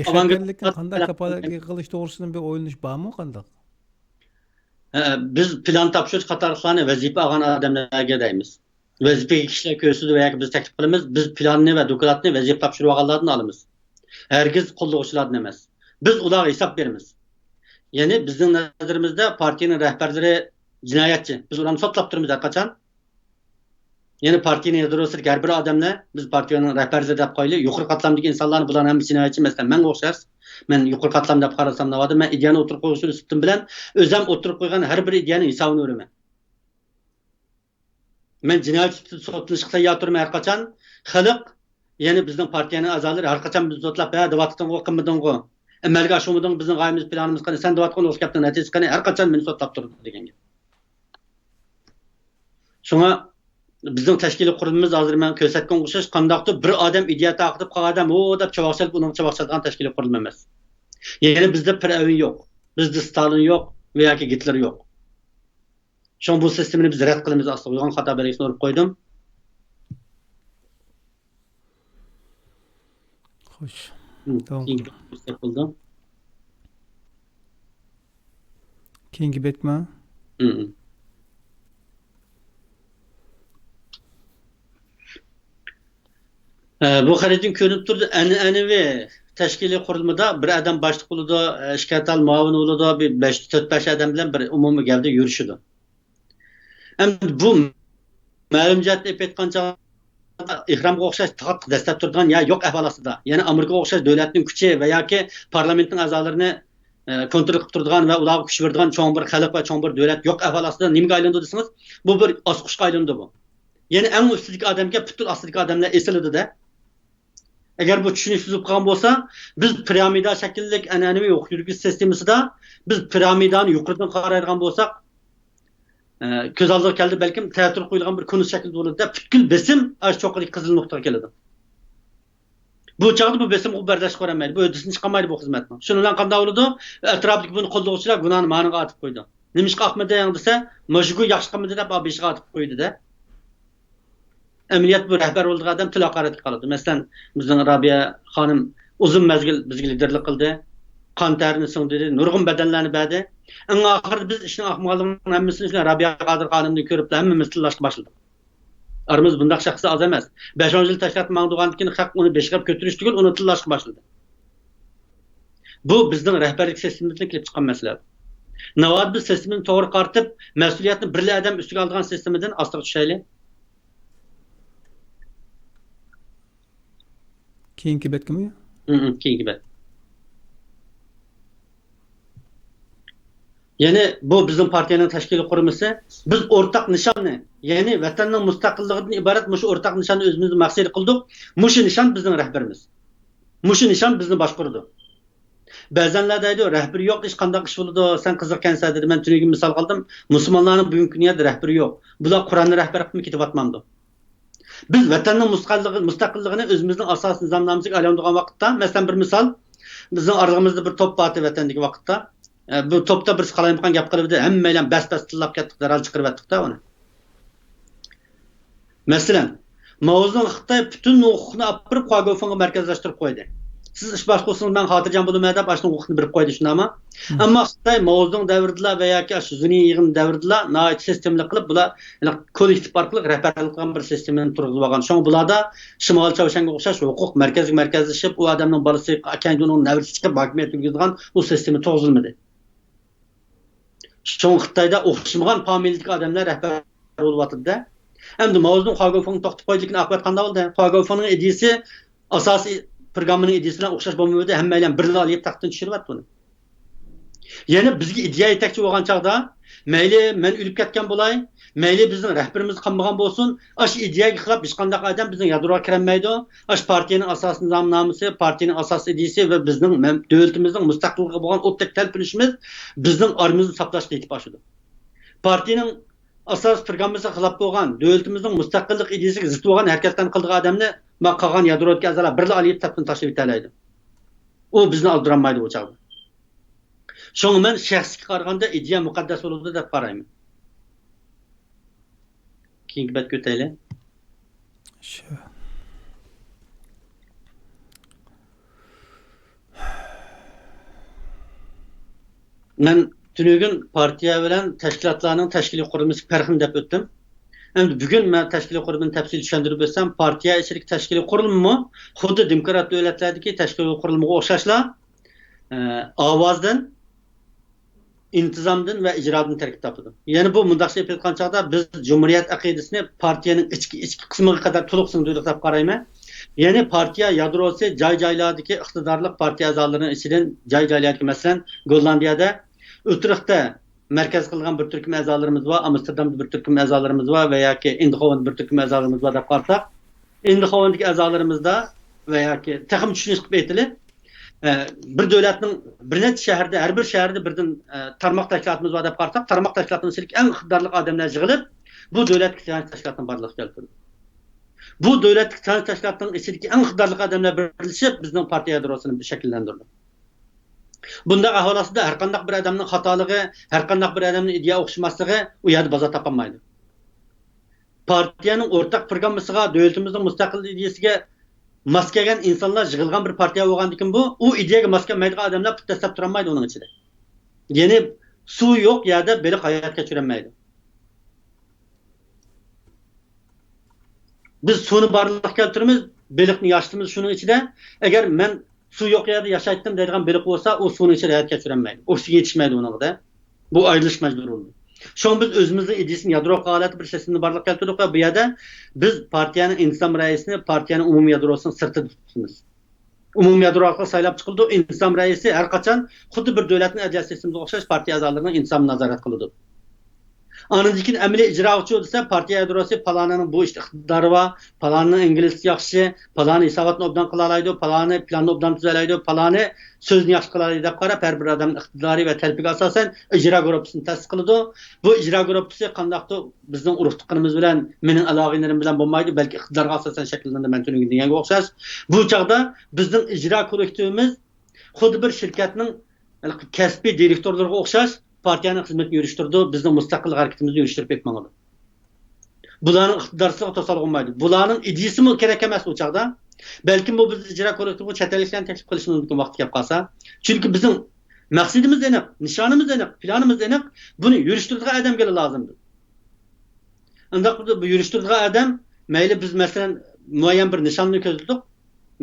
ئاۋانگارد بىخەتەرلىكنى قانداق كاپالەتكە قىلىش توغرىسىدا بىر ئويلىنىش بارمۇ قانداق؟ ھە، بىز پىلان تاپشۇرۇش قاتارلىقلارنى ۋەزىپە ئالغان ئادەملەرگە دەيمىز. ۋەزىپىگە كىشىلەر كۆرسىتىدۇ ۋە ياكى بىز تەكلىپ قىلىمىز، بىز پىلاننى ۋە دوكلاتنى ۋەزىپە تاپشۇرۇۋالغانلاردىن ئالىمىز. ھەرگىز قوللىغۇچىلاردىن ئەمەس. بىز ئۇلارغا ھېساب بېرىمىز. يەنى بىزنىڭ نەزىرىمىزدە پارتىيەنىڭ رەھبەرلىرى جىنايەتچى. بىز ئۇلارنى سوتلاپ تۇرىمىز ھەر قاچان. يەنى پارتىيەنىڭ يادروسىدىكى ھەر بىر ئادەمنى بىز پارتىيەنىڭ رەھبەرلىرى دەپ قويايلى. يۇقىرى قاتلامدىكى ئىنسانلارنى بۇلارنى ھەممىسى جىنايەتچى، مەسىلەن، مەنگە ئوخشاش. مەن يۇقىرى قاتلام دەپ قارىسام ناۋادا، مەن ئىدىيەنى ئوتتۇرىغا قويۇشنى سۈپىتىم بىلەن ئۆزۈم ئوتتۇرىغا قويغان ھەر بىر ئىدىيەنىڭ ھېسابىنى بېرىمەن. مەن جىنايەتچى سۈپىتىدە سوتلىنىشقا تەييار تۇرىمەن ھەر قاچان. خەلق، يەنى بىزنىڭ پارتىيەنىڭ ئەزالىرى ھەر قاچان بىزنى سوتلاپ، ھە، دەۋاتتىڭغۇ، قىلمىدىڭغۇ، ئەمەلگە ئاشۇرمىدىڭ، بىزنىڭ غايىمىز، پىلانىمىز قېنى، سەن دەۋاتقان ئۇ گەپنىڭ نەتىجىسى قېنى، ھەر قاچان مېنى سوتلاپ تۇرىدۇ دېگەن گەپ. شۇڭا بىزنىڭ تەشكىلىي قۇرۇلمىمىز ھازىر مەن كۆرسەتكەنگە ئوخشاش، قانداقتۇر بىر ئادەم ئىدىيە تارقىتىپ، قالغان ئادەم ھو دەپ چاۋاك چېلىپ، ئۇنىڭغا چاۋاك چالىدىغان تەشكىلىي قۇرۇلما ئەمەس. يەنى بىزدە پىرئەۋن يوق، بىزدە ستالىن يوق ۋە ياكى گىتلېر يوق. شۇڭا بۇ سىستېمىنى بىز رەت قىلىمىز، ئاستىغا قويغان خاتا بەلگىسىنى ئۇرۇپ قويدۇم. خوش. ھم، داۋام كېيىنكى قىلىڭ. بەتكە ئۆتسەك بولىدۇ. كېيىنكى بەتمۇ؟ ھم، ھم. ئە، بۇ خەرىتىدىن كۆرۈنۈپ تۇرىدۇ، ئەنئەنىۋى تەشكىلىي قۇرۇلمىدا بىر ئادەم باشلىق بولىدۇ، ئە، ئىككى ئادەم مۇئاۋىن بولىدۇ، بىر بەش، تۆت، بەش ئادەم بىلەن بىر ئومۇمىي گەۋدە يۈرۈشىدۇ. ئەمدى بۇ مەلۇم جەھەتتە ئېلىپ ئېيتقان چاغدا ئېھرامغا ئوخشاش تاقا دەسسەپ تۇرىدىغان يەر يوق ئەھۋال ئاستىدا. يەنى ئامېرىكىغا ئوخشاش دۆلەتنىڭ كۈچى ۋە ياكى پارلامېنتنىڭ ئەزالىرىنى، ئە، كونترول قىلىپ تۇرىدىغان ۋە ئۇلارغا كۈچ بېرىدىغان چوڭ بىر خەلق ۋە چوڭ بىر دۆلەت يوق ئەھۋال ئاستىدا نېمىگە ئايلىنىدۇ دېسىڭىز، بۇ بىر ئاسقۇچقا ئايلىنىدۇ بۇ. يەنى ئەڭ ئۈستىدىكى ئادەمگە پۈتۈن ئاستىدىكى ئادەملەر ئېسىلىدۇ-دە. ئەگەر بۇ چۈشىنىش بۇزۇلۇپ قالغان بولسا، بىز پىرامىدا شەكىللىك ئەنئەنىۋى ھوقۇق يۈرگۈزۈش سىستېمىسىدا بىز پىرامىدانى يۇقىرىدىن قارايدىغان بولساق، ئە، كۆز ئالدىغا كەلدى، بەلكىم تەتۈر قويۇلغان بىر كونۇس شەكلىدە بولىدۇ دەپ، پۈتكۈل بېسىم ئاشۇ چوققىدىكى قىزىل نۇقتىغا كېلىدۇ. بۇ چاغدا بۇ بېسىمغا بەرداشلىق بېرەلمەيدۇ، بۇ ھۆددىسىدىن چىقالمايدۇ بۇ خىزمەتنىڭ. شۇنىڭ بىلەن قانداق بولىدۇ؟ ئەتراپىدىكى بۇنى قوللىغۇچىلار گۇناھنى مانىڭغا ئاتىپ قويىدۇ. نېمىشقا ئاقمىدىڭ دېسە، مۇشۇ ياخشى قىلمىدى دەپ بېشىغا ئاتىپ قويىدۇ-دە. ئەمەلىيەتتە بۇ رەھبەر بولىدىغان ئادەم تىل ھاقارەتكە قالىدۇ. مەسىلەن، بىزنىڭ رابىيە خانىم ئۇزۇن مەزگىل بىزگە لىدىرلىق قىلدى. قان تەرىنى سىڭدۈردى، نۇرغۇن بەدەللەرنى بەردى. ئەڭ ئاخىرىدا بىز ئىشنىڭ ئاقمىغانلىقىنىڭ ھەممىسىنى شۇ رابىيە قادىر خانىمنى كۆرۈپلا ھەممىمىز تىللاشقا باشلىدۇق. ئارىمىزدا بۇنداق شەخسلەر ئاز ئەمەس. بەش-ئون يىل تەشكىلات ماڭىدىغاندىن كېيىن خەق ئۇنى بېشىغا كۆتۈرۈشتۈگۈل ئۇنى تىللاشقا باشلىدى. بۇ بىزنىڭ رەھبەرلىك سىستېمىمىزدىن كېلىپ چىققان مەسىلە. ناۋادا بىز سىستېمىنى توغرا قارىتىپ، مەسئۇلىيەتنى بىرلا ئادەم ئۈستىگە ئالىدىغان سىستېمىدىن ئاستىغا چۈشەيلى. كېيىنكى بەتكىمۇ؟ ھە، ھە، كېيىنكى بەت. يەنى بۇ بىزنىڭ پارتىيەنىڭ تەشكىلىي قۇرۇلمىسى. بىز ئورتاق نىشاننى، يەنى ۋەتەننىڭ مۇستەقىللىقىدىن ئىبارەت مۇشۇ ئورتاق نىشاننى ئۆزىمىزنىڭ مەقسىتى قىلدۇق. مۇشۇ نىشان بىزنىڭ رەھبىرىمىز. مۇشۇ نىشان بىزنى باشقۇرىدۇ. بەزەنلەر دەيدۇ، رەھبىرى يوق ئىش قانداق ئىش بولىدۇ، سەن قىزىقكەنسەن دېدى. مەن تۈنۈگۈن مىسال قىلدىم، مۇسۇلمانلارنىڭ بۈگۈنكى كۈنى يەردە رەھبىرى يوق. بۇلار قۇرئاننى رەھبەر قىلىپ كېتىۋاتمامدۇ؟ بىز ۋەتەننىڭ مۇستەقىللىقى، مۇستەقىللىقىنى ئۆزىمىزنىڭ ئاساسىي نىزامنامىسىگە ئايلاندۇرغان ۋاقىتتا، مەسىلەن، بىر مىسال، بىزنىڭ ئارىلىقىمىزدا بىر توپ بارتى ۋەتەندىكى ۋاقىتتا. ئە، بۇ توپتا بىرسى قالايمىقان گەپ قىلىۋىدى، ھەممەيلەن بەس-بەس تىللاپ كەتتۇق، دەرھال چىقىرىۋەتتۇق-تە ئۇنى. مەسىلەن، ماۋزېدۇڭ خىتاي پۈتۈن ھوقۇقنى ئاپىرىپ خۇاگوفېنغا مەركەزلەشتۈرۈپ قويدى. سىز ئىش باشقۇرسىڭىز مەن خاتىرجەم بولىمەن دەپ ئاشۇنىڭ ھوقۇقىنى بېرىپ قويدى، شۇنداقمۇ؟ مم. ئەمما خىتاي ماۋزېدۇڭ دەۋرىدىلا ۋە ياكى ئاشۇ زۇنى يىغىن دەۋرىدىلا ناھايىتى سىستېمىلىق قىلىپ بۇلار، يەنى كوللېكتىپ ئارقىلىق رەھبەرلىك قىلغان بىر سىستېمىنى تۇرغۇزۇپ ئالغان. شۇڭا بۇلاردا شىمالىي چاۋشيەنگە ئوخشاش ھوقۇق مەركەزگە مەركەزلىشىپ، ئۇ ئادەمنىڭ بالىسى، كەينىدىن ئۇنىڭ نەۋرىسى چىقىپ ھاكىمىيەت يۈرگۈزىدىغان ئۇ سىستېما تۇرغۇزۇلمىدى. شۇڭا خىتايدا ئوخشىمىغان فامىلىدىكى ئادەملەر رەھبەر بولۇۋاتىدۇ-دە. ئەمدى ماۋزېدۇڭ خۇاگوفېڭنى توختىتىپ قويدى، لېكىن ئاقىۋەت قانداق بولدى؟ خۇاگوفېڭنىڭ ئىدىيىسى ئاساسىي پروگراممىنىڭ ئىدىيىسى بىلەن ئوخشاش بولمىدى، ھەممەيلەن بىرلا ئېلىپ تەختتىن چۈشۈرۈۋەتتى ئۇنى. يەنى بىزگە ئىدىيە يېتەكچى بولغان چاغدا، مەيلى مەن ئۆلۈپ كەتكەن بولاي، مەيلى بىزنىڭ رەھبىرىمىز قالمىغان بولسۇن، ئاشۇ ئىدىيەگە خىلاپ ھېچقانداق ئادەم بىزنىڭ يادروغا كىرەلمەيدۇ. ئاشۇ پارتىيەنىڭ ئاساسىي نىزامنامىسى، پارتىيەنىڭ ئاساسىي ئىدىيىسى ۋە بىزنىڭ مەم-، دۆلىتىمىزنىڭ مۇستەقىللىقىغا بولغان ئوتتەك تەلپۈنۈشىمىز بىزنىڭ ئارىمىزدا ساپلاشقا يېتىپ ئاشىدۇ. پارتىيەنىڭ ئاساسىي پروگراممىسىغا خىلاپ بولغان، دۆلىتىمىزنىڭ مۇستەقىللىق ئىدىيىسىگە زىت بولغان ھەرىكەتلەرنى قىلىدىغان ئادەمنى ما قالغان يادرودىكى ئەزالار بىرلا ئېلىپ تەختتىن تاشلىۋېتەلەيدۇ. ئۇ بىزنى ئالدىرالمايدۇ ئۇ چاغدا. شۇڭا مەن شەخسكە قارىغاندا ئىدىيە مۇقەددەس بولىدۇ دەپ قارايمەن. كېيىنكى بەتكە ئۆتەيلى. شۇ. مەن تۈنۈگۈن پارتىيە بىلەن تەشكىلاتلارنىڭ تەشكىلىي قۇرۇلمىسى پەرقىنى دەپ ئۆتتۈم. ئەمدى بۈگۈن مەن تەشكىلىي قۇرۇلمىنى تەپسىلىي چۈشەندۈرۈپ ئۆتسەم، پارتىيە ئىچىدىكى تەشكىلىي قۇرۇلمىمۇ خۇددى دېموكرات دۆلەتلەردىكى تەشكىلىي قۇرۇلمىغا ئوخشاشلا، ئە، ئاۋازدىن، ئىنتىزامدىن ۋە ئىجرادىن تەركىب تاپىدۇ. يەنى بۇ مۇنداقچە ئېلىپ ئېيتقان چاغدا بىز جۇمھۇرىيەت ئەقىدىسىنى پارتىيەنىڭ ئىچكى، ئىچكى قىسمىغا قەدەر تولۇق سىڭدۈردۇق دەپ قارايمەن. يەنى پارتىيە يادروسى جاي-جايلاردىكى ئىقتىدارلىق پارتىيە ئەزالىرىنىڭ ئىچىدىن جاي-جايلاردىكى، مەسىلەن، گوللاندىيەدە ئۇترېختتا مەركەز قىلغان بىر تۈركۈم ئەزالىرىمىز بار، ئامستېردامدا بىر تۈركۈم ئەزالىرىمىز بار ۋە ياكى ئىندخوۋېندا بىر تۈركۈم ئەزالىرىمىز بار دەپ قارىساق، ئىندخوۋېندىكى ئەزالىرىمىزدا ۋە ياكى تېخىمۇ چۈشىنىش قىلىپ ئېيتىلى، ئە، بىر دۆلەتنىڭ بىر نەچچە شەھىرىدە، ھەر بىر شەھىرىدە بىردىن، ئە، تارماق تەشكىلاتىمىز بار دەپ قارىساق، تارماق تەشكىلاتنىڭ ئىچىدىكى ئەڭ ئىقتىدارلىق ئادەملەر يىغىلىپ، بۇ دۆلەتتىكى تەڭ تەشكىلاتنى بارلىققا كەلتۈردى. بۇ دۆلەتتىكى تەڭ تەشكىلاتنىڭ ئىچىدىكى ئەڭ ئىقتىدارلىق ئادەملەر بىرلىشىپ، بىزنىڭ پارتىيە يادروسىنى شەكىللەندۈردى. بۇنداق ئەھۋال ئاستىدا ھەرقانداق بىر ئادەمنىڭ خاتالىقى، ھەرقانداق بىر ئادەمنىڭ ئىدىيە ئوخشىماسلىقى ئۇ يەردە بازار تاپالمايدۇ. پارتىيەنىڭ ئورتاق پروگراممىسىغا، دۆلىتىمىزنىڭ مۇستەقىل ئىدىيەسىگە ماس كەلگەن ئىنسانلار يىغىلغان بىر پارتىيە بولغاندىكىن بۇ، ئۇ ئىدىيەگە ماس كەلمەيدىغان ئادەملەر پۇت دەسسەپ تۇرالمايدۇ ئۇنىڭ ئىچىدە. يەنى سۇ يوق يەردە بېلىق ھايات كەچۈرەلمەيدۇ. بىز سۇنى بارلىققا كەلتۈرىمىز، بېلىقنى ياشىتىمىز شۇنىڭ ئىچىدە. ئەگەر مەن سۇ يوق يەردە ياشايتتىم دەيدىغان بېلىق بولسا، ئۇ سۇنىڭ ئىچىدە ھايات كەچۈرەلمەيدۇ. ئوكسىگېن يېتىشمەيدۇ ئۇنىڭغا-دە. بۇ ئايرىلىش مەجبۇرىي بولىدۇ. شۇڭا بىز ئۆزىمىزنىڭ ئىدىيىسىنى يادرو ھالەتتە بىر سىستېمىنى بارلىققا كەلتۈردۇق ۋە بۇ يەردە بىز پارتىيەنىڭ ئىنتىزام رەئىسىنى پارتىيەنىڭ ئومۇمىي يادروسىنىڭ سىرتىدا تۇتىمىز. ئومۇمىي يادرو ئارقىلىق سايلاپ چىقىلىدۇ. ئىنتىزام رەئىسى ھەر قاچان خۇددى بىر دۆلەتنىڭ ئەدلىيە سىستېمىسىغا ئوخشاش پارتىيە ئەزالىرىنىڭ ئىنتىزامىنى نازارەت قىلىدۇ. ئاندىن كېيىن ئەمەلىي ئىجراچى دېسە، پارتىيە يادروسى پالانىنىڭ بۇ ئىشتا ئىقتىدارى بار، پالانىنىڭ ئىنگلىزچىسى ياخشى، پالانى ھېساباتنى ئوبدان قىلالايدۇ، پالانى پىلاننى ئوبدان تۈزەلەيدۇ، پالانى سۆزنى ياخشى قىلالايدۇ دەپ قاراپ، ھەر بىر ئادەمنىڭ ئىقتىدارى ۋە تەلىپىگە ئاساسەن ئىجرا گۇرۇپپىسىنى تەسىس قىلىدۇ. بۇ ئىجرا گۇرۇپپىسى قانداقتۇر بىزنىڭ ئۇرۇق تۇغقىنىمىز بىلەن، مېنىڭ ئالاقىلىرىم بىلەن بولمايدۇ، بەلكى ئىقتىدارغا ئاساسەن شەكىللىنىدۇ، مەن تۈنۈگۈن دېگەنگە ئوخشاش. بۇ چاغدا بىزنىڭ ئىجرا كوللېكتىۋىمىز خۇددى بىر شىركەتنىڭ ھېلىقى كەسپىي دىرېكتورلىرىغا ئوخشاش پارتىيەنىڭ خىزمىتىنى يۈرۈشتۈرىدۇ، بىزنىڭ مۇستەقىل ھەرىكىتىمىزنى يۈرۈشتۈرۈپ ئېلىپ ماڭىدۇ. بۇلارنىڭ ئىقتىدارسىزلىقىغا توسالغۇ بولمايدۇ. بۇلارنىڭ ئىدىيىسىمۇ كېرەك ئەمەس ئۇ چاغدا. بەلكىم بۇ بىز ئىجرا كوللېكتىپىغا چەت ئەللىكلەرنى تەكلىپ قىلىشىمىز مۇمكىن ۋاقتى كەپ قالسا. چۈنكى بىزنىڭ مەقسىتىمىز ئېنىق، نىشانىمىز ئېنىق، پىلانىمىز ئېنىق. بۇنى يۈرۈشتۈرىدىغان ئادەمگىلا لازىمدۇر. ئۇنداق بولسا بۇ يۈرۈشتۈرىدىغان ئادەم، مەيلى بىز مەسىلەن مۇئەييەن بىر نىشاننى كۆزلىدۇق.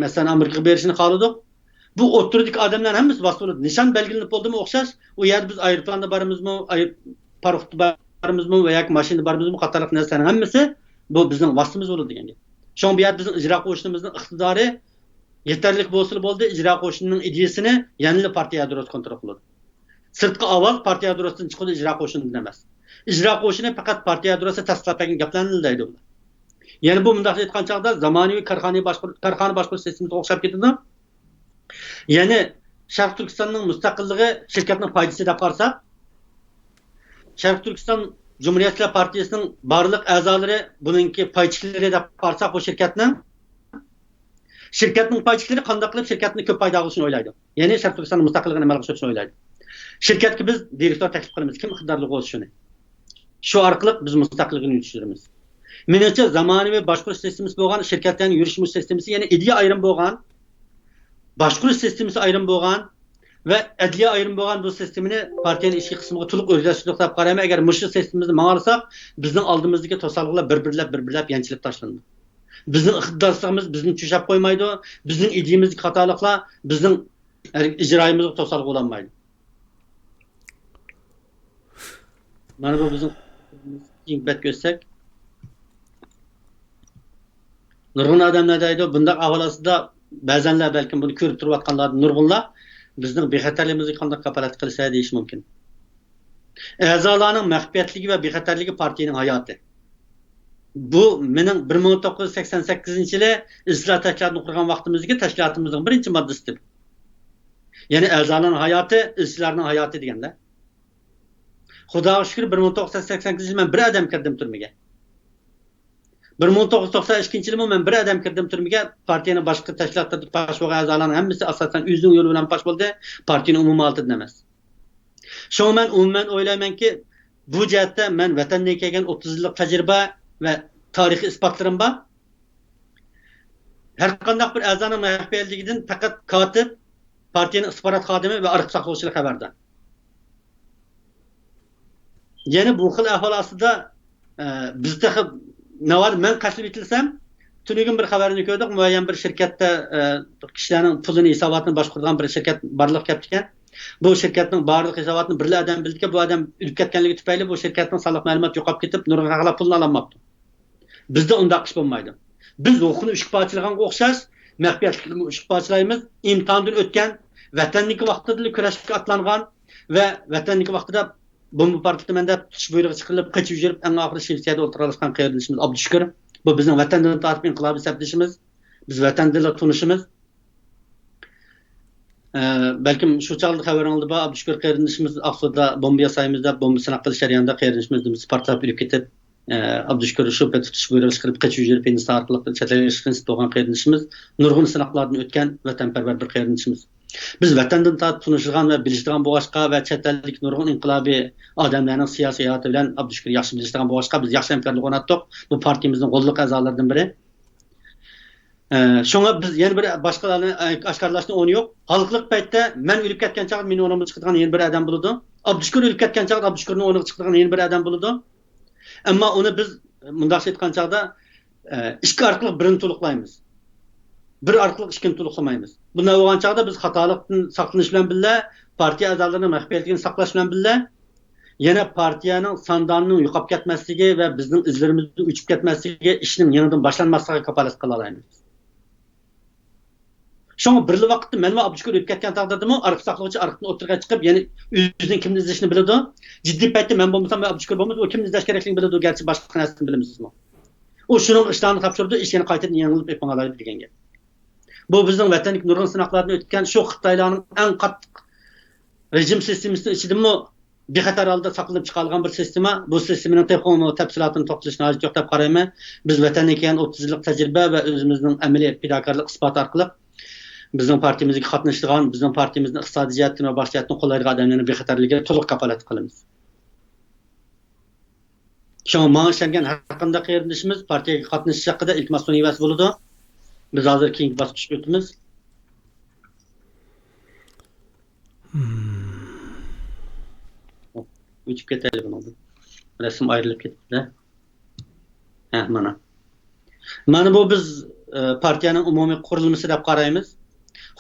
مەسىلەن ئامېرىكىغا بېرىشنى خالىدۇق. بۇ ئوتتۇرىدىكى ئادەملەرنىڭ ھەممىسى ۋاسىتە بولىدۇ. نىشان بەلگىلىنىپ بولدىمۇ ئوخشاش، ئۇ يەردە بىز ئايروپىلاندا بارىمىزمۇ، ئاي-، پاراخوتتا بارىمىزمۇ ۋە ياكى ماشىنىدا بارىمىزمۇ قاتارلىق نەرسىلەرنىڭ ھەممىسى بۇ بىزنىڭ ۋاسىتىمىز بولىدۇ دېگەن گەپ. شۇڭا بۇ يەردە بىزنىڭ ئىجرا قوۋۇشىنىمىزنىڭ ئىقتىدارى يېتەرلىك بولسىلا بولدى، ئىجرا قوۋۇشىنىڭ ئىدىيىسىنى يەنىلا پارتىيە يادروسى كونترول قىلىدۇ. سىرتقى ئاۋاز پارتىيە يادروسىدىن چىقىدۇ، ئىجرا قوۋۇشىنىدىن ئەمەس. ئىجرا قوۋۇشىنى پەقەت پارتىيە يادروسى تەستىقلاپ بەرگەن گەپلەرنىلا دەيدۇ. يەنە بۇ مۇنداق ئېيتقان چاغدا زامانىۋى كارخانا باشقۇر-، كارخانا باشقۇرۇش سىستېمىسىغا ئوخشاپ كېتىدۇ. يەنى شەرقىي تۈركىستاننىڭ مۇستەقىللىقى شىركەتنىڭ پايدىسى دەپ قارىساق، شەرقىي تۈركىستان جۇمھۇرىيەتچىلەر پارتىيىسىنىڭ بارلىق ئەزالىرى بۇنىڭكى پايچىكلىرى دەپ قارىساق، بۇ شىركەتنىڭ، شىركەتنىڭ پايچىكلىرى قانداق قىلىپ شىركەتنى كۆپ پايدا قىلىشنى ئويلايدۇ. يەنى شەرقىي تۈركىستاننىڭ مۇستەقىللىقىنى ئەمەلگە ئاشۇرۇشنى ئويلايدۇ. شىركەتكە بىز دىرېكتور تەكلىپ قىلىمىز، كىم ئىقتىدارلىق بولسا شۇنى. شۇ ئارقىلىق بىز مۇستەقىللىقىنى يۈرۈشتۈرىمىز. مېنىڭچە زامانىۋى باشقۇرۇش سىستېمىسى بولغان، شىركەتلەرنىڭ يۈرۈشمۇ سىستېمىسى، يەنى ئىدىيە ئايرىم بولغان، باشقۇرۇش سىستېمىسى ئايرىم بولغان ۋە ئەدلىيە ئايرىم بولغان بۇ سىستېمىنى پارتىيەنىڭ ئىچكى قىسمىغا تولۇق ئۆزلەشتۈردۇق دەپ قارايمەن. ئەگەر مۇشۇ سىستېمىمىزدا ماڭالىساق، بىزنىڭ ئالدىمىزدىكى توسالغۇلار بىر-بىرلەپ، بىر-بىرلەپ يەنچىلىپ تاشلىنىدۇ. بىزنىڭ ئىقتىدارسىزلىقىمىز بىزنى چۈشەپ قويمايدۇ، بىزنىڭ ئىدىيىمىزدىكى خاتالىقلار بىزنىڭ ئىجرائىيىمىزغا توسالغۇ بولالمايدۇ. مانا بۇ بىزنىڭ كېيىنكى بەتكە ئۆتسەك. نۇرغۇن ئادەملەر دەيدۇ، بۇنداق ئەھۋال ئاستىدا بەزەنلەر بەلكىم بۇنى كۆرۈپ تۇرۇۋاتقانلاردىن نۇرغۇنلار بىزنىڭ بىخەتەرلىكىمىزگە قانداق كاپالەتلىك قىلىشى دېيىشى مۇمكىن. ئەزالارنىڭ مەخپىيەتلىكى ۋە بىخەتەرلىكى پارتىيەنىڭ ھاياتى. بۇ مېنىڭ بىر مىڭ توققۇز يۈز سەكسەن سەككىزىنچى يىلى ئىسلاھات تەشكىلاتىنى قۇرغان ۋاقتىمىزدىكى تەشكىلاتىمىزنىڭ بىرىنچى ماددىسى. يەنى ئەزالارنىڭ ھاياتى، ئىشچىلارنىڭ ھاياتى دېگەندە. خۇداغا شۈكۈر، بىر مىڭ توققۇز يۈز سەكسەن سەككىزىنچى يىلى مەن بىر ئادەم كىردىم تۈرمىگە. بىر مىڭ توققۇز يۈز توقسان ئىككىنچى يىلىمۇ مەن بىر ئادەم كىردىم تۈرمىگە. پارتىيەنىڭ باشقا تەشكىلاتلىرىدا پاش بولغان ئەزالارنىڭ ھەممىسى ئاساسەن ئۆزىنىڭ يولى بىلەن پاش بولدى. پارتىيەنىڭ ئومۇمىي ھالىتىدىن ئەمەس. شۇڭا مەن ئومۇمەن ئويلايمەنكى، بۇ جەھەتتە مەن ۋەتەندىن كەلگەن ئوتتۇز يىللىق تەجرىبە ۋە تارىخىي ئىسپاتلىرىم بار. ھەر قانداق بىر ئەزانىڭ مەخپىيەتلىكىدىن پەقەت كاتىپ، پارتىيەنىڭ ئىستىخبارات خادىمى ۋە ئارخىپ ساقلىغۇچىلا خەۋەردار. يەنە بۇ خىل ئەھۋال ئاستىدا، ئە، بىز تېخى ناۋادا مەن قەستلىپ ئېيتىلسەم، تۈنۈگۈن بىر خەۋەرنى كۆردۇق، مۇئەييەن بىر شىركەتتە، ئە، كىشىلەرنىڭ پۇلىنى، ھېساباتىنى باشقۇرىدىغان بىر شىركەت بارلىققا كەپتىكەن. بۇ شىركەتنىڭ بارلىق ھېساباتىنى بىرلا ئادەم بىلىدىكەن، بۇ ئادەم ئۆلۈپ كەتكەنلىكى تۈپەيلى بۇ شىركەتنىڭ سانلىق مەلۇماتى يوقاپ كېتىپ، نۇرغۇن خەقلەر پۇلىنى ئالالماپتۇ. بىزدە ئۇنداق ئىش بولمايدۇ. بىز ھوقۇقنى ئۈچكە پارچىلىغانغا ئوخشاش، مەخپىيەتلىكنىمۇ ئۈچكە پارچىلايمىز. ئىمتىھاندىن ئۆتكەن، ۋەتەندىكى ۋاقتىدىلا كۈرەشكە ئاتلانغان ۋە ۋەتەندىكى ۋاقتىدا بومبا پارتلىتىمەن دەپ تۇتۇش بۇيرۇقى چىقىرىلىپ، قېچىپ يۈرۈپ، ئەڭ ئاخىرى شىۋېتسىيەدە ئولتۇراقلاشقان قېرىندىشىمىز ئابدۇشۈكۈر. بۇ بىزنىڭ ۋەتەندىن تارتىپ ئىنقىلابىي سەپدىشىمىز. بىز ۋەتەندىلا تونۇشىمىز. ئە، بەلكىم شۇ چاغدا خەۋىرىڭىزدە بار، ئابدۇشۈكۈر قېرىندىشىمىز ئاقسۇدا بومبا ياسايمىز دەپ، بومبا سىناق قىلىش جەريانىدا قېرىندىشىمىز دۈمبىسى پارتلاپ ئۆلۈپ كېتىپ، ئە، ئابدۇشۈكۈر شۇ پېتى تۇتۇش بۇيرۇقى چىقىرىپ قېچىپ يۈرۈپ، ھىندىستان ئارقىلىق چەت ئەلگە چىقىشقا نېسىپ بولغان قېرىندىشىمىز، نۇرغۇن سىناقلاردىن ئۆتكەن ۋەتەنپەرۋەر بىر قېرىندىشىمىز. بىز ۋەتەندىن تارتىپ تونۇشىدىغان ۋە بىلىشىدىغان بولغاچقا ۋە چەت ئەلدىكى نۇرغۇن ئىنقىلابىي ئادەملەرنىڭ سىياسىي ھاياتى بىلەن ئابدۇشۈكۈر ياخشى بىلىشىدىغان بولغاچقا، بىز ياخشى ھەمكارلىق ئورناتتۇق. بۇ پارتىيىمىزنىڭ غوللۇق ئەزالىرىدىن بىرى. ئە، شۇڭا بىز يەنە بىر باشقىلارنى، ئە، ئاشكارىلاشنىڭ ئورنى يوق. ھالقىلىق پەيتتە مەن ئۆلۈپ كەتكەن چاغدا مېنىڭ ئورنۇمغا چىقىدىغان يەنە بىر ئادەم بولىدۇ. ئابدۇشۈكۈر ئۆلۈپ كەتكەن چاغدا ئابدۇشۈكۈرنىڭ ئورنىغا چىقىدىغان يەنە بىر ئادەم بولىدۇ. ئەمما ئۇنى بىز مۇنداقچە ئېيتقان چاغدا، ئە، ئىككى ئارقىلىق بىرنى تولۇقلايمىز. بىر ئارقىلىق ئىككىنى تولۇقلىمايمىز. بۇنداق بولغان چاغدا بىز خاتالىقتىن ساقلىنىش بىلەن بىللە، پارتىيە ئەزالىرىنىڭ مەخپىيەتلىكىنى ساقلاش بىلەن بىللە، يەنە پارتىيەنىڭ ساندانىنىڭ يوقاپ كەتمەسلىكى ۋە بىزنىڭ ئىزلىرىمىزنىڭ ئۆچۈپ كەتمەسلىكى، ئىشنىڭ يېڭىدىن باشلانماسلىقىغا كاپالەتلىك قىلالايمىز. شۇڭا بىرلا ۋاقىتتا مەن ۋە ئابدۇشۈكۈر ئۆلۈپ كەتكەن تەقدىردىمۇ، ئارقا ساقلىغۇچى ئارقىدىن ئوتتۇرىغا چىقىپ، يەنە ئۆزىنىڭ كىمنى ئىزدىشىنى بىلىدۇ. جىددىي پەيتتە مەن بولمىسام ۋە ئابدۇشۈكۈر بولمىسا، ئۇ كىمنى ئىزدەش كېرەكلىكىنى بىلىدۇ، گەرچە باشقا نەرسىنى بىلمىسىمۇ. ئۇ شۇنىڭ ئىشلارنى تاپشۇرىدۇ، ئىش يەنە قايتىدىن يېڭىلىپ ئېپىڭالايدۇ دېگەن گەپ. بۇ بىزنىڭ ۋەتەندىكى نۇرغۇن سىناقلاردىن ئۆتكەن، شۇ خىتايلارنىڭ ئەڭ قاتتىق رېجىم سىستېمىسىنىڭ ئىچىدىمۇ بىخەتەر ھالدا ساقلىنىپ چىقالىغان بىر سىستېما. بۇ سىستېمىنىڭ تېخىمۇ تەپسىلاتىنى توختىلىشنىڭ ھاجىتى يوق دەپ قارايمەن. بىز ۋەتەندىن كەلگەن ئوتتۇز يىللىق تەجرىبە ۋە ئۆزىمىزنىڭ ئەمەلىي پىداكارلىق ئىسپاتى ئارقىلىق بىزنىڭ پارتىيىمىزگە قاتنىشىدىغان، بىزنىڭ پارتىيىمىزنى ئىقتىسادىي جەھەتتىن ۋە باشقا جەھەتتىن قوللايدىغان ئادەملەرنىڭ بىخەتەرلىكىگە تولۇق كاپالەتلىك قىلىمىز. شۇڭا ماڭا ئىشەنگەن ھەر قانداق قېرىندىشىمىز پارتىيەگە قاتنىشىش ھەققىدە ئىلتىماس سۇنۇۋەرسە بولىدۇ. بىز ھازىر كېيىنكى باسقۇچقا ئۆتىمىز. ئۆچۈپ كېتەيلى بۇنىڭدىن. رەسىم ئايرىلىپ كېتىپتۇ. ھە، مانا. مانا بۇ بىز، ئە، پارتىيەنىڭ ئومۇمىي قۇرۇلمىسى دەپ قارايمىز.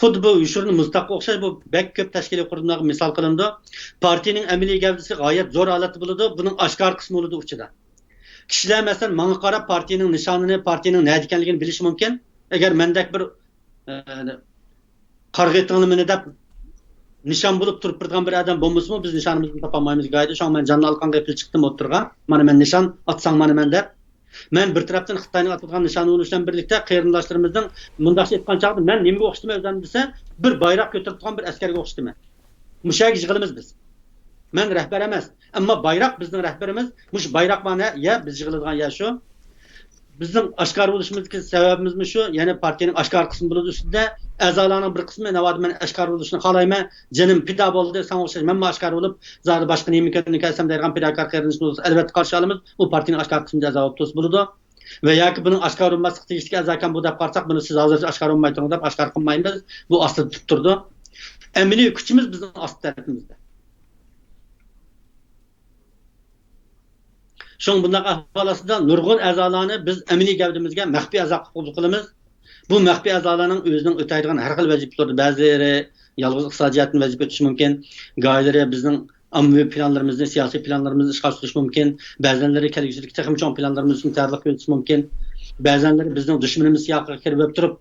خۇددى بۇ يوشۇرۇن مىلتىققا ئوخشاش، بۇ بەك كۆپ تەشكىلىي قۇرۇلمىلارغا مىسال قىلىنىدۇ. پارتىيەنىڭ ئەمەلىي گەۋدىسى غايەت زور ھالەتتە بولىدۇ، بۇنىڭ ئاشكارا قىسمى بولىدۇ ئۇچىدا. كىشىلەر، مەسىلەن، ماڭا قاراپ پارتىيەنىڭ نىشانىنى، پارتىيەنىڭ نەدىكەنلىكىنى بىلىشى مۇمكىن. ئەگەر مەندەك بىر، ئە، قارىغا ئېتىڭلار مېنى دەپ نىشان بولۇپ تۇرۇپ بېرىدىغان بىر ئادەم بولمىسىمۇ، بىز نىشانىمىزنى تاپالمايمىز گايىدا. شۇڭا مەن جاننى ئالقانغا ئېپىپ چىقتىم ئوتتۇرىغا. مانا مەن نىشان، ئاتساڭ مانا مەن دەپ. مەن بىر تەرەپتىن خىتاينىڭ ئاتىدىغان نىشانى بولۇش بىلەن بىرلىكتە، قېرىنداشلىرىمىزنىڭ مۇنداقچە ئېيتقان چاغدا، مەن نېمىگە ئوخشىتىمەن ئۆزۈمنى دېسە، بىر بايراق كۆتۈرۈپ تۇرغان بىر ئەسكەرگە ئوخشىتىمەن. مۇشۇ يەرگە يىغىلىمىز بىز. مەن رەھبەر ئەمەس. ئەمما بايراق بىزنىڭ رەھبىرىمىز. مۇشۇ بايراق بار يەر، بىز يىغىلىدىغان يەر شۇ. بىزنىڭ ئاشكارا بولۇشىمىزدىكى سەۋەبىمىزمۇ شۇ، يەنى پارتىيەنىڭ ئاشكارا قىسمى بولىدۇ ئۈستىدە. ئەزالارنىڭ بىر قىسمى، ناۋادا مەن ئاشكارا بولۇشنى خالايمەن، جېنىم پىدا بولدى، ساڭا ئوخشاش مەنمۇ ئاشكارا بولۇپ، زادى باشقا نېمە كۈنى كەلسەم دەيدىغان پىداكار قېرىندىشىمىز بولسا، ئەلۋەتتە قارشى ئالىمىز. ئۇ پارتىيەنىڭ ئاشكارا قىسمىدا ئەزا بولۇپ تۇرسا بولىدۇ. ۋە ياكى بۇنىڭ ئاشكارا بولماسلىققا تېگىشلىك ئەزاكەن بۇ دەپ قارىساق، بۇنى سىز ھازىرچە ئاشكارا بولماي تۇرۇڭ دەپ ئاشكارا قىلمايمىز. بۇ ئاستىدا تۇتۇپ تۇرىدۇ. ئەمەلىي كۈچىمىز بىزنىڭ ئاستى تەرىپىمىزدە. شۇڭا بۇنداق ئەھۋال ئاستىدا نۇرغۇن ئەزالارنى بىز ئەمەلىي گەۋدىمىزگە مەخپىي ئەزا قىلىپ قوبۇل قىلىمىز. بۇ مەخپىي ئەزالارنىڭ ئۆزىنىڭ ئۆتەيدىغان ھەر خىل ۋەزىپىلىرىدە، بەزىلىرى يالغۇز ئىقتىسادىي جەھەتتىن ۋەزىپە ئۆتىشى مۇمكىن، گاھىلىرى بىزنىڭ ئاممىۋى پىلانلىرىمىزنى، سىياسىي پىلانلىرىمىزنى ئىشقا ئاشۇرۇشى مۇمكىن، بەزەنلىرى كەلگۈسىدىكى تېخىمۇ چوڭ پىلانلىرىمىزنى تەييارلىق كۆرسىتىشى مۇمكىن، بەزەنلىرى بىزنىڭ دۈشمىنىمىز سىياقىغا كىرىپ تۇرۇپ،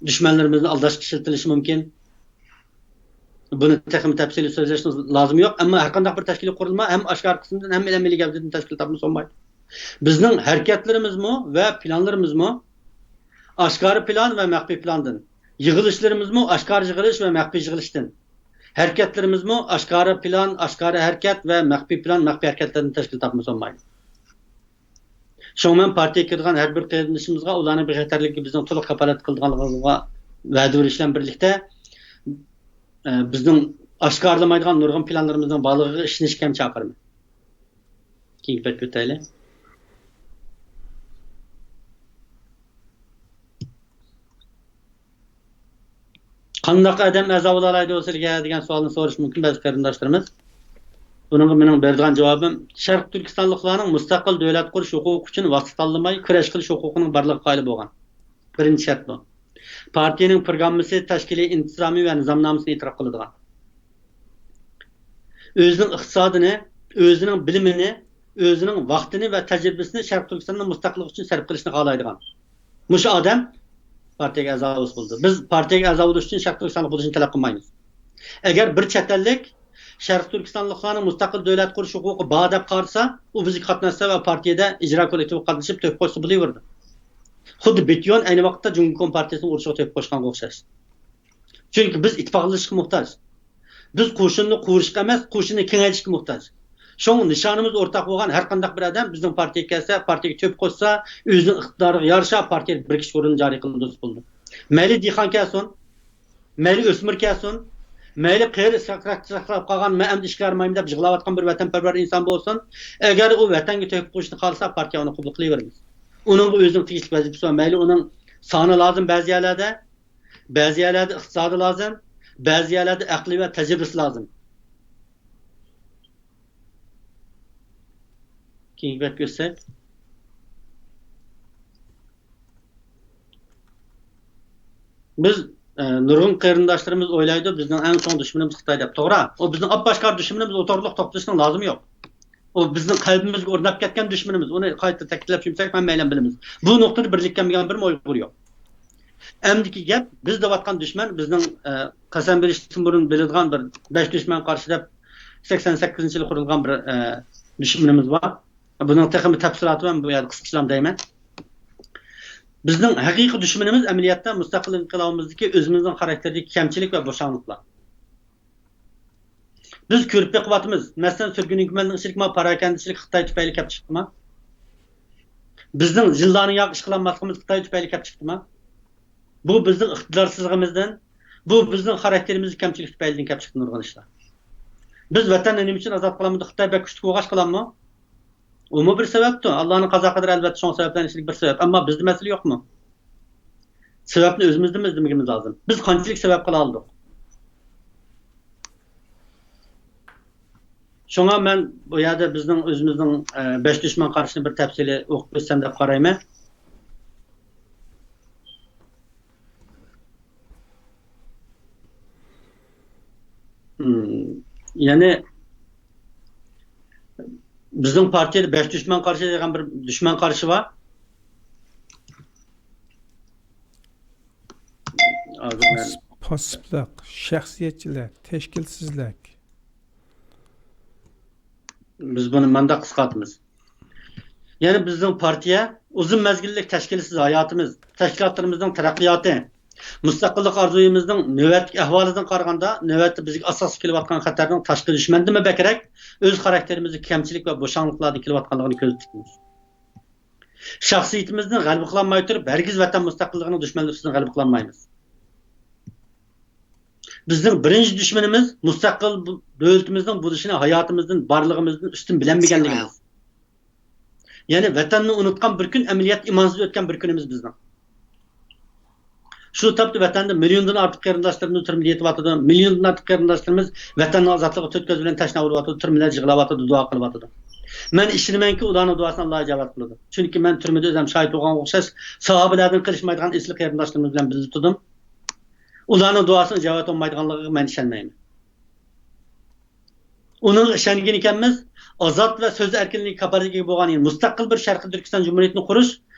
دۈشمەنلىرىمىزنى ئالداشقا ئىشلىتىلىشى مۇمكىن. بۇنى تېخىمۇ تەپسىلىي سۆزلەشنىڭ لازىمى يوق، ئەمما ھەر قانداق بىر تەشكىلىي قۇرۇلما ھەم ئاشكارا قىسىمدىن، ھەم ئەمەلىي گەۋدىدىن تەشكىل تاپمىسا بولمايدۇ. بىزنىڭ ھەرىكەتلىرىمىزمۇ ۋە پىلانلىرىمىزمۇ ئاشكارا پىلان ۋە مەخپىي پىلاندىن، يىغىلىشلىرىمىزمۇ ئاشكارا يىغىلىش ۋە مەخپىي يىغىلىشتىن، ھەرىكەتلىرىمىزمۇ ئاشكارا پىلان، ئاشكارا ھەرىكەت ۋە مەخپىي پىلان، مەخپىي ھەرىكەتلەردىن تەشكىل تاپمىسا بولمايدۇ. شۇڭا مەن پارتىيەگە كىرىدىغان ھەر بىر قېرىندىشىمىزغا ئۇلارنىڭ بىخەتەرلىكىگە بىزنىڭ تولۇق كاپالەت قىلىدىغانلىقىمىزغا ۋەدە بېرىش بىلەن بىرلىكتە، ئە، بىزنىڭ ئاشكارىلىمايدىغان نۇرغۇن پىلانلىرىمىزنىڭ بارلىقىغا ئىشىنىشكە ھەم چاقىرىمەن. كېيىنكى بەتكە ئۆتەيلى. قانداق ئادەم ئەزا بولالايدۇ سىلىگە دېگەن سوئالنى سورىشى مۇمكىن بەزى قېرىنداشلىرىمىز. بۇنىڭغا مېنىڭ بېرىدىغان جاۋابىم، شەرقىي تۈركىستانلىقلارنىڭ مۇستەقىل دۆلەت قۇرۇش ھوقۇقى ئۈچۈن ۋاسىتە تاللىماي كۈرەش قىلىش ھوقۇقىنىڭ بارلىقىغا قايىل بولغان. بىرىنچى شەرت بۇ. پارتىيەنىڭ پروگراممىسى، تەشكىلىي ئىنتىزامى ۋە نىزامنامىسىنى ئېتىراپ قىلىدىغان. ئۆزىنىڭ ئىقتىسادىنى، ئۆزىنىڭ بىلىمىنى، ئۆزىنىڭ ۋاقتىنى ۋە تەجرىبىسىنى شەرقىي تۈركىستاننىڭ مۇستەقىللىقى ئۈچۈن سەرپ قىلىشنى خالايدىغان مۇشۇ ئادەم پارتىيەگە ئەزا بولسا بولىدۇ. بىز پارتىيەگە ئەزا بولۇش ئۈچۈن شەرقىي تۈركىستانلىق بولۇشنى تەلەپ قىلمايمىز. ئەگەر بىر چەت ئەللىك شەرقىي تۈركىستانلىقلارنىڭ مۇستەقىل دۆلەت قۇرۇش ھوقۇقى بار دەپ قارىسا، ئۇ بىزگە قاتناشسا ۋە پارتىيەدە ئىجرا كوللېكتىۋىغا قاتنىشىپ تۆھپە قوشسا بولۇۋېرىدۇ. خۇددى بېتيون ئەينى ۋاقىتتا جۇڭگو كومپارتىيىسىنىڭ ئۇرۇشىغا تۆھپە قوشقانغا ئوخشاش. چۈنكى بىز ئىتتىپاقلىشىشقا موھتاج. بىز قوشۇننى قۇرۇشقا ئەمەس، قوشۇننى كېڭەيتىشكە موھتاج. شۇڭا نىشانىمىز ئورتاق بولغان ھەر قانداق بىر ئادەم بىزنىڭ پارتىيەگە كەلسە، پارتىيەگە تۆھپە قوشسا، ئۆزىنىڭ ئىقتىدارىغا يارىشا پارتىيەدە بىرىكىش رولىنى جارى قىلدۇرسا بولىدۇ. مەيلى دېھقان كەلسۇن، مەيلى ئۆسمۈر كەلسۇن، مەيلى قېرى ساقراپ قالغان، مەن ئەمدى ئىشقا يارىمايمەن دەپ يىغلاۋاتقان بىر ۋەتەنپەرۋەر ئىنسان بولسۇن، ئەگەر ئۇ ۋەتەنگە تۆھپە قوشۇشنى خالىسا، پارتىيە ئۇنى قوبۇل قىلىۋېرىمىز. ئۇنىڭغا ئۆزىنىڭ تېگىشلىك ۋەزىپىسى بار. مەيلى ئۇنىڭ سانى لازىم بەزى يەرلەردە، بەزى يەرلەردە ئىقتىسادى لازىم، بەزى يەرلەردە ئەقلى ۋە تەجرىبىسى لازىم. كېيىنكى بەتكە ئۆتسەك. بىز، ئە، نۇرغۇن قېرىنداشلىرىمىز ئويلايدۇ، بىزنىڭ ئەڭ چوڭ دۈشمىنىمىز خىتاي دەپ. توغرا، ئۇ بىزنىڭ ئاپئاشكارا دۈشمىنىمىز، ئۇ توغرىلىق توختىلىشنىڭ لازىمى يوق. ئۇ بىزنىڭ قەلبىمىزگە ئورناپ كەتكەن دۈشمىنىمىز. ئۇنى قايتا تەكىتلەپ يۈرمىسەك، ھەممەيلەن بىلىمىز. بۇ نۇقتىدا بىرلىككە كەلمىگەن بىرمۇ ئۇيغۇر يوق. ئەمدىكى گەپ، بىز دەۋاتقان دۈشمەن بىزنىڭ، ئە، قەسەم بېرىشتىن بۇرۇن بىلىدىغان بىر بەش دۈشمەن قارشى دەپ سەكسەن سەككىزىنچى يىلى قۇرۇلغان بىر، ئە، دۈشمىنىمىز بار. بۇنىڭ تېخىمۇ تەپسىلاتى بار، بۇ يەردە قىسقىچىلا دەيمەن. بىزنىڭ ھەقىقىي دۈشمىنىمىز ئەمەلىيەتتە مۇستەقىل ئىنقىلابىمىزدىكى ئۆزىمىزنىڭ خاراكتېرىدىكى كەمچىلىك ۋە بوشاڭلىقلار. بىز كۆرۈپ بېقىۋاتىمىز. مەسىلەن، سۈرگۈن ھۆكۈمەتنىڭ ئىچىدىكى ما پاراكەندىچىلىك خىتاي تۈپەيلى كەپ چىقتىما؟ بىزنىڭ زىنداننى ياق ئىش قىلالماسلىقىمىز خىتاي تۈپەيلى كەپ چىقتىما؟ بۇ بىزنىڭ ئىقتىدارسىزلىقىمىزدىن، بۇ بىزنىڭ خاراكتېرىمىزدىكى كەمچىلىك تۈپەيلىدىن كەپ چىقتى نۇرغۇن ئىشلار. بىز ۋەتەننى نېمە ئۈچۈن ئازاد قىلالمىدۇق؟ خىتاي بەك كۈچلۈك بولغاچ قىلالمۇ؟ ئۇمۇ بىر سەۋەبتۇر. ئاللانىڭ قازا قەدىرى ئەلۋەتتە شۇڭ سەۋەبلەرنىڭ ئىچىدىكى بىر سەۋەب. ئەمما بىزدە مەسىلە يوقمۇ؟ سەۋەبنى ئۆزىمىزدىنمۇ ئىزدىمىكىمىز لازىم. بىز قانچىلىك سەۋەب قىلالىدۇق؟ شۇڭا مەن بۇ يەردە بىزنىڭ ئۆزىمىزنىڭ، ئە، بەش دۈشمەن قارشىنى بىر تەپسىلىي ئوقۇپ ئۆتسەم دەپ قارايمەن. مم، يەنى بىزنىڭ پارتىيەدە بەش دۈشمەن قارشى دېگەن بىر دۈشمەن قارشى بار. ھازىر مەن پاس-، پاسسىپلىق، شەخسىيەتچىلىك، تەشكىلسىزلىك. بىز بۇنى مانداق قىسقارتىمىز. يەنى بىزنىڭ پارتىيە ئۇزۇن مەزگىللىك تەشكىلسىز ھاياتىمىز، تەشكىلاتلىرىمىزنىڭ تەرەققىياتى، مۇستەقىللىق ئارزۇيىمىزنىڭ نۆۋەتتىكى ئەھۋالىدىن قارىغاندا، نۆۋەتتە بىزگە ئاساسلىق كېلىۋاتقان خەتەرنىڭ تاشقى دۈشمەندىنمۇ بەكرەك، ئۆز خاراكتېرىمىزدىكى كەمچىلىك ۋە بوشاڭلىقلاردىن كېلىۋاتقانلىقىنى كۆزدە تۇتىمىز. شەخسىيىتىمىزنى غەلىبە قىلالماي تۇرۇپ، ھەرگىز ۋەتەن مۇستەقىللىقىنىڭ دۈشمەنلىرى ئۈستىدىن غەلىبە قىلالمايمىز. بىزنىڭ بىرىنچى دۈشمىنىمىز مۇستەقىل بۇ-، دۆلىتىمىزنىڭ بولۇشىنى ھاياتىمىزدىن، بارلىقىمىزدىن ئۈستۈن بىلەلمىگەنلىكىمىز. يەنى ۋەتەننى ئۇنۇتقان بىر كۈن، ئەمەلىيەتتە ئىمانسىز ئۆتكەن بىر كۈنىمىز بىزنىڭ. شۇ تاپتا ۋەتەندە مىليوندىن ئارتۇق قېرىنداشلىرىمىز تۈرمىدە يېتىۋاتىدۇ. مىليوندىن ئارتۇق قېرىنداشلىرىمىز ۋەتەننىڭ ئازادلىقىغا تۆت كۆزى بىلەن تەشنا بولۇۋاتىدۇ، تۈرمىلەردە يىغلاۋاتىدۇ، دۇئا قىلىۋاتىدۇ. مەن ئىشىنىمەنكى، ئۇلارنىڭ دۇئاسىنى ئاللا ئىجابەت قىلىدۇ. چۈنكى مەن تۈرمىدە ئۆزۈم شاھىت بولغانغا ئوخشاش، ساھابىلەردىن قېلىشمايدىغان ئېسىل قېرىنداشلىرىمىز بىلەن بىللە تۇردۇم. ئۇلارنىڭ دۇئاسىنىڭ ئىجابەت بولمايدىغانلىقىغا مەن ئىشەنمەيمەن. ئۇنىڭغا ئىشەنگەن ئىكەنمىز، ئازاد ۋە سۆز ئەركىنلىكىگە كاپالەتكە ئىگە بولغان مۇستەقىل بىر شەرقىي تۈركىستان جۇمھۇرىيىتىنى قۇرۇش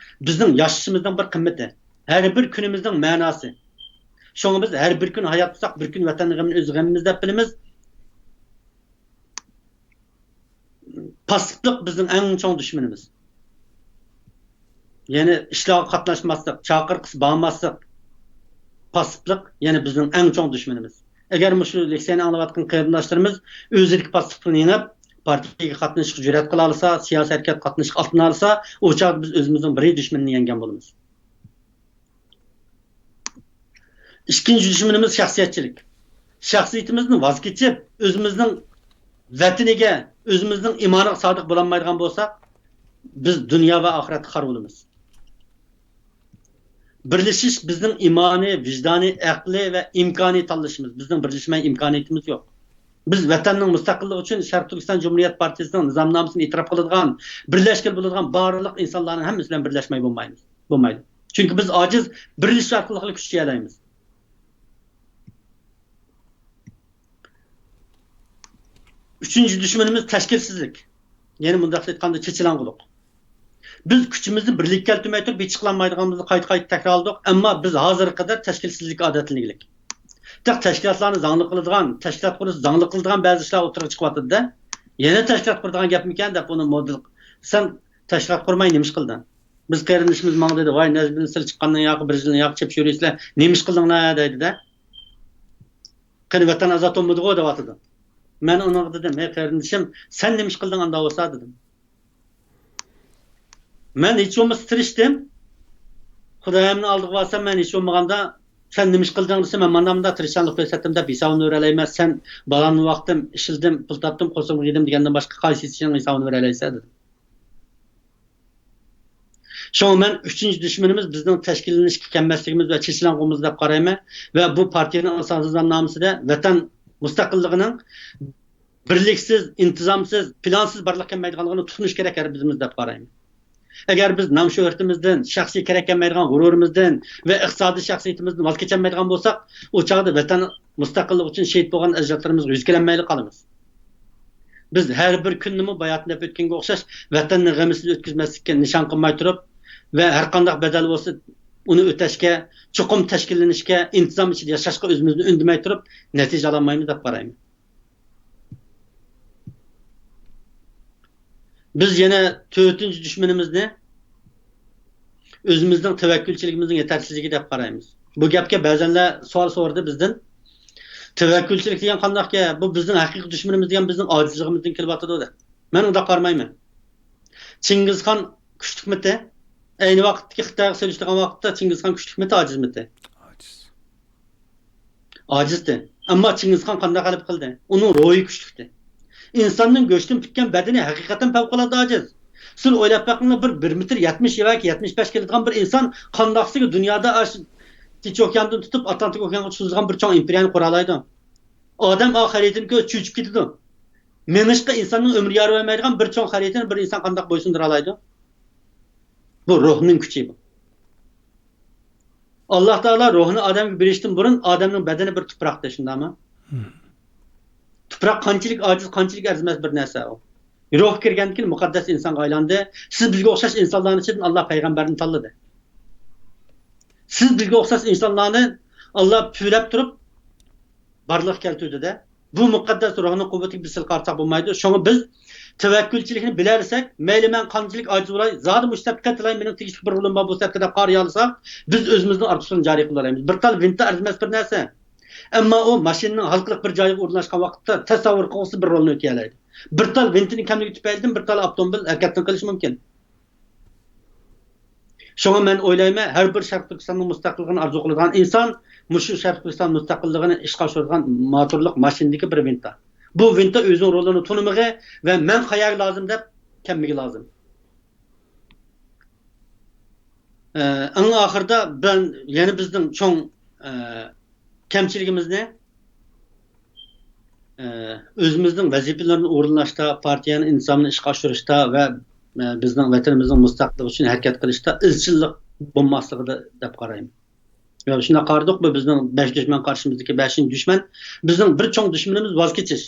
بىزنىڭ ياشىشىمىزنىڭ بىر قىممىتى، ھەر بىر كۈنىمىزنىڭ مەناسى. شۇڭا بىز ھەر بىر كۈن ھايات تۇرساق، بىر كۈن ۋەتەننىڭ غېمىنى ئۆز غېمىمىز دەپ بىلىمىز. پاسسىپلىق بىزنىڭ ئەڭ چوڭ دۈشمىنىمىز. يەنى ئىشلارغا قاتناشماسلىق، چاقىرىققا بارماسلىق، پاسسىپلىق يەنە بىزنىڭ ئەڭ چوڭ دۈشمىنىمىز. ئەگەر مۇشۇ لېكسىيەنى ئاڭلاۋاتقان قېرىنداشلىرىمىز ئۆزىدىكى پاسسىپلىقنى يېڭىپ، پارتىيەگە قاتنىشىشقا جۈرئەت قىلالىسا، سىياسىي ھەرىكەتكە قاتنىشىشقا ئاتلىنالىسا، ئۇ چاغدا بىز ئۆزىمىزنىڭ بىرىنچى دۈشمىنىنى يەڭگەن بولىمىز. ئىككىنچى دۈشمىنىمىز شەخسىيەتچىلىك. شەخسىيىتىمىزدىن ۋاز كېچىپ، ئۆزىمىزنىڭ ۋەتىنىگە، ئۆزىمىزنىڭ ئىمانىغا سادىق بولالمايدىغان بولساق، بىز دۇنيا ۋە ئاخىرەتتە خار بولىمىز. بىرلىشىش بىزنىڭ ئىمانىي، ۋىجدانىي، ئەقلىي ۋە ئىمكانىي تاللىشىمىز. بىزنىڭ بىرلىشمەي ئىمكانىيىتىمىز يوق. بىز ۋەتەننىڭ مۇستەقىللىقى ئۈچۈن شەرقىي تۈركىستان جۇمھۇرىيەت پارتىيىسىنىڭ نىزامنامىسىنى ئېتىراپ قىلىدىغان، بىرلەشكىلى بولىدىغان بارلىق ئىنسانلارنىڭ ھەممىسى بىلەن بىرلەشمەي بولمايمىز. بولمايدۇ. چۈنكى بىز ئاجىز، بىرلىشىش ئارقىلىقلا كۈچ جىيەلەيمىز. ئۈچىنچى دۈشمىنىمىز تەشكىلسىزلىك. يەنى مۇنداق ئېيتقاندا چېچىلاڭغۇلۇق. بىز كۈچىمىزنى بىرلىككە كەلتۈرمەي تۇرۇپ ھېچ قىلالمايدىغانلىقىمىزنى قايتا-قايتا تەكرارلىدۇق، ئەمما بىز ھازىرغا قەدەر تەشكىلسىزلىككە ئادەتلەنگەنلىك. تېخى تەشكىلاتلارنى زاڭلىق قىلىدىغان، تەشكىلات قۇرۇشنى زاڭلىق قىلىدىغان بەزى ئىشلار ئوتتۇرىغا چىقىۋاتىدۇ-دە. يەنە تەشكىلات قۇرىدىغان گەپمىكەن دەپ ئۇنى مودېل، سەن تەشكىلات قۇرماي نېمە ئىش قىلدىڭ؟ بىز قېرىندىشىمىز ماڭا دېدى، ۋاي، نەجمىدىن سىلى چىققاندىن ياقى، بىر يىلدىن ياقى چېپىپ يۈرىسىلەر، نېمە ئىش قىلدىڭلار دەيدۇ-دە. قېنى ۋەتەن ئازاد بولمىدىغۇ دەۋاتىدۇ. مەن ئۇنىڭغا دېدىم، ھەي قېرىندىشىم، سەن نېمە ئىش قىلدىڭ ئانداق بولسا دېدىم. مەن ھېچ بولمىسا تىرىشتىم. خۇدايىمنىڭ ئالدىغا بارسام، مەن ھېچ بولمىغاندا، سەن نېمە ئىش قىلدىڭ دېسە، مەن مانا مۇنداق تىرىشچانلىق كۆرسەتتىم دەپ ھېسابىنى بېرەلەيمەن. سەن بالامنى باقتىم، ئىشلىدىم، پۇل تاپتىم، قورسىقىمغا يېدىم دېگەندىن باشقا قايسى ئىشىڭنىڭ ھېسابىنى بېرەلەيسەن دېدىم. شۇڭا مەن ئۈچىنچى دۈشمىنىمىز بىزنىڭ تەشكىللىنىشكە كەلمەسلىكىمىز ۋە چېچىلاڭغۇمىز دەپ قارايمەن ۋە بۇ پارتىيەنىڭ ئاساسىي نىزامنامىسىدە ۋەتەن مۇستەقىللىقىنىڭ بىرلىكسىز، ئىنتىزامسىز، پىلانسىز بارلىققا كەلمەيدىغانلىقىنى تونۇش كېرەك ھەر بىرىمىز دەپ قارايمەن. ئەگەر بىز نام شۆھرىتىمىزدىن، شەخسىي كېرەك كەلمەيدىغان غۇرۇرىمىزدىن ۋە ئىقتىسادىي شەخسىيىتىمىزدىن ۋاز كېچەلمەيدىغان بولساق، ئۇ چاغدا ۋەتەن مۇستەقىللىقى ئۈچۈن شېھىت بولغان ئەجدادلىرىمىزغا يۈز كېلەلمەيلا قالىمىز. بىز ھەر بىر كۈننىمۇ باياتىن دەپ ئۆتكەنگە ئوخشاش ۋەتەننى غەمسىز ئۆتكۈزمەسلىككە نىشان قىلماي تۇرۇپ ۋە ھەرقانداق بەدەل بولسا ئۇنى ئۆتەشكە، چوقۇم تەشكىللىنىشكە، ئىنتىزام ئىچىدە ياشاشقا ئۆزىمىزنى ئۈندىمەي تۇرۇپ، نەتىجە ئالالمايمىز دەپ قارايمەن. بىز يەنە تۆتىنچى دۈشمىنىمىزنى ئۆزىمىزنىڭ تەۋەككۈلچىلىكىمىزنىڭ يېتەرسىزلىكى دەپ قارايمىز. بۇ گەپكە بەزەنلەر سوئال سورىدى بىزدىن. تەۋەككۈلچىلىك دېگەن قانداق گەپ؟ بۇ بىزنىڭ ھەقىقىي دۈشمىنىمىز دېگەن بىزنىڭ ئاجىزلىقىمىزدىن كېلىۋاتىدۇ دەپ. مەن ئۇنداق قارىمايمەن. چىڭگىزخان كۈچلۈكمىتى؟ ئەينى ۋاقىتتىكى خىتايغا سېلىشتۇرغان ۋاقىتتا چىڭگىزخان كۈچلۈكمىتى، ئاجىزمىتى؟ ئاجىز. ئاجىزدى. ئەمما چىڭگىزخان قانداق غەلىبە قىلدى؟ ئۇنىڭ روھى كۈچلۈكتى. ئىنساننىڭ گۆشتىن پۈتكەن بەدىنى ھەقىقەتەن پەۋقۇلئاددە ئاجىز. سىز ئويلاپ بېقىڭلار، بىر، بىر مېتىر يەتمىش ياكى يەتمىش بەش كېلىدىغان بىر ئىنسان قانداقسىگە دۇنيادا ئاش-، تىنچ ئوكياندىن تۇتۇپ ئاتلانتىك ئوكيانغا سوزۇلغان بىر چوڭ ئىمپېرىيەنى قۇرالايدۇ؟ ئادەم ئا خەرىتىنى كۆرۈپ چۆچۈپ كېتىدۇ. مېڭىشقا ئىنساننىڭ ئۆمرى يار بەرمەيدىغان بىر چوڭ خەرىتىنى بىر ئىنسان قانداق بويسۇندۇرالايدۇ؟ بۇ روھنىڭ كۈچى بۇ. ئاللا تائالا روھنى ئادەمگە بېرىشتىن بۇرۇن ئادەمنىڭ بەدىنى بىر تۇپراقتى، شۇنداقمۇ؟ مم. تۇپراق قانچىلىك ئاجىز، قانچىلىك ئەرزىمەس بىر نەرسە ئۇ. روھ كىرگەندىن كېيىن مۇقەددەس ئىنسانغا ئايلاندى. سىز بىزگە ئوخشاش ئىنسانلارنىڭ ئىچىدىن ئاللا پەيغەمبەرنى تاللىدى. سىز بىزگە ئوخشاش ئىنسانلارنى ئاللا پۈۋلەپ تۇرۇپ بارلىققا كەلتۈردى-دە. بۇ مۇقەددەس روھنىڭ قۇۋۋىتىگە بىز سەل قارىساق بولمايدۇ. شۇڭا بىز تەۋەككۈلچىلىكنى بىلەلىسەك، مەيلى مەن قانچىلىك ئاجىز بولاي، زادى مۇشۇ سەپكە قېتىلاي، مېنىڭ تېگىشلىك بىر رولۇم بار بۇ سەپكە دەپ قارىيالىساق، بىز ئۆزىمىزنىڭ ئارتۇقچىلىقىنى جارى قىلالايمىز. بىر تال ۋىنتا ئەرزىمەس بىر نەرسە. ئەمما ئۇ ماشىنىنىڭ ھالقىلىق بىر جايىغا ئورۇنلاشقان ۋاقىتتا تەسەۋۋۇر قىلغۇسىز بىر رولنى ئۆتىيەلەيدۇ. بىر تال ۋىنتىنىڭ كەملىكى تۈپەيلىدىن بىر تال ئاپتوموبىل ھەرىكەتنى قىلىشى مۇمكىن. شۇڭا مەن ئويلايمەن، ھەر بىر شەرقىي تۈركىستاننىڭ مۇستەقىللىقىنى ئارزۇ قىلىدىغان ئىنسان مۇشۇ شەرقىي تۈركىستان مۇستەقىللىقىنى ئىشقا ئاشۇرىدىغان موتورلۇق ماشىنىدىكى بىر ۋىنتا. بۇ ۋىنتا ئۆزىنىڭ رولىنى تونۇمىغى ۋە مەن قەيەرگە لازىم دەپ كەلمىگى لازىم. ئە، ئەڭ ئاخىرىدا مەن يەنە بىزنىڭ چوڭ، ئە، كەمچىلىكىمىزنى، ئە، ئۆزىمىزنىڭ ۋەزىپىلىرىنى ئورۇنلاشتا، پارتىيەنىڭ ئىنتىزامىنى ئىشقا ئاشۇرۇشتا ۋە، ئە، بىزنىڭ ۋەتىنىمىزنىڭ مۇستەقىللىقى ئۈچۈن ھەرىكەت قىلىشتا ئىزچىللىق بولماسلىقىدا دەپ قارايمەن. ۋە شۇنداق قارىدۇق، بۇ بىزنىڭ بەش دۈشمەن قارشىمىزدىكى بەشىنچى دۈشمەن. بىزنىڭ بىر چوڭ دۈشمىنىمىز ۋاز كېچىش.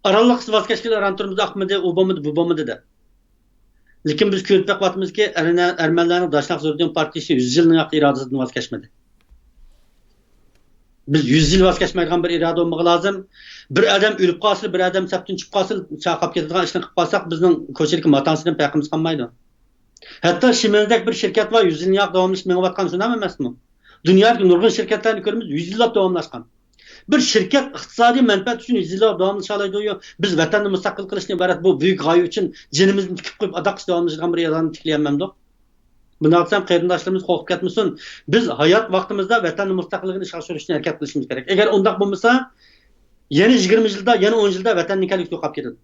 ئارانلىقسىز ۋاز كەچكىلى ئاران تۇرىمىز، ئاقمىدى، ئۇ بولمىدى، بۇ بولمىدى دەپ. لېكىن بىز كۆرۈپ بېقىۋاتىمىزكى، ئەرمەنلەرنىڭ داشناق زوردۇن پارتىيىسى يۈز يىلنىڭ ياقى ئىرادىسىدىن ۋاز كەچمىدى. بىز يۈز يىل ۋاز كەچمەيدىغان بىر ئىرادە بولمىغى لازىم. بىر ئادەم ئۆلۈپ قالسا، بىر ئادەم سەپتىن چۈشۈپ قالسا، چاقاپ كېتىدىغان ئىشنى قىلىپ قالساق، بىزنىڭ كوچىدىكى ماتانسىدىن پەرقىمىز قالمايدۇ. ھەتتا شىمېنزدەك بىر شىركەت بار، يۈز يىلنىڭ ياقى داۋاملىشىپ مېڭىۋاتقان، شۇنداقمۇ ئەمەسمۇ؟ دۇنيادىكى نۇرغۇن شىركەتلەرنى كۆرىمىز، يۈز يىللاپ داۋاملاشقان. بىر شىركەت ئىقتىسادىي مەنپەئەت ئۈچۈن يۈز يىللاپ داۋاملىشالايدۇ. بىز ۋەتەننى مۇستەقىل قىلىشتىن ئىبارەت بۇ بۈيۈك غايە ئۈچۈن جېنىمىزنى تىكىپ قويۇپ، ئاداققىچە داۋاملىشىدىغان بىر ئىرادىنى تىكلىيەلمەمدۇق؟ بۇنداق دېسەم، قېرىنداشلىرىمىز قورقۇپ كەتمىسۇن. بىز ھايات ۋاقتىمىزدا ۋەتەننىڭ مۇستەقىللىقىنى ئىشقا ئاشۇرۇش ئۈچۈن ھەرىكەت قىلىشىمىز كېرەك. ئەگەر ئۇنداق بولمىسا، يەنە يىگىرمە يىلدا، يەنە ئون يىلدا ۋەتەننىڭ كەلگۈسى يوقاپ كېتىدۇ.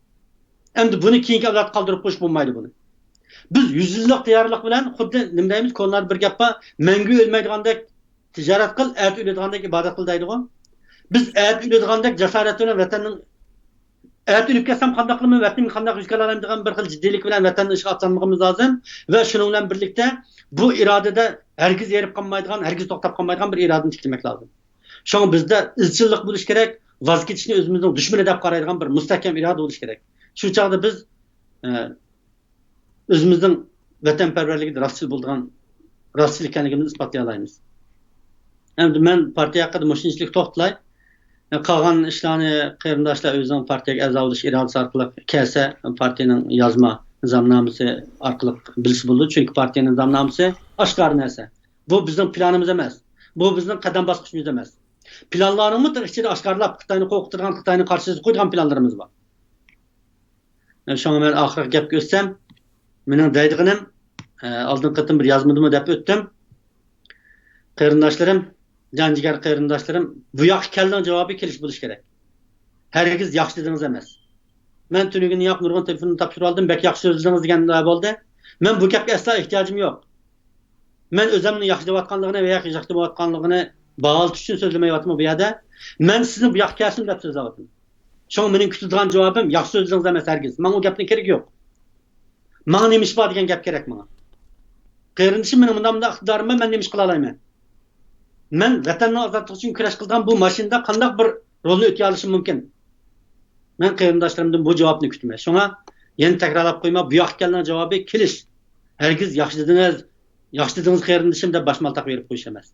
ئەمدى بۇنى كېيىنكى ئەۋلادقا قالدۇرۇپ قويۇش بولمايدۇ بۇنى. بىز يۈز يىللىق تەييارلىق بىلەن خۇددى نېمە دەيمىز، كونىلاردا بىر گەپ بار، مەڭگۈ ئۆلمەيدىغاندەك تىجارەت قىل، ئەتە ئۆلىدىغاندەك ئىبادەت قىل دەيدىغۇ. بىز ئەتە ئۆلىدىغاندەك جاسارەت بىلەن ۋەتەننىڭ، ئەتە ئۆلۈپ كەتسەم قانداق قىلىمەن، ۋەتىنىمگە قانداق يۈز كېلەلەيمەن دېگەن بىر خىل جىددىيلىك بىلەن ۋەتەننىڭ ئىشىغا ئاتلانمىقىمىز لازىم. ۋە شۇنىڭ بىلەن بىرلىكتە بۇ ئىرادىدە ھەرگىز ھېرىپ قالمايدىغان، ھەرگىز توختاپ قالمايدىغان بىر ئىرادىنى تىكلىمەك لازىم. شۇڭا بىزدە ئىزچىللىق بولۇشى كېرەك، ۋاز كېچىشنى ئۆزىمىزنىڭ دۈشمىنى دەپ قارايدىغان بىر مۇستەھكەم ئىرادە بولۇشى كېرەك. شۇ چاغدا بىز، ئە، ئۆزىمىزنىڭ ۋەتەنپەرۋەرلىكىدە راستچىل بولىدىغان، راستچىل ئىكەنلىكىمىزنى ئىسپاتلىيالايمىز. ئەمدى مەن پارتىيە ھەققىدە مۇشۇنچىلىك توختىلاي. قالغان ئىشلارنى قېرىنداشلار ئۆزىنىڭ پارتىيەگە ئەزا بولۇش ئىرادىسى ئارقىلىق كەلسە، پارتىيەنىڭ يازما نىزامنامىسى ئارقىلىق بىلسە بولىدۇ. چۈنكى پارتىيە نىزامنامىسى ئاشكارا نەرسە. بۇ بىزنىڭ پىلانىمىز ئەمەس. بۇ بىزنىڭ قەدەم باسقۇچىمىز ئەمەس. پىلانلارنىڭمۇ ئىچىدە ئاشكارىلاپ، خىتاينى قورقۇتىدىغان، خىتاينىڭ قارشىسىغا قويىدىغان پىلانلىرىمىز بار. شۇڭا مەن ئاخىرقى گەپكە ئۆتسەم، مېنىڭ دەيدىغىنىم، ئە، ئالدىنقى قېتىم بىر يازمىدىمۇ دەپ ئۆتتۈم. قېرىنداشلىرىم، جان جىگەر قېرىنداشلىرىم، بۇ ياققا كەلدىڭ جاۋابى كېلىش بولۇشى كېرەك. ھەرگىز ياخشى دېدىڭىز ئەمەس. مەن تۈنۈگۈن ياق نۇرغۇن تېلېفوننى تاپشۇرۇۋالدىم، بەك ياخشى سۆزلىدىڭىز دېگەنلەر بولدى. مەن بۇ گەپكە ئەسلا ئېھتىياجىم يوق. مەن ئۆزۈمنىڭ ياخشى دەۋاتقانلىقىنى ۋە ياخشى دەۋاتقانلىقىنى باھالىتىش ئۈچۈن سۆزلىمەيۋاتىمەن بۇ يەردە. مەن سىزنى بۇ ياققا كەلسۇن دەپ سۆزلەۋاتىمەن. شۇڭا مېنىڭ كۈتىدىغان جاۋابىم ياخشى سۆزلىدىڭىز ئەمەس ھەرگىز. ماڭا ئۇ گەپنىڭ كېرىكى يوق. ماڭا نېمە ئىش بار دېگەن گەپ كېرەك ماڭا. قېرىندىشىم، مېنىڭ مۇنداق، مۇنداق ئىقتىدارىم بار، مەن نېمە ئىش قىلالايمەن؟ مەن ۋەتەننىڭ ئازادلىقى ئۈچۈن كۈرەش قىلىدىغان بۇ ماشىنىدا قانداق بىر رولنى ئۆتىيالىشىم مۇمكىن؟ مەن قېرىنداشلىرىمدىن بۇ جاۋابنى كۈتىمەن. شۇڭا يەنە تەكرارلاپ قويما، بۇ ياققا كەلگەن جاۋابى كېلىش. ھەرگىز ياخشى دېدىڭىز، ياخشى دېدىڭىز قېرىندىشىم دەپ باشمالتاق بېرىپ قويۇش ئەمەس.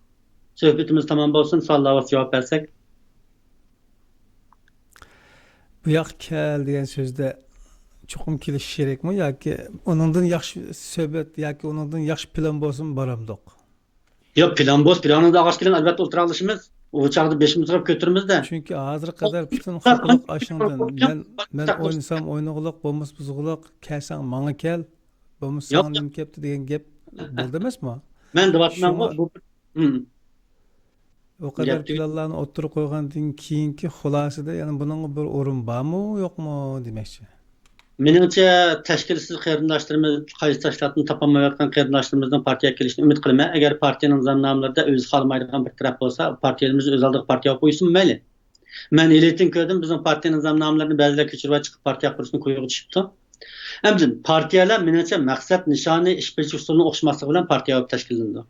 سۆھبىتىمىز تامام بولسۇن، سوئاللارغا جاۋاب بەرسەك. بۇ ياققا كەل دېگەن سۆزدە چوقۇم كېلىشىش كېرەكمۇ ياكى ئۇنىڭدىن ياخشى سۆھبەت ياكى ئۇنىڭدىن ياخشى پىلان بولسىمۇ بارامدۇق؟ ياق، پىلان بولسا، پىلانىڭىزدا ئاغاچ كېلىڭ، ئەلۋەتتە ئولتۇراقلىشىمىز. ئۇ چاغدا بېشىمىزغا كۆتۈرىمىز-دە. چۈنكى ھازىرغا قەدەر پۈتۈن خاپىلىق ئاشۇنىڭدىن، مەن، مەن ئوينىسام ئوينىغۇلۇق، بولمىسا بۇزغۇلۇق، كەلسەڭ ماڭا كەل، بولمىسا ساڭا نېمە كەپتۇ دېگەن گەپ بولدى ئەمەسمۇ؟ مەن دەۋاتىمەنغۇ، بۇ ئۇ قەدەر پىلانلارنى ئوتتۇرىغا قويغاندىن كېيىنكى خۇلاسىدە يەنە بۇنىڭغا بىر ئورۇن بارمۇ يوقمۇ دېمەكچى. مېنىڭچە، تەشكىلسىز قېرىنداشلىرىمىز، قايسى تەشكىلاتنى تاپالمايۋاتقان قېرىنداشلىرىمىزنىڭ پارتىيەگە كېلىشىنى ئۈمىد قىلىمەن. ئەگەر پارتىيەنىڭ نىزامنامىلىرىدا ئۆزى خالىمايدىغان بىر تەرەپ بولسا، پارتىيىمىز ئۆز ئالدىغا پارتىيە قويسىمۇ مەيلى. مەن ھېلىتىن كۆردۈم، بىزنىڭ پارتىيە نىزامنامىلىرىنى بەزىلەر كۆچۈرۈپ چىقىپ پارتىيە قۇرۇشنىڭ كويىغا چۈشۈپتۇ. ئەمدى پارتىيەلەر مېنىڭچە مەقسەت نىشانى، ئىش بېجىرىش ئۇسۇلىنىڭ ئوخشىماسلىقى بىلەن پارتىيە بولۇپ تەشكىللىنىدۇ.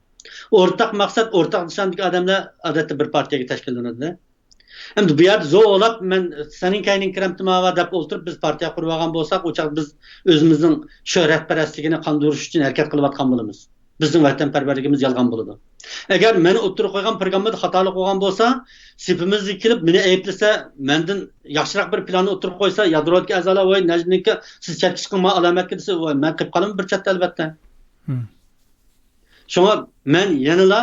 ئورتاق مەقسەت، ئورتاق نىشاندىكى ئادەملەر ئادەتتە بىر پارتىيەگە تەشكىللىنىدۇ. ئەمدى بۇ يەردە زورلاپ مەن سېنىڭ كەينىڭگە كىرەمتىما دەپ ئولتۇرۇپ بىز پارتىيە قۇرۇۋالغان بولساق، ئۇ چاغدا بىز ئۆزىمىزنىڭ شۆھرەتپەرەسلىكىنى قاندۇرۇش ئۈچۈن ھەرىكەت قىلىۋاتقان بولىمىز. بىزنىڭ ۋەتەنپەرۋەرلىكىمىز يالغان بولىدۇ. ئەگەر مەن ئوتتۇرىغا قويغان پروگراممىدا خاتالىق بولغان بولسا، سېپىمىزگە كېلىپ مېنى ئەيىبلىسە، مەندىن ياخشىراق بىر پىلاننى ئوتتۇرىغا قويسا، يادرودىكى ئەزالار ۋاي نەجمىدىنكى سىز چەتكە چىقىڭ، مانا ئالامەتكە دېسە، ۋاي مەن قېلىپ قالىمەن بىر چەتتە ئەلۋەتتە. شۇڭا مەن يەنىلا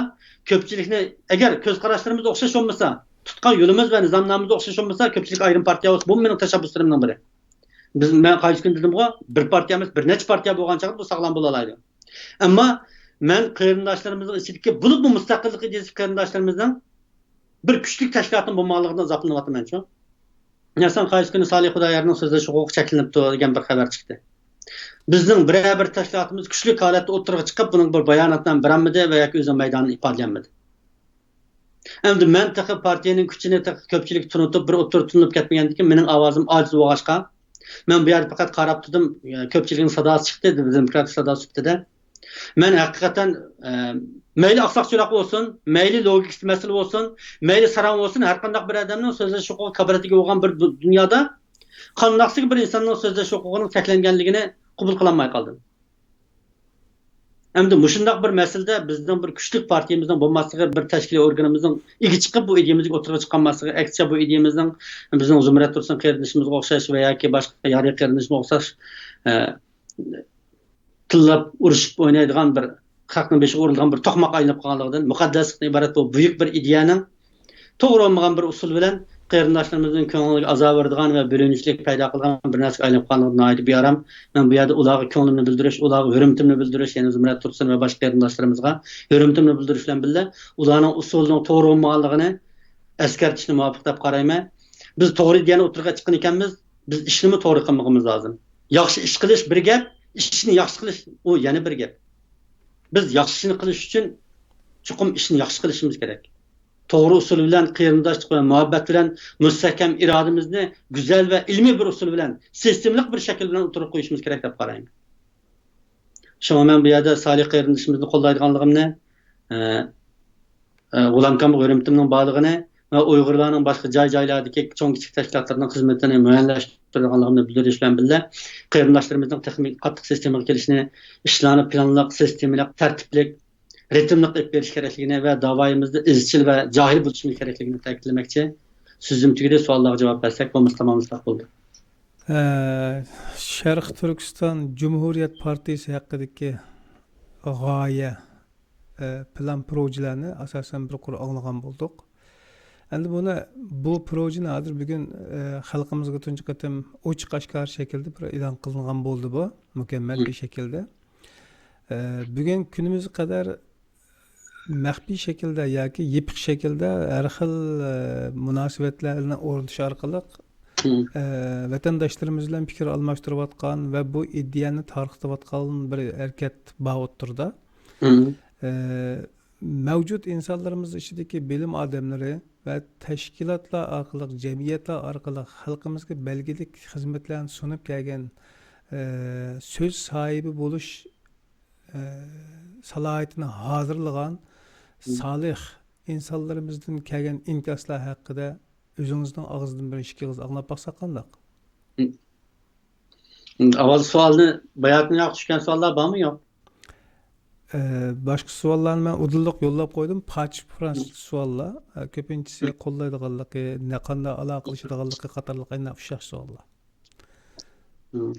كۆپچىلىكنى، ئەگەر كۆز قاراشلىرىمىز ئوخشاش بولمىسا، تۇتقان يولىمىز ۋە نىزامنامىمىز ئوخشاش بولمىسا، كۆپچىلىك ئايرىم پارتىيە بولسا، بۇمۇ مېنىڭ تەشەببۇسلىرىمنىڭ بىرى. بىز، مەن قايسى كۈنى دېدىمغۇ، بىر پارتىيە ئەمەس، بىر نەچچە پارتىيە بولغان چاغدا بۇ ساغلام بولالايدۇ. ئەمما مەن قېرىنداشلىرىمىزنىڭ ئىچىدىكى، بولۇپمۇ مۇستەقىللىق ئىدىيەسى قېرىنداشلىرىمىزنىڭ بىر كۈچلۈك تەشكىلاتنىڭ بولمىغانلىقىدىن ئازابلىنىۋاتىمەنچۇ. يەنە قايسى كۈنى سالىھ خۇدايارنىڭ سۆزلەش ھوقۇقى چەكلىنىپتۇ دېگەن بىر خەۋەر چىقتى. بىزنىڭ بىرەر بىر تەشكىلاتىمىز كۈچلۈك ھالەتتە ئوتتۇرىغا چىقىپ، بۇنىڭ بىر باياناتنامە بېرەلمىدى ۋە ياكى ئۆزىنىڭ مەيدانىنى ئىپادىلىيەلمىدى. ئەمدى مەن تېخى پارتىيەنىڭ كۈچىنى تېخى كۆپچىلىككە تونۇتۇپ، بىر ئوتتۇرىغا تونۇلۇپ كەتمىگەندىكىن، مېنىڭ ئاۋازىم ئاجىز بولغاچقا، مەن بۇ يەردە پەقەت قاراپ تۇردۇم، كۆپچىلىكنىڭ ساداسى چىقتى، دېموكراتىك سادا سۈپىتىدە. مەن ھەقىقەتەن، ئە، مەيلى ئاقساق چوراق بولسۇن، مەيلى لوگىكىسى مەسىلە بولسۇن، مەيلى ساراڭ بولسۇن، ھەر قانداق بىر ئادەمنىڭ سۆزلەش ھوقۇقى كاپالەتكە ئىگە بولغان بىر دۇ-، دۇنيادا قانداقسىغا بىر ئىنساننىڭ سۆزلەش ھوقۇقىنىڭ چەكلەنگەنلىكىنى قوبۇل قىلالماي قالدىم. ئەمدى مۇشۇنداق بىر مەسىلىدە بىزنىڭ بىر كۈچلۈك پارتىيىمىزنىڭ بولماسلىقى، بىر تەشكىلىي ئورگىنىمىزنىڭ ئىگە چىقىپ، بۇ ئىدىيەمىزگە ئوتتۇرىغا چىقالماسلىقى، ئەكسىچە بۇ ئىدىيەمىزنىڭ بىزنىڭ زۇمرەت تۇرسۇن قېرىندىشىمىزغا ئوخشاش ۋە ياكى باشقا يارى قېرىندىشىمىزغا ئوخشاش، ئە، تىللاپ ئۇرۇشۇپ ئوينايدىغان بىر خەقنىڭ بېشىغا ئۇرۇلغان بىر توقماق ئايلىنىپ قالغانلىقىدىن، مۇقەددەسلىقتىن ئىبارەت بۇ بۈيۈك بىر ئىدىيەنىڭ توغرا بولمىغان بىر ئۇسۇل بىلەن قېرىنداشلىرىمىزنىڭ كۆڭلىگە ئازار بېرىدىغان ۋە بۆلۈنۈشلۈك پەيدا قىلىدىغان بىر نەرسىگە ئايلىنىپ قالغانلىقىدىن ناھايىتى بىئارام. مەن بۇ يەردە ئۇلارغا كۆڭلۈمنى بىلدۈرۈش، ئۇلارغا ھۆرمىتىمنى بىلدۈرۈش، يەنى زۇمرەت تۇرسۇن ۋە باشقا قېرىنداشلىرىمىزغا ھۆرمىتىمنى بىلدۈرۈش بىلەن بىللە، ئۇلارنىڭ ئۇسۇلىنىڭ توغرا بولمىغانلىقىنى ئەسكەرتىشنى مۇۋاپىق دەپ قارايمەن. بىز توغرا ئىدىيەنى ئوتتۇرىغا چىققان ئىكەنمىز، بىز ئىشنىمۇ توغرا قىلمىقىمىز لازىم. ياخشى ئىش قىلىش بىر گەپ، ئىشنى ياخشى قىلىش ئۇ يەنە بىر گەپ. بىز ياخشى ئىشنى قىلىش ئۈچۈن چوقۇم ئىشنى ياخشى قىلىشىمىز كېرەك. توغرا ئۇسۇل بىلەن، قېرىنداشلىق بىلەن، مۇھەببەت بىلەن مۇستەھكەم ئىرادىمىزنى گۈزەل ۋە ئىلمىي بىر ئۇسۇل بىلەن، سىستېمىلىق بىر شەكىل بىلەن ئوتتۇرىغا قويۇشىمىز كېرەك دەپ قارايمەن. شۇڭا مەن بۇ يەردە سالىھ قېرىندىشىمىزنى قوللايدىغانلىقىمنى، ئە، ئە، غۇلامكامغا ھۆرمىتىمنىڭ بارلىقىنى ۋە ئۇيغۇرلارنىڭ باشقا جاي-جايلاردىكى چوڭ-كىچىك تەشكىلاتلىرىنىڭ خىزمىتىنى مۇئەييەنلەشتۈرىدىغانلىقىمنى بىلدۈرۈش بىلەن بىللە، قېرىنداشلىرىمىزنىڭ تېخىمۇ قاتتىق سىستېمىغا كېلىشىنى، ئىشلارنى پىلانلىق، سىستېمىلىق، تەرتىپلىك، رىتىملىق ئېلىپ بېرىش كېرەكلىكىنى ۋە داۋايىمىزدا ئىزچىل ۋە جاھىل بولۇشىمىز كېرەكلىكىنى تەكىتلىمەكچى. سۆزۈم تۈگىدى، سوئاللارغا جاۋاب بەرسەك بولمىسا تاماملىساق بولدى. ئە، شەرقىي تۈركىستان جۇمھۇرىيەت پارتىيىسى ھەققىدىكى غايە، ئە، پىلان پروژىلەرنى ئاساسەن بىر قۇر ئاڭلىغان بولدۇق. ئەمدى بۇنى، بۇ پروژىنى ھازىر بۈگۈن، ئە، خەلقىمىزگە تۇنجى قېتىم ئوچۇق ئاشكارا شەكىلدە بىر ئېلان قىلىنغان بولدى بۇ، مۇكەممەل بىر شەكىلدە. ئە، بۈگۈن كۈنىمىزگە قەدەر مەخپىي شەكىلدە ياكى يېپىق شەكىلدە ھەر خىل، ئە، مۇناسىۋەتلەرنى ئورنىتىش ئارقىلىق، ئە، ۋەتەنداشلىرىمىز بىلەن پىكىر ئالماشتۇرۇۋاتقان ۋە بۇ ئىدىيەنى تارقىتىۋاتقان بىر ھەرىكەت بار ئوتتۇرىدا. ئە، مەۋجۇت ئىنسانلىرىمىز ئىچىدىكى بىلىم ئادەملىرى ۋە تەشكىلاتلار ئارقىلىق، جەمئىيەتلەر ئارقىلىق خەلقىمىزگە بەلگىلىك خىزمەتلەرنى سۇنۇپ كەلگەن، ئە، سۆز ساھىبى بولۇش، ئە، سالاھىيىتىنى ھازىرلىغان سالىھ ئىنسانلىرىمىزدىن كەلگەن ئىنكاسلار ھەققىدە ئۆزىڭىزنىڭ ئاغزىدىن بىر ئىككى ئېغىز ئاڭلاپ باقساق قانداق؟ ئاۋۋال سوئالنى، باياتىنراق چۈشكەن سوئاللار بارمۇ يوق؟ ئە، باشقا سوئاللارنى مەن ئۇدۇللۇق يوللاپ قويدۇم. پارچە-پۇرانچە سوئاللار. ئە، كۆپىنچىسى قوللايدىغانلىقى، نە-، قانداق ئالاقىلىشىدىغانلىقى قاتارلىق ئەنە ئوخشاش سوئاللار. مم.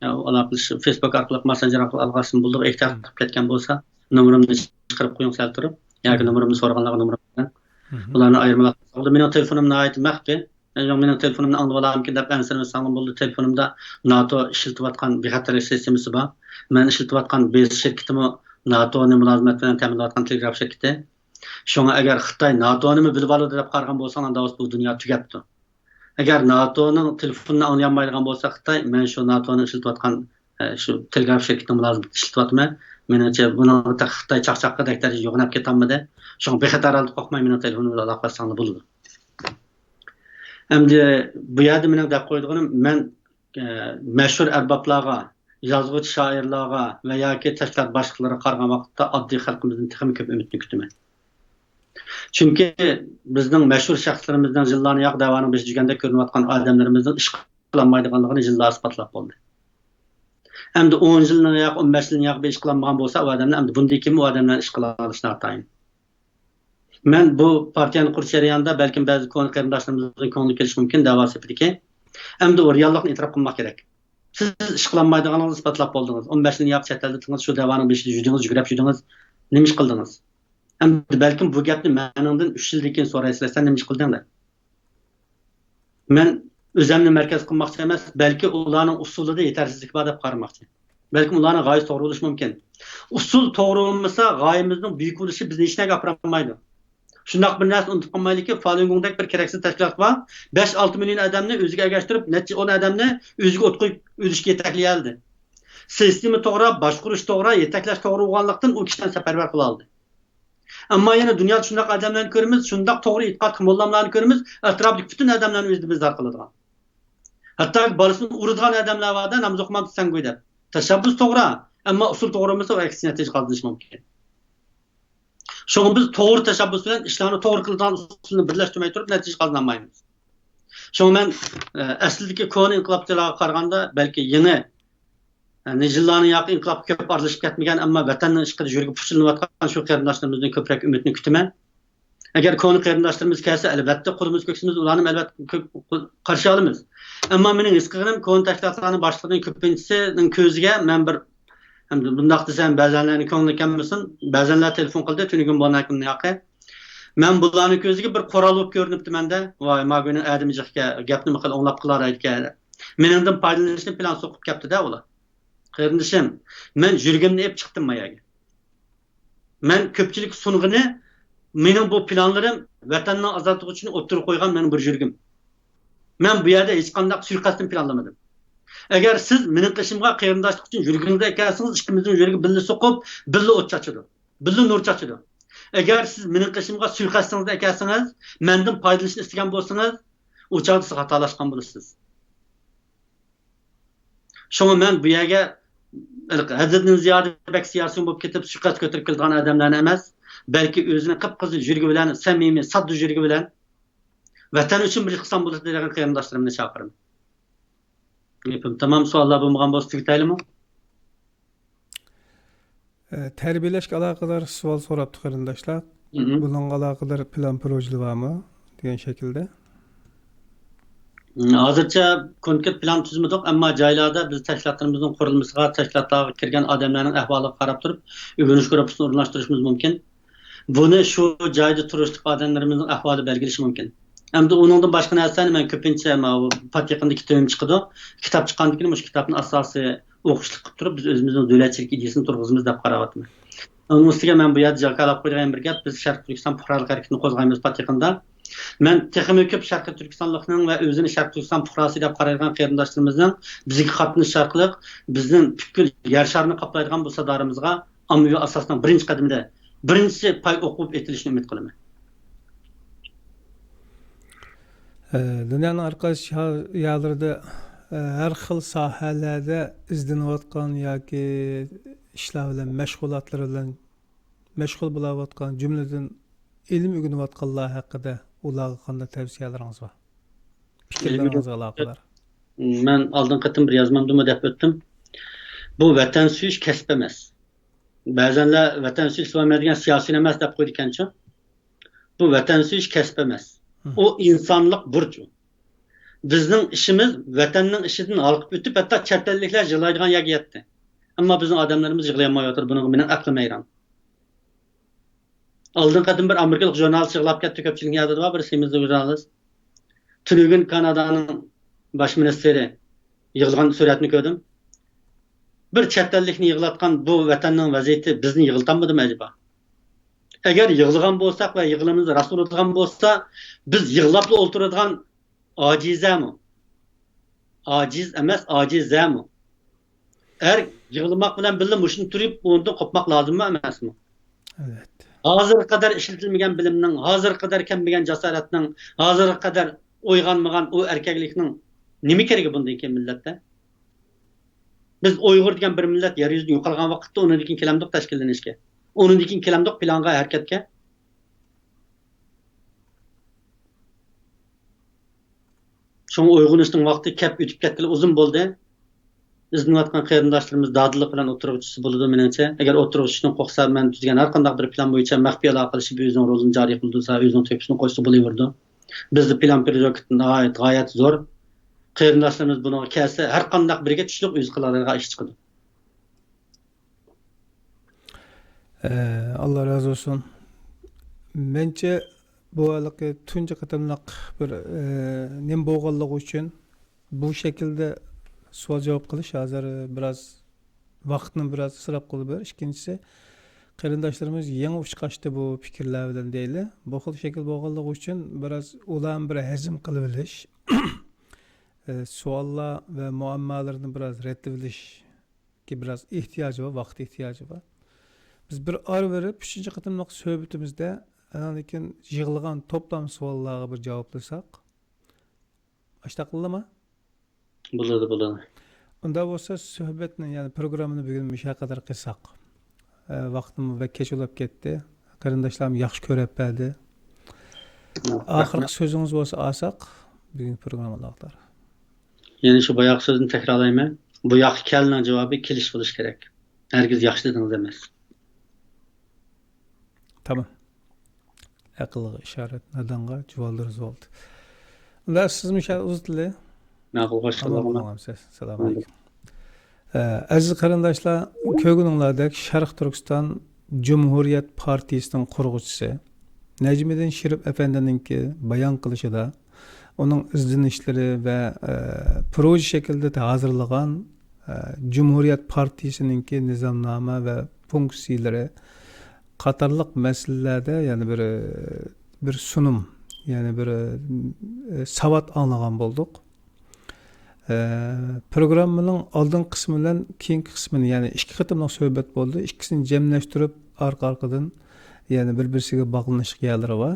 يا، ئالاقىلىشىش، فېيسبۇك ئارقىلىق، ماسسېنجېر ئارقىلىق ئالاقىلاشسىمۇ بولىدۇ. ئېھتىيات قىلىپ كەتكەن بولسا، نومۇرۇمنى چىقىرىپ قويۇڭ سەل تۇرۇپ. ياكى نومۇرۇمنى سورىغانلارغا نومۇرۇم بىلەن. ئۇلارنى ئايرىمالاق. مېنىڭ تېلېفونۇم ناھايىتى مەخپىي. يوق، مېنىڭ تېلېفونۇمنى ئاڭلىۋالامىكىن دەپ ئەنسىرىمىسەڭلار بولىدۇ. تېلېفونۇمدا ناتو ئىشلىتىۋاتقان بىخەتەرلىك سىستېمىسى بار. مەن ئىشلىتىۋاتقان بېيس شىركىتىمۇ ناتونى مۇلازىمەت بىلەن تەمىنلەۋاتقان تېلېگراف شىركىتى. شۇڭا ئەگەر خىتاي ناتونىمۇ بىلىۋالىدۇ دەپ قارىغان بولساڭلار، ئۇندا بۇ دۇنيا تۈگەپتۇ. ئەگەر ناتونىڭ تېلېفونىنى ئاڭلىيالمايدىغان بولسا خىتاي، مەن شۇ ناتونىڭ ئىشلىتىۋاتقان، ئە، شۇ تېلېگراف شىركىتىنىڭ مۇلازىمىتىنى ئىشلىتىۋاتىمەن. مېنىڭچە، بۇنىڭغا تېخى خىتاي چاقچاققا دەك دەرىجىدە يوغىناپ كېتەلمىدى. شۇڭا بىخەتەر ھالدا قورقماي مېنىڭ تېلېفونۇم بىلەن ئالاقىلەشسەڭلار بولىدۇ. ئەمدى بۇ يەردە مېنىڭ دەپ قويىدىغىنىم، مەن، ئە، مەشھۇر ئەربابلارغا، يازغۇچى شائىرلارغا ۋە ياكى تەشكىلات باشلىقلىرىغا قارىغان ۋاقىتتا ئاددىي خەلقىمىزدىن تېخىمۇ كۆپ ئۈمىدنى كۈتىمەن. چۈنكى بىزنىڭ مەشھۇر شەخسلىرىمىزنىڭ زىللانى ياق دەۋانىڭ بېشىدا يۈرگەندەك كۆرۈنۈۋاتقان ئادەملىرىمىزنىڭ ئىش قىلالمايدىغانلىقىنى يىللار ئىسپاتلاپ بولدى. ئەمدى ئون يىلنىڭ ياق، ئون بەش يىلنىڭ ياق بىر ئىش قىلالمىغان بولسا، ئۇ ئادەملەر ئەمدى بۇندىن كېيىن ئۇ ئادەملەرنى ئىش قىلالىشى ناتايىن. مەن بۇ پارتىيەنى قۇرۇش جەريانىدا بەلكىم بەزى كونا قېرىنداشلىرىمىزنىڭ كۆڭلىگە كېلىشى مۇمكىن، دەۋا سېپىدىكى. ئەمدى ئۇ رېئاللىقنى ئېتىراپ قىلماق كېرەك. سىز ئىش قىلالمايدىغانلىقىڭىزنى ئىسپاتلاپ بولدىڭىز. ئون بەش يىلنى ياق چەت ئەلدە تۇردىڭىز، شۇ دەۋانىڭ بېشىدا يۈردىڭىز، يۈگرەپ يۈردىڭىز. نېمە ئىش قىلدىڭىز؟ ئەمدى بەلكىم بۇ گەپنى مېنىڭدىن ئۈچ يىلدىن كېيىن سورايسىلەر، سەن نېمە ئىش قىلدىڭ دەپ. مەن ئۆزۈمنى مەركەز قىلماقچى ئەمەس، بەلكى ئۇلارنىڭ ئۇسۇلىدا يېتەرسىزلىك بار دەپ قارىماقچى. بەلكىم ئۇلارنىڭ غايىسى توغرا بولۇشى مۇمكىن. ئۇسۇل توغرا بولمىسا، غايىمىزنىڭ بۈيۈك بولۇشى بىزنى ھېچ نەرگە ئاپىرالمايدۇ. شۇنداق بىر نەرسىنى ئۇنتۇپ قالمايلىكى، فالۇنگوڭدەك بىر كېرەكسىز تەشكىلات بار. بەش ئالتە مىليون ئادەمنى ئۆزىگە ئەگەشتۈرۈپ، نەچچە ئون ئادەمنى ئۆزىگە ئوت قويۇپ ئۆلۈشكە يېتەكلىيەلىدى. سىستېما توغرا، باشقۇرۇش توغرا، يېتەكلەش توغرا بولغانلىقتىن، ئۇ كىشىلەرنى سەپەرۋەر قىلالىدى. ئەمما يەنە دۇنيادا شۇنداق ئادەملەرنى كۆرىمىز، شۇنداق توغرا ئېتىقادلىق موللاملارنى كۆرىمىز، ئەتراپىدىكى پۈتۈن ئادەملەرنى ئۆزىدىن بىزار قىلىدىغان. ھەتتا بالىسىنى ئۇرىدىغان ئادەملەر بار-دە، ناماز ئوقۇمامدۇ سەنگۇ دەپ. تەشەببۇس توغرا، ئەمما ئۇسۇل توغرا بولمىسا، ئۇ ئەكسىچە نەتىجە قازىنىشى مۇمكىن. شۇڭا بىز توغرا تەشەببۇس بىلەن ئىشلارنى توغرا قىلىدىغان ئۇسۇلنى بىرلەشتۈرمەي تۇرۇپ نەتىجە قازىنالمايمىز. شۇڭا مەن، ئە، ئەسلىدىكى كونا ئىنقىلابچىلارغا قارىغاندا، بەلكى يېڭى، ئە، نىجىللارنىڭ ياقى ئىنقىلابقا كۆپ ئارىلىشىپ كەتمىگەن، ئەمما ۋەتەننىڭ ئىشقىدا يۈرىكى پۇچىلىنىۋاتقان شۇ قېرىنداشلىرىمىزدىن كۆپرەك ئۈمىدنى كۈتىمەن. ئەگەر كونا قېرىنداشلىرىمىز كەلسە، ئەلۋەتتە، قولىمىز كۆكسىمىز، ئۇلارنى ئەلۋەتتە كۆ-، قارشى ئالىمىز. ئەمما مېنىڭ ھېس قىلغىنىم، كونا تەشكىلاتلارنىڭ باشلىقىنىڭ كۆپىنچىسىنىڭ كۆزىگە مەن بىر، ئەمدى بۇنداق دېسەم، بەزەنلەرنىڭ كۆڭلى كەلمىسۇن، بەزەنلەر تېلېفون قىلدى، تۈنۈگۈن بۇ كۈننىڭ ھەققى. مەن بۇلارنىڭ كۆزىگە بىر قورال بولۇپ كۆرۈنۈپتىمەن-دە، ۋاي، ماگۇينىڭ ئادىمى جىقكەن، گەپنىمۇ خېلى ئوڭلاپ قىلالايدىكەن. مېنىڭدىن پايدىلىنىشنى پىلان سوقۇپ كەپتۇ-دە ئۇلار. قېرىندىشىم، مەن يۈرىكىمنى ئېلىپ چىقتىم ما يەرگە. مەن كۆپچىلىككە سۇنغىنى، مېنىڭ بۇ پىلانلىرىم ۋەتەننىڭ ئازادلىقى ئۈچۈن ئوتتۇرىغا قويغان مېنىڭ بىر يۈرىكىم. مەن بۇ يەردە ھېچقانداق سۇيىقەستنى پىلانلىمىدىم. ئەگەر سىز مېنىڭ قېشىمغا قېرىنداشلىق ئۈچۈن يۈرگىنىڭىزدە ئەكەلسىڭىز، ئىككىمىزنىڭ يۈرىكى بىللە سوقۇپ، بىللە ئوت چاچىدۇ، بىللە نۇر چاچىدۇ. ئەگەر سىز مېنىڭ قېشىمغا سۇيىقەستىڭىزنى ئەكەلسىڭىز، مەندىن پايدىلىنىشنى ئىستىگەن بولسىڭىز، ئۇ چاغدا سىز خاتالاشقان بولىسىز. شۇڭا مەن بۇ يەرگە ھەددىدىن زىيادە بەك سىياسىي بولۇپ كېتىپ، سۇيىقەست كۆتۈرۈپ كېلىدىغان ئادەملەرنى ئەمەس، بەلكى ئۆزىنىڭ قىپقىزىل يۈرىكى بىلەن، سەمىمىي، ساددا يۈرىكى بىلەن ۋەتەن ئۈچۈن بىر ئىش قىلسام بولىدۇ دەيدىغان قېرىنداشلىرىمنى چاقىرىمەن. گېپىم تامام. سوئاللار بولمىغان بولسا تۈگىتەيلىمۇ؟ ئە، تەربىيەلەشكە ئالاقىدار سوئال سوراپتۇ قېرىنداشلار. مھم. بۇنىڭغا ئالاقىدار پىلان پروژىلار بارمۇ دېگەن شەكىلدە. ھازىرچە كونكرېت پىلان تۈزمىدۇق، ئەمما جايلاردا بىز تەشكىلاتلىرىمىزنىڭ قۇرۇلمىسىغا، تەشكىلاتلارغا كىرگەن ئادەملەرنىڭ ئەھۋالىغا قاراپ تۇرۇپ، ئۆگىنىش گۇرۇپپىسىنى ئورۇنلاشتۇرۇشىمىز مۇمكىن. بۇنى شۇ جايدا تۇرۇشلۇق ئادەملىرىمىزنىڭ ئەھۋالى بەلگىلىشى مۇمكىن. ئەمدى ئۇنىڭدىن باشقا نەرسىلەرنى مەن كۆپىنچە، ماۋۇ پات يېقىندا كىتابىم چىقىدۇ. كىتاب چىققاندىن كېيىن مۇشۇ كىتابنى ئاساسىي ئوقۇشلۇق قىلىپ تۇرۇپ، بىز ئۆزىمىزنىڭ دۆلەتچىلىك ئىدىيەسىنى تۇرغۇزىمىز دەپ قاراۋاتىمەن. ئۇنىڭ ئۈستىگە مەن بۇ يەردە جاكارلاپ قويىدىغان بىر گەپ، بىز شەرقىي تۈركىستان پۇقرالىق ھەرىكىتىنى قوزغايمىز پات يېقىندا. مەن تېخىمۇ كۆپ شەرقىي تۈركىستانلىقنىڭ ۋە ئۆزىنى شەرقىي تۈركىستان پۇقراسى دەپ قارايدىغان قېرىنداشلىرىمىزنىڭ بىزگە قاتنىشىش ئارقىلىق بىزنىڭ پۈتكۈل يەر شارىنى قاپلايدىغان بۇ سادارىمىزغا ئاممىۋى ئاساسنىڭ بىرىنچى قەدىمىدە بىرىنچىسى پاي ئوقۇپ ئېتىلىشىنى ئۈمىد قىلىمەن. ئە، دۇنيانىڭ ھەر قايسى شەھەر-، يەرلىرىدە، ئە، ھەر خىل ساھەلەردە ئىزدىنىۋاتقان ياكى ئىشلار بىلەن مەشغۇلاتلىرى بىلەن مەشغۇل بولاۋاتقان، جۈملىدىن ئىلىم ئۆگىنىۋاتقانلار ھەققىدە ئۇلارغا قانداق تەۋسىيەلىرىڭىز بار؟ پىكىرلىرىڭىزگە ئالاقىدار. مەن ئالدىنقى قېتىم بىر يازمامدىمۇ دەپ ئۆتتۈم. بۇ ۋەتەن سۆيۈش كەسىپ ئەمەس. بەزەنلەر ۋەتەن سۆيۈش سۆيمەيدىغان سىياسىيون ئەمەس دەپ قويىدىكەنچۇ. بۇ ۋەتەن سۆيۈش كەسىپ ئەمەس. ئۇ ئىنسانلىق بۇرچ ئۇ. بىزنىڭ ئىشىمىز ۋەتەننىڭ ئىشىدىن ھالقىپ ئۆتۈپ، ھەتتا چەت ئەللىكلەر يىغلايدىغان يەرگە يەتتى. ئەمما بىزنىڭ ئادەملىرىمىز يىغلىيالمايۋاتىدۇ. بۇنىڭغا مېنىڭ ئەقلىم ھەيران. ئالدىنقى قېتىم بىر ئامېرىكىلىق ژۇرنالىست يىغلاپ كەتتى، كۆپچىلىكنىڭ يادىدا بار، بىر سېمىزلىك ژۇرنالىست. تۈنۈگۈن كانادانىڭ باش مىنىستىرى يىغلىغان سۈرەتنى كۆردۈم. بىر چەت ئەللىكنى يىغلاتقان بۇ ۋەتەننىڭ ۋەزىيىتى بىزنى يىغلىتالمىدىمۇ ئەجەبا؟ ئەگەر يىغلىغان بولساق ۋە يىغلىمىمىز راست بولىدىغان بولسا، بىز يىغلاپلا ئولتۇرىدىغان ئاجىزەمۇ؟ ئاجىز ئەمەس، ئاجىزەمۇ؟ ئەر يىغلىماق بىلەن بىللە مۇشۇنى تۇرۇپ، ئورنىدىن قوپماق لازىممۇ ئەمەسمۇ؟ ئەلۋەتتە. ھازىرغا قەدەر ئىشلىتىلمىگەن بىلىمنىڭ، ھازىرغا قەدەر كەلمىگەن جاسارەتنىڭ، ھازىرغا قەدەر ئويغانمىغان ئۇ ئەركەكلىكنىڭ نېمە كېرىكى بۇندىن كېيىن مىللەتتە؟ بىز ئۇيغۇر دېگەن بىر مىللەت يەر يۈزىدىن يوقالغان ۋاقىتتا ئۇنىڭدىن كېيىن كېلەمدۇق تەشكىللىنىشكە؟ ئۇنىڭدىن كېيىن كېلەمدۇق پىلانغا، ھەرىكەتكە؟ شۇڭا ئويغىنىشنىڭ ۋاقتى كەپ ئۆتۈپ كەتكىلى ئۇزۇن بولدى. ئىزدىنىۋاتقان قېرىنداشلىرىمىز دادىللىق بىلەن ئوتتۇرىغا چۈشسە بولىدۇ، مېنىڭچە. ئەگەر ئوتتۇرىغا چۈشۈشتىن قورقسا، مەن تۈزگەن ھەر قانداق بىر پىلان بويىچە مەخپىي ئالاقىلىشىپ، ئۆزىنىڭ رولىنى جارى قىلدۇرسا، ئۆزىنىڭ تۆھپىسىنى قوشسا بولۇۋېرىدۇ. بىزدە پىلان پروجېكت ناھايىتى، غايەت زور. قېرىنداشلىرىمىز بۇنىڭغا كەلسە، ھەر قانداق بىرگە چۈشلۈك ئۆزى قىلالايدىغان ئىش چىقىدۇ. ئە، ئاللا رازى بولسۇن. مەنچە بۇ ھېلىقى تۇنجى قېتىملىق بىر، ئە، نېمە بولغانلىقى ئۈچۈن بۇ شەكىلدە سوئال جاۋاب قىلىش ھازىر بىراز ۋاقىتنى بىراز ئىسراپ قىلدى بىر. ئىككىنچىسى، قېرىنداشلىرىمىز يېڭى ئۇچقاچتى بۇ پىكىرلەر بىلەن دەيلى. بۇ خىل شەكىل بولغانلىقى ئۈچۈن بىراز ئۇلارنى بىر ھەزىم قىلىۋېلىش، ئە، سوئاللار ۋە مۇئەممالىرىنى بىراز رەتلىۋېلىشكە بىراز ئېھتىياجى بار، ۋاقىت ئېھتىياجى بار. بىز بىر ئارا بېرىپ، ئۈچىنچى قېتىملىق سۆھبىتىمىزدە ئاندىن كېيىن يىغىلغان توپلام سوئاللارغا بىر جاۋابلىساق، ئاشتاق قىلىمۇ؟ بولىدۇ، بولىدۇ. ئۇنداق بولسا سۆھبەتنى، يەنى پروگراممىنى بۈگۈن مۇشۇ قەدەر قىلساق. ئە، ۋاقتىممۇ بەك كەچ بولاپ كەتتى. قېرىنداشلارمۇ ياخشى كۆرۈپ بەردى. ئاخىرقى سۆزىڭىز بولسا ئالساق، بۈگۈنكى پروگرامما ئالاقىدار. يەنە شۇ باياقى سۆزنى تەكرارلايمەن. بۇ ياخشى كەلنىڭ جاۋابى كېلىش بولۇشى كېرەك. ھەرگىز ياخشى دېدىڭىز ئەمەس. تامام. ئەقىلگە ئىشارەت، نادانغا جۇۋالدۇرۇز بولدى. ئۇندا سىزمۇ شۇ ئۇزىتىلى. ماقۇل، خوش ئامال قېلىڭ. بولۇڭ، سىز. سالام ئەلەيكۇم. ئە، ئەزىز قېرىنداشلار، كۆرگىنىڭلاردەك شەرقىي تۈركىستان جۇمھۇرىيەت پارتىيىسىنىڭ قۇرغۇچىسى نەجمىدىن شېرىپ ئەپەندىنىڭكى بايان قىلىشىدا ئۇنىڭ ئىزدىنىشلىرى ۋە، ئە، پروژە شەكلىدە ھازىرلىغان، ئە، جۇمھۇرىيەت پارتىيىسىنىڭكى نىزامنامە ۋە فۇنكسىيىلىرى قاتارلىق مەسىلىلەردە يەنە بىر، بىر سۇنۇم، يەنە بىر، ئە، ساۋات ئاڭلىغان بولدۇق. ئە، پروگراممىنىڭ ئالدىنقى قىسمى بىلەن كېيىنكى قىسمىنى، يەنى ئىككى قېتىملىق سۆھبەت بولدى. ئىككىسىنى جەملەشتۈرۈپ، ئارقا-ئارقىدىن يەنە بىر-بىرسىگە باغلىنىشلىق يەرلىرى بار.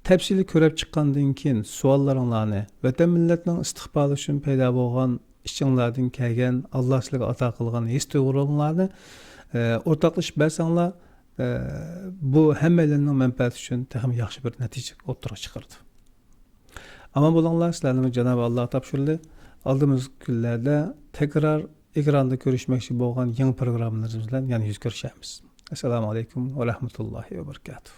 تەپسىلىي كۆرۈپ چىققاندىن كېيىن، سوئاللىرىڭلارنى، ۋەتەن مىللەتنىڭ ئىستىقبالى ئۈچۈن پەيدا بولغان ئىچىڭلاردىن كەلگەن، ئاللا سىلەرگە ئاتا قىلغان ھېس تۇيغۇلىرىڭلارنى، ئە، ئورتاقلىشىپ بەرسەڭلار، ئە، بۇ ھەممەيلەننىڭ مەنپەئەتى ئۈچۈن تېخىمۇ ياخشى بىر نەتىجە ئوتتۇرىغا چىقىرىدۇ. ئامان بولۇڭلار، سىلەرنى جانابى ئاللاغا تاپشۇرىلى. ئالدىمىزدىكى كۈنلەردە تەكرار ئېكراندا كۆرۈشمەكچى بولغان يېڭى پروگراممىلىرىمىز بىلەن يەنە يۈز كۆرۈشەرمىز. ئەسسالامۇ ئەلەيكۇم ۋە رەھمەتۇللاھى ۋە بەرىكاتۇھ.